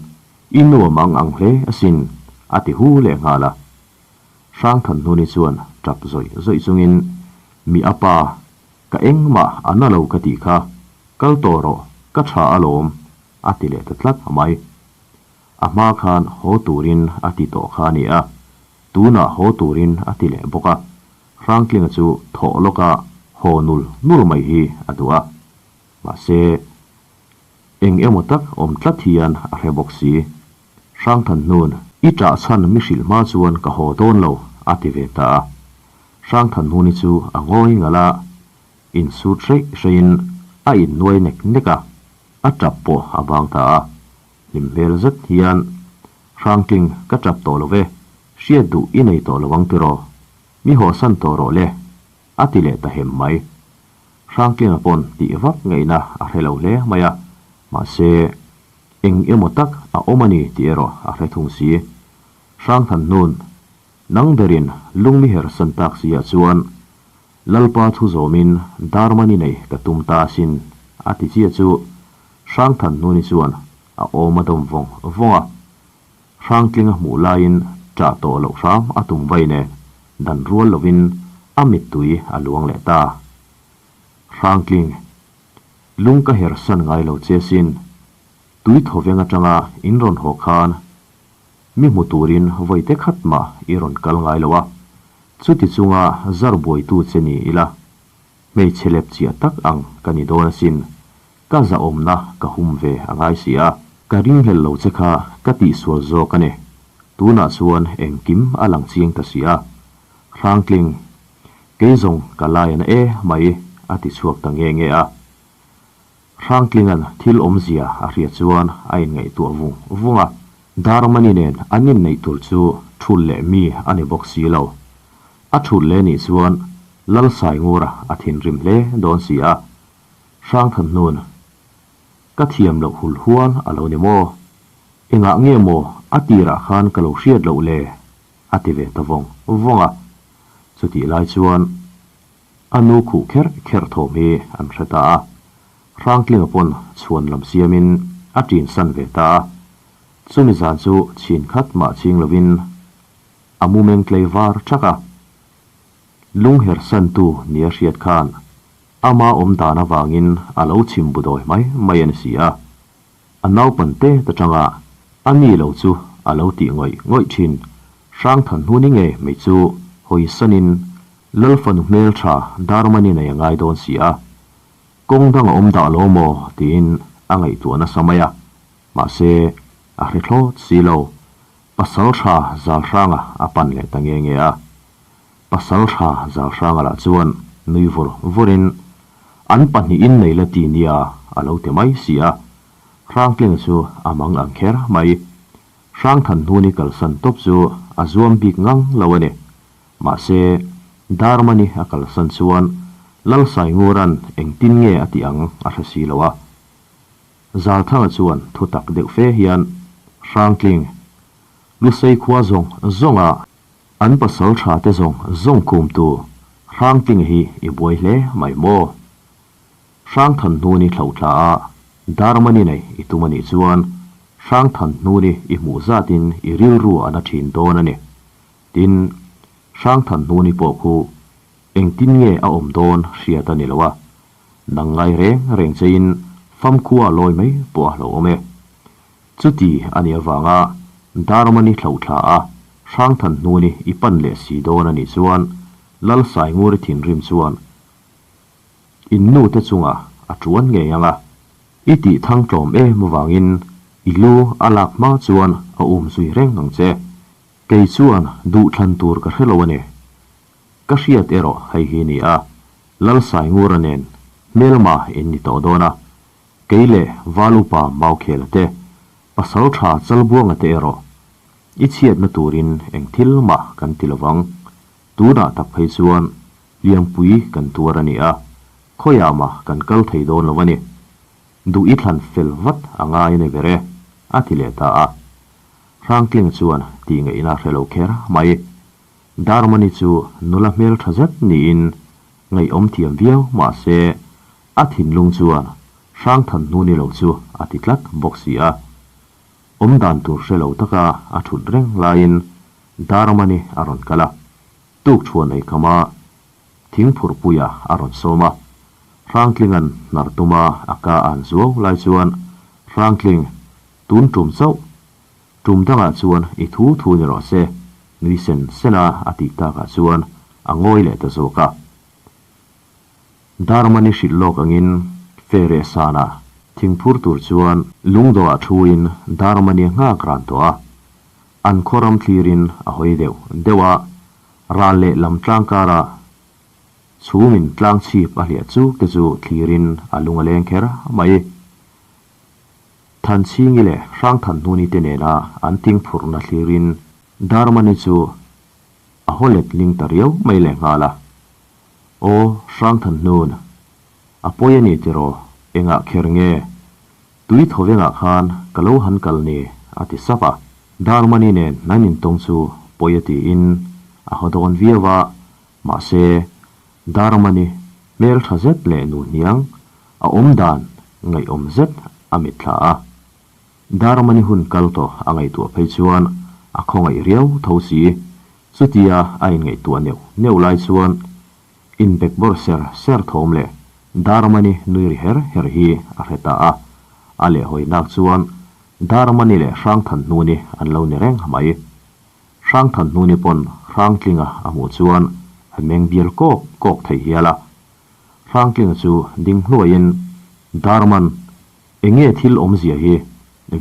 i nuam ang ang hle asin, a ti hu leh nghal a. Hrangthanhnuni chuan tap zawih zawih chungin, Mi a pa, ka engmah a na lo ka tih kha, kal tawh rawh, ka tha alawm, a ti leh ta tlat mai. A hma khan haw turin a ti tawh kha a ni a, tunah haw turin a ti leh bawk a, Hrangtlinga chu thawh lawka haw nul nul mai hi a duh a. Mahse, eng emaw tak awm tlat hian a hre bawk si. Hrangthanhnun, i ṭah chhan mi hrilh hma chuan ka haw dawn lo, a ti ve ta a. Hrangthanhnuni chu a ngawi ngalh a, insut hreih hreihin a innuai nek nek a, a ṭap pawh a bang ta a. Hlim hmel zet hian, Hrangtling, ka ṭap tawh lo ve, hriat duh i nei tawh lo ang tiraw? Mi hawsan tawh rawh le, a ti leh ta hem mai. Hrangtlinga pawn tih vak ngaihna a hre lo hle mai a, mahse, eng emaw tak a awm a ni tih erawh a hre thung si. Hrangthanhnun, nang berin lungmi hersan tak si ah chuan Lalpa thu zawmin Darmani nei ka tum ta asin, a ti chiah chu Hrangthanhnuni chuan a awm a dawm vawng vawng a. Hrangtlinga hmuh laiin ṭah tawh loh hram a tum vai nen dan rual lovin a mittui a luang leh ta. Hrangtling, lung ka her san ngai lo che sin, tui thawveng atanga in rawn haw khan mi hmu turin vawi te khat mah i rawn kal ngai lo a, chuti chunga zar buaitu che ni ila, hmeichhe lep chiah tak ang ka ni dawn asin, Ka zahawmna ka hum ve a ngai si a. Ka ringhlel lo che kha ka tihsual zawk a ni. Tunah chuan engkim a lang chiang ta si a. Hrangtling, kei zawng ka lai a na e mai a ti chhuak ta nge nge a. Hrangtlinga'n thil awmzia a hria chuan a inngaihtuah vung vung a. Darmani nen an inneih tur chu thul leh mi a ni bawk si lo. A thul leh nih chuan Lalsaingura a thinrim hle dawn si a. Hrangthanhnun, Ka thiam loh hul hual a lo ni maw? Engah nge maw a tirah khan ka lo hriat loh le? a ti ve ta vawng vawng a. Chutih lai chuan a nu khuh kherh kherh thawm hi an hre ta a. Hrangtlinga pawn chhuan lam siamin a ṭin san ve ta a. Chumi zan chu chhin khat mah ching lovin a mu meng tlei var ṭhak a. Lungher santu nia hriat khan Ama awm dan avangin a lo chhim bu dawi mai mai a ni si a. A naupan te ta tanga a ni lo chu a lo tih ngawih ngawih thin. Hrangthanhnuni nge mai chu hawisanin Lalfanu hmeltha Darmani nei a ngai dawn si a. Kawng dang a awm dah lo maw tiin a ngaihtuah nasa mai a. Mahse, a hre thlawt si lo. Pasaltha Zalhranga a pan leh ta nge nge a. Pasaltha Zalhranga lah chuan nui vur vurin, An pahnihin nei la ti nia, a lo ti mai si a. Hrangtlinga chu a mang ang kher mai. Hrangthanhnuni kalsan tawp chu a zuam bik ngang lo a ni. Mahse, Darmani a kalsan chuan Lalsaingura'n engtin nge a tih ang a hre si lo a. Zalthanga chuan thutak deuh fe hian, Hrangtling, Lusei khua zawng zawnga An pasal tha te zawng zawng kumtu Hrangtlinga hi i buai hle mai maw? Hrangthanhnuni thlauhtla a Darmani nei i tum a nih chuan Hrangthanhnuni i hmuh zatin i rilru a na thin dawn a ni. Tin, Hrangthanhnuni pawh khu engtin nge a awm dawn hriat a ni lo a, nang ngai reng reng chein famkhua lawi mai pawh a hlauhawm e. Chuti a nih avanga Darmani thlauhthla a Hrangthanhnuni i pan leh si dawn a nih chuan. Lal Sainguri thinrim chuan in nu te chungah a tuan ngei ang a, i tih thang tlawm em avangin i lu a lak hma chuan a um zui reng ang che. Kei chuan duhthlan tur ka hre lo a ni. Ka hriat erawh hei hi ni a, Lal Saingura nen hmelma in ni tawh dawn a, kei leh Val Upa Maukhela te, Pasal tha Chalbuanga te erawh i chhiatna turin eng thil mah kan ti lovang. Tunah tak phei chuan hliampui kan tuar a ni a, khawiah mah kan kal thei dawn lo a ni. Duh i thlan fel vat a ngai a ni ber e, a ti leh ta a. Hrangtlinga chuan tih ngaihna hre lo kher mai. Darmani chu nula hmel tha zet niin ngaihawm thiam viau mah se a thinlung chuan Hrangthan hnu ni lo chu a ti tlat bawk si a. Awm dan tur hre lo taka a thut reng laiin Darmani a rawn kal a, tukṭhuan ei khama thingphurhpuia a rawn sawm a. Hrangtlinga'n hnar tuma a ka an zuau lai chuan Hrangtling tun tum chauh Tum dangah chuan i thu thu ni rawh se, nui sen sen a a tih takah chuan a ngawi leh ta zawk a. Darmani hrilh lawk angin Fereh sana thingphur tur chuan lungdawhah thuin Darmani a nghak ran tawh a. An khaw ram thlirin a hawi deuh deuh a, ral leh lam tlang karah chhumin tlang chhip a hliah chuk te chu thlirin a lung a leng kher mai. Thanchhingi leh Hrangthanhnuni te nena an thingphurhna thlirin Darmani chu a haw let ling ta riau mai leh nghal a. Aw Hrangthanhnun, a pawi a ni tiraw, engah kher nge? Tui thawvengah khan ka lo han kal ni, a ti sap a. Darmani nen an intawng chu pawi a tiin a haw dawn viau a, mahse Darmani hmel tha zet leh nu hniang A awm dan ngaihawm zet a mitthla a. Darmani hun kal tawh a ngaihtuah phei chuan a khawngaih riau tho si. Chutia a inngaihtuah neuh neuh lai chuan inbekbawr ser ser thawm leh Darmani nui ri her her hi a hre ta a. A lehhawi nak chuan Darmani leh Hrangthanhnuni an lo ni reng mai. Hrangthanhnuni pawn Hrangtlinga a hmuh chuan a meng bial kawk kawk thei hial a. Hrangtlinga chu ding hluaiin, Darman, enge thil awmzia hi?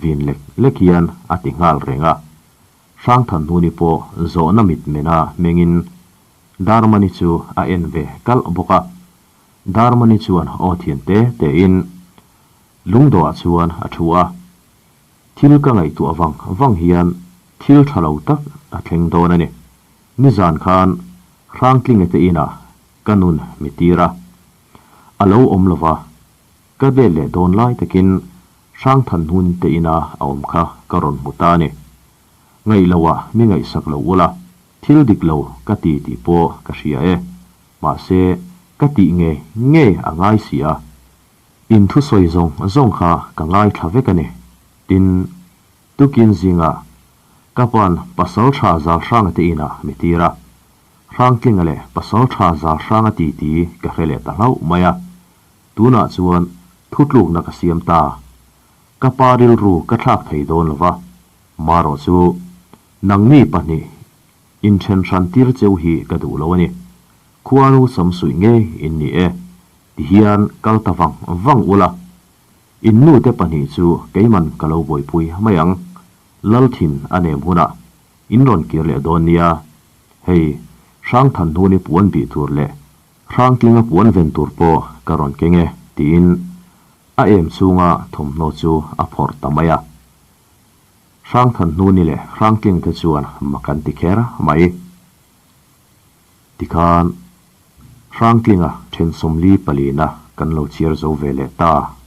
vin lek lek hian a ti nghal reng a. Hrangthanhnuni pawh zawhna mit mena hmengin Darmani chu a en ve kalh bawk a. Darmani chuan aw thian te tein lungdawhah chuan a thu a. Thil ka ngaihtuah vang vang hian thil tha lo tak a thleng dawn a ni. Nizan khan Hrangtlinga te inah Ka nun mi tir a, a lo awm lo va, ka let leh dawn lai takin Hrangthanhun te ina a awm kha ka rawn hmu ta a ni. Ngaih loah mi ngaihsak lo ula, thil dik lo ka ti tih pawh ka hria e, mahse ka tih ngei ngei a ngai si a. In thusawi zawng zawng kha ka ngaithla vek a ni. Tin, tukin zingah ka pa'n pasal tha Zalhranga te inah mi tir a, Hrangtlinga leh pasal tha zal hranga ti ti ka hre leh ta hlauh mai a, tunah chuan thutlukna ka siam ta. Ka pa rilru ka thlak thei dawn lo va, marawh chu nangni pahnih inthen hran tir cheu hi ka duh lo a ni. Khuanu samsuih ngei in ni e, ti hian kal ta vang vang ula, in nute pahnih chu keiman ka lo buaipui mai ang, Lalthin a nem hunah In rawn kir leh dawn nia. Hei, Hrangthanhnuni puan bih tur leh Hrangtlinga puan ven tur pawh ka rawn keng e, tiin a em chhunga thawmhnaw chu a phawrh ta mai a. Hrangthanhnuni leh Hrangtling te chuan mak an ti kher mai. Tikhan, Hrangtlinga then 44 na kan lo chhiar zo ve leh ta.